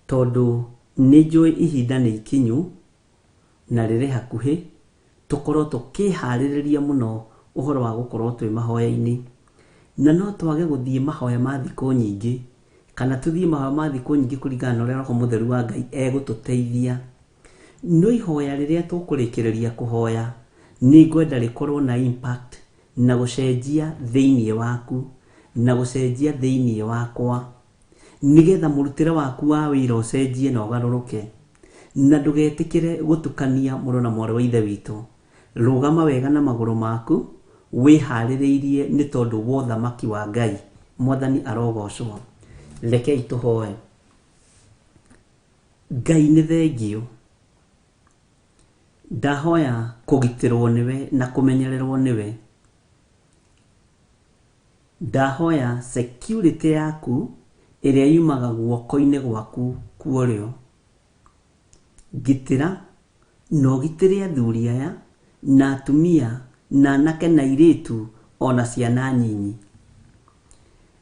[SPEAKER 2] tondũ nĩ njũĩ ihinda nĩ ikinyu na rĩrĩ hakuhĩ tũkorwo tũkĩharĩrĩria mũno ũhoro wa gũkorwo twĩ mahoya-inĩ. Na no twage gũthiĩ mahoya ma thikũ nyingĩ kana tũthiĩ mahoya ma thikũ nyingĩ kũringana na ũrĩa Roho Mũtheru wa Ngai egũtũteithia. No ihoya rĩrĩa tũkũrĩkĩrĩria kũhoya nĩ ngwenda rĩkorwo na impact na gũcenjia thĩinĩ waku na gũcenjia thĩinĩ wakwa nĩgetha mũrutĩre waku wa wĩra ũcenjie na ũgarũrũke na ndũgetĩkĩre gũtukania mũrũ na mwarĩ wa Ithe witũ. Rũgama wega na magũrũ maku wĩharĩrĩirie nĩ tondũ wa ũthamaki wa Ngai. Mwathani arogocwo. Rekei tũhoe. Ngai nĩ thengio. Ndahoya kũgitĩrwo nĩwe na kũmenyererwo nĩwe. Ndahoya security yaku ĩrĩa yumaga guoko-inĩ gwaku kwa ũrĩo. Ngitĩra na ũgitĩre athuri aya na atumia na anake na airĩtu ona ciana nyinyi.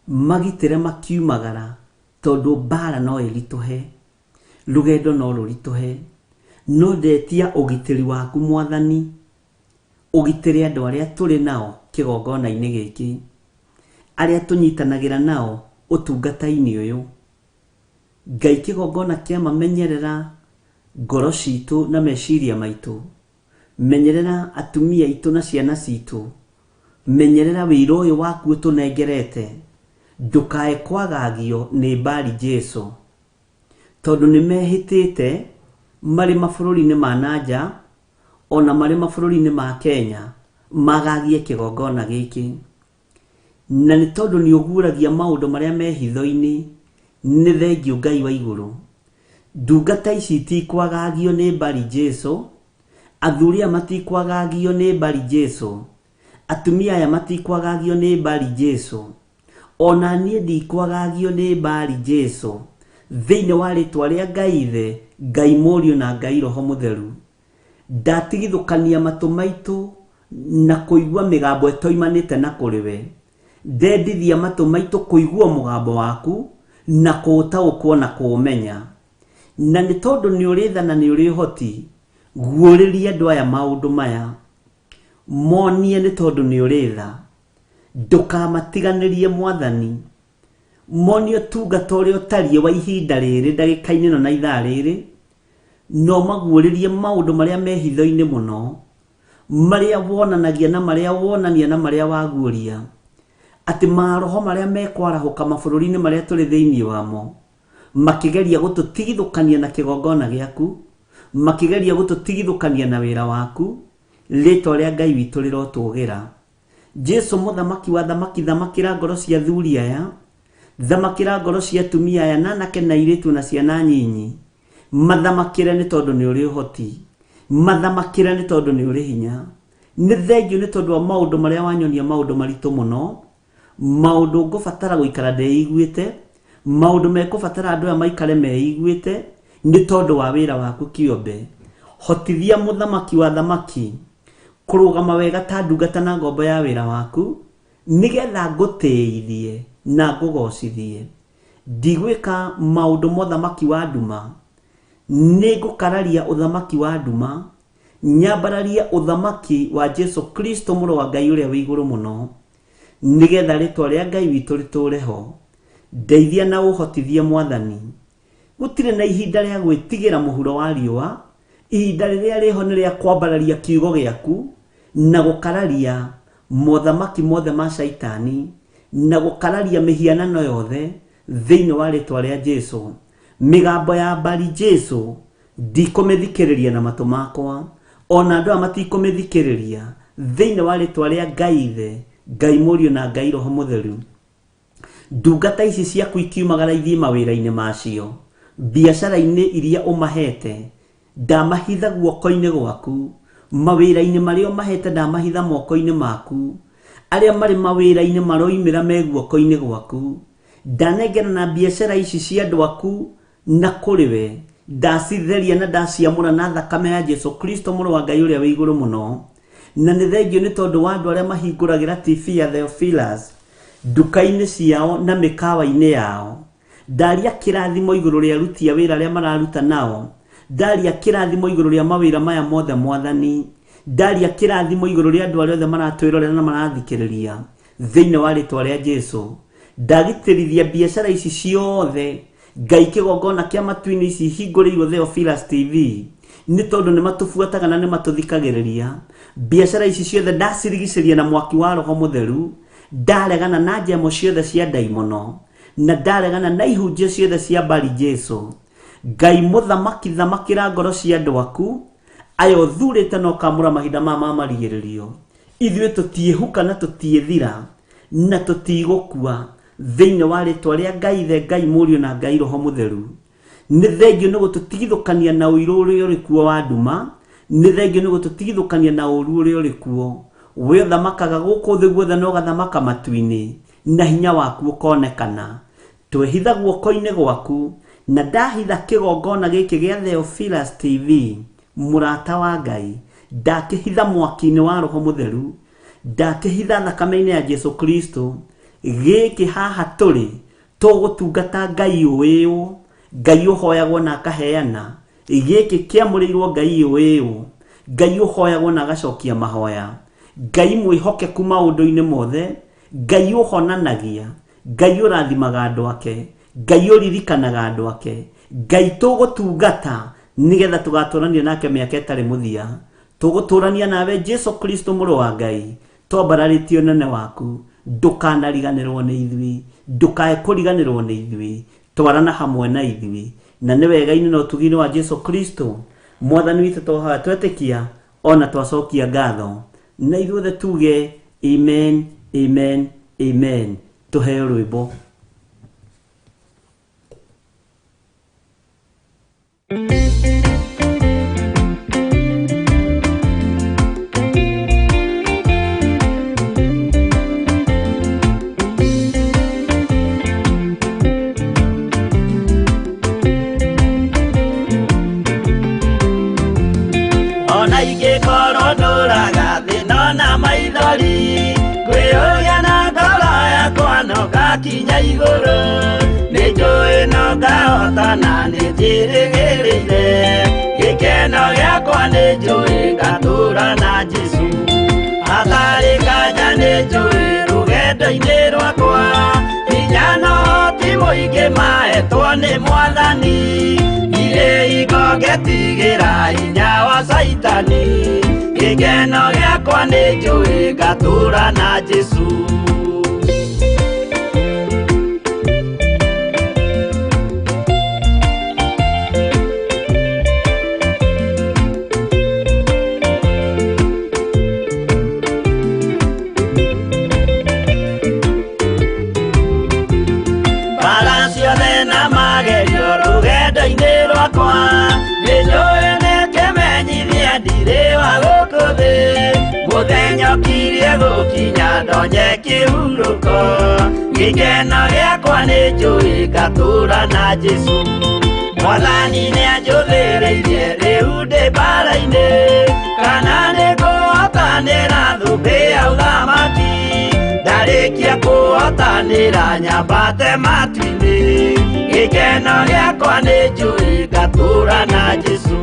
[SPEAKER 2] Magitĩre makiumagara tondũ mbara no ĩritũhe, rũgendo no rũritũhe, no ndetia ũgitĩri waku Mwathani, ũgitĩre andũ arĩa tũrĩ nao kĩgongona-inĩ gĩkĩ, arĩa tũnyitanagĩra nao ũtungata-inĩ ũyũ. Ngai kĩgongona kĩamamenyerera ngoro citũ na meciria maitũ, menyerera atumia aitũ na ciana citũ, menyerera wĩra ũyũ waku ũtũnengerete, ndũkae kwagagio nĩ mbari Jesũ tondũ nĩ mehĩtĩte marĩ mabũrũri-inĩ ma nanja ona marĩ mabũrũri-inĩ ma Kenya magagie kĩgongona gĩkĩ. Na nĩ tondũ nĩ ũguũragia maũndũ marĩa me hitho-inĩ, nĩ thengio Ngai wa igũrũ. Ndungata ici itikwagagio nĩ mbari Jesũ, athuri aya matikwagagio nĩ mbari Jesũ, atumia aya matikwagagio nĩ mbari Jesũ, ona niĩ ndikwagagio nĩ mbari Jesũ. Thĩinĩ wa rĩtwa rĩa Ngai Ithe, Ngai Mũriũ na Ngai Roho Mũtheru, ndatigithũkania matũ maitũ na kũigua mĩgambo ĩtoimanĩte na kũrĩ we. Ndendithia matũ maitũ kũigua mũgambo waku na kũũtaũkwo na kũũmenya. Na nĩ tondũ nĩ ũrĩ tha na nĩ ũrĩ ũhoti, guũrĩria andũ aya maũndũ maya. Monie nĩ tondũ nĩ ũrĩ tha. Ndũkamatiganĩrie Mwathani. Monie ũtungata ũrĩa ũtariĩ wa ihinda rĩrĩ ndagĩka-inĩ ĩno na ithaa rĩrĩ, no maguũrĩrie maũndũ marĩa me hitho-inĩ mũno, marĩa wonanagia na marĩa wonania na marĩa waguũria, atĩ maroho marĩa mekwarahũka mabũrũri-inĩ marĩa tũrĩ thĩinĩ wamo, makĩgeria gũtũtigithũkania na kĩgongona gĩaku, makĩgeria gũtũtigithũkania na wĩra waku, rĩtwa rĩa Ngai witũ rĩrotũgĩra. Jesu mũthamaki wa thamaki, thamakĩra ngoro cia thuri aya, thamakĩra ngoro cia atumia aya na anake na airĩtu na ciana nyinyi, mathamakĩre nĩ tondũ nĩ ũrĩ ũhoti, mathamakĩre nĩ tondũ nĩ ũrĩ hinya. Nĩ thengiũ nĩ tondũ wa maũndũ marĩa wanyonia, maũndũ maritũ mũno, maũndũ ngũbatara gũikara ndĩiguĩte, maũndũ mekũbatara andũ aya maikare meiguĩte nĩ tondũ wa wĩra waku kĩũmbe. Hotithia mũthamaki wa thamaki kũrũgama wega ta ndungata na ngombo ya wĩra waku, nĩgetha ngũtĩithie na ngũgocithie. Ndigwĩka maũndũ ma ũthamaki wa nduma, nĩngũkararia ũthamaki wa nduma, nyambararie ũthamaki wa Jesu Kristo mũrũ wa Ngai ũrĩa wĩ igũrũ mũno, nĩgetha rĩtwa rĩa Ngai witũ rĩtũũre ho. Ndeithia na ũhotithie Mwathani. Gũtirĩ na ihinda rĩa gwĩtigĩra mũhuro wa riũa, ihinda rĩrĩa rĩho nĩ rĩa kwambararia kiugo gĩaku na gũkararia mothamaki mothe ma Shaitani na gũkararia mĩhianano yothe thĩinĩ wa rĩtwa rĩa Jesu. Mĩgambo ya mbari Jesu ndikũmĩthikĩrĩria na matũ makwa, ona andũ aya matikũmĩthikĩrĩria thĩinĩ wa rĩtwa rĩa Ngai Ithe, Ngai Mũriũ na Ngai Roho Mũtheru. Ndungata ici ciaku ikiumagara ithiĩ mawĩra-inĩ macio, biacara-inĩ iria ũmahete, ndamahitha guoko-inĩ gwaku, mawĩra-inĩ marĩa ũmahete ndamahitha moko-inĩ maku, arĩa marĩ mawĩra-inĩ maroimĩra me guoko-inĩ gwaku, ndanengera na biacara ici cia andũ aku na kũrĩ we, ndacitheria na ndaciamũra na thakame ya Jesu Kristo mũrũ wa Ngai ũrĩa wĩ igũrũ mũno. Na nĩ thengio nĩ tondũ wa andũ arĩa mahingũragĩra TV ya Theophilus nduka-inĩ ciao na mĩkawa-inĩ yao. Ndaria kĩrathimo igũrũ rĩa aruti a wĩra arĩa mararuta nao, ndaria kĩrathimo igũrũ rĩa mawĩra maya mothe Mwathani, ndaria kĩrathimo igũrũ rĩa andũ arĩa othe maratwĩrorera na marathikĩrĩria thĩinĩ wa rĩtwa rĩa Jesu. Ndagitĩrithia biacara ici ciothe Ngai kĩgongona kĩa matu-inĩ ici hingũrĩirwo Theophilus TV nĩ tondũ nĩ matũbuataga na nĩ matũthikagĩrĩria. Biacara ici ciothe ndacirigicĩria na mwaki wa Roho Mũtheru, ndaregana na njemo ciothe cia ndaimono na ndaregana na ihunjio ciothe cia mbari Jesu. Ngai mũthamaki, thamakĩra ngoro cia andũ aku aya ũthurĩte na ũkamũra mahinda maya ma marigĩrĩrio. Ithuĩ tũtiĩhuka na tũtiĩthira na tũtigũkua thĩinĩ wa rĩtwa rĩa Ngai Ithe, Ngai Mũriũ na Ngai Roho Mũtheru. Nĩ thengio nĩ gũtũtigithũkania na ũirũ ũrĩa ũrĩ kuo wa nduma, nĩ thengio nĩ gũtũtigithũkania na ũũru ũrĩa ũrĩ kuo. We ũthamakaga gũkũ thĩ guothe na ũgathamaka matu-inĩ, na hinya waku ũkonekana. Twehitha guoko-inĩ gwaku, na ndahitha kĩgongona gĩkĩ gĩa Theophilus TV, mũrata wa Ngai, ndakĩhitha mwaki-inĩ wa Roho Mũtheru, ndakĩhitha thakame-inĩ ya Jesu Kristo. Gĩkĩ haha tũrĩ tũgũtungata Ngai ũĩũ, Ngai ũhoyagwo na akaheana. Gĩkĩ kĩamũrĩirwo Ngai ũĩũ, Ngai ũhoyagwo na agacokia mahoya, Ngai mwĩhokeku maũndũ-inĩ mothe, Ngai ũhonanagia, Ngai ũrathimaga andũ ake, Ngai ũririkanaga andũ ake, Ngai tũgũtungata nĩgetha tũgatũrania nake mĩaka ĩtarĩ mũthia. Tũgũtũrania nawe Jesu Kristo mũrũ wa Ngai, twambararĩtie ũnene waku, ndũkanariganĩrwo nĩ ithuĩ, ndũkae kũriganĩrwo nĩ ithuĩ, twarana hamwe na ithuĩ. Na nĩ wega-inĩ na ũtugi-inĩ wa Jesu Kristo Mwathani witũ twahoya twetĩkia ona twacokia ngatho, na ithuothe tuge amen, amen, amen. Tũheo rwĩmbo.
[SPEAKER 1] Ona ingĩkorwo ndũraga thĩna na maithori, kwĩyũria na ngoro ngakinya igũrũ nĩ njũĩ no ngahotana nĩ njĩrĩgĩrĩire gĩkeno gĩakwa nĩ njũĩ ngatũũra na Jesũ hatarĩ nganja nĩ njũĩ rũgendo-inĩ rwakwa hinya no ti mũingĩ mahetwo nĩ Mwathani ndirĩ hingo ngetigĩra hinya wa Caitani gĩkeno gĩakwa nĩ njũĩ ngatũũra na Jesũ. Mũthenya ũkirie gũkinya ndonye kĩhurũko gĩkeno gĩakwa nĩ njũĩ ngatũũra na Jesũ Mwathani nĩanjũthĩrĩirie rĩu ndĩ mbara-inĩ kana nĩngũhotanĩra thũmbĩ ya ũthamaki ndarĩkia kũhotanĩra nyambate matu-inĩ gĩkeno gĩakwa nĩ njũĩ ngatũũra na Jesũ.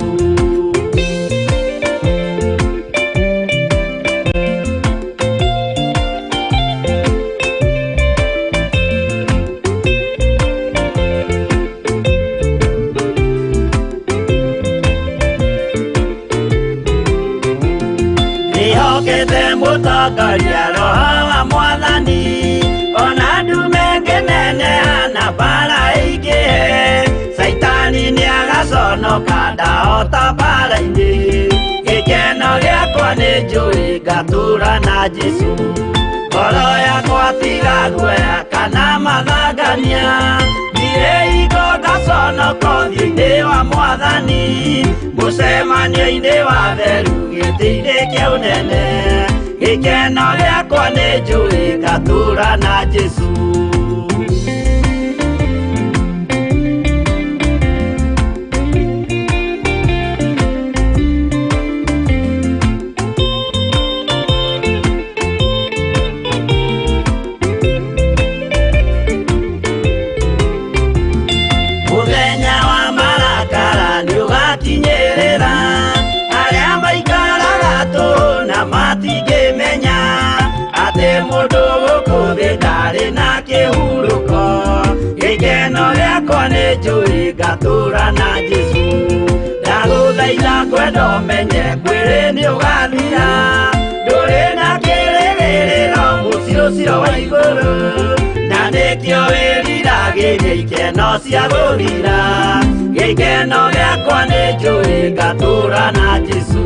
[SPEAKER 1] Mũtongoria roho wa Mwathani ona ndume ngĩneneha na mbara ĩingĩhe Caitani nĩagaconoka ndahota mbara-inĩ gĩkeno gĩakwa nĩ njũĩ ngatũũra na Jesũ ngoro yakwa tiga guoya kana mathangania ndirĩ hingo ngaconoka ũthiũ-inĩ wa Mwathani mũcemanio-inĩ wa theru gĩtĩ-inĩ kĩa ũnene gĩkeno gĩakwa nĩ njũĩ ngatũũra na Jesũ. Mũthenya wa marakara nĩũgakinyĩrĩra arĩa maikaraga tũhũ na matingĩmenya atĩ mũndũ gũkũ thĩ ndarĩ na kĩhurũko gĩkeno gĩakwa nĩ njũĩ ngatũũra na Jesũ ndagũthaitha kwenda ũmenye mwĩrĩ nĩũgathira ndũrĩ na kĩrĩgĩrĩro mũciĩ ũcio wa igũrũ na nĩkĩo wĩriragĩria ikeno cia gũthira gĩkeno gĩakwa nĩ njũĩ ngatũũra na Jesũ.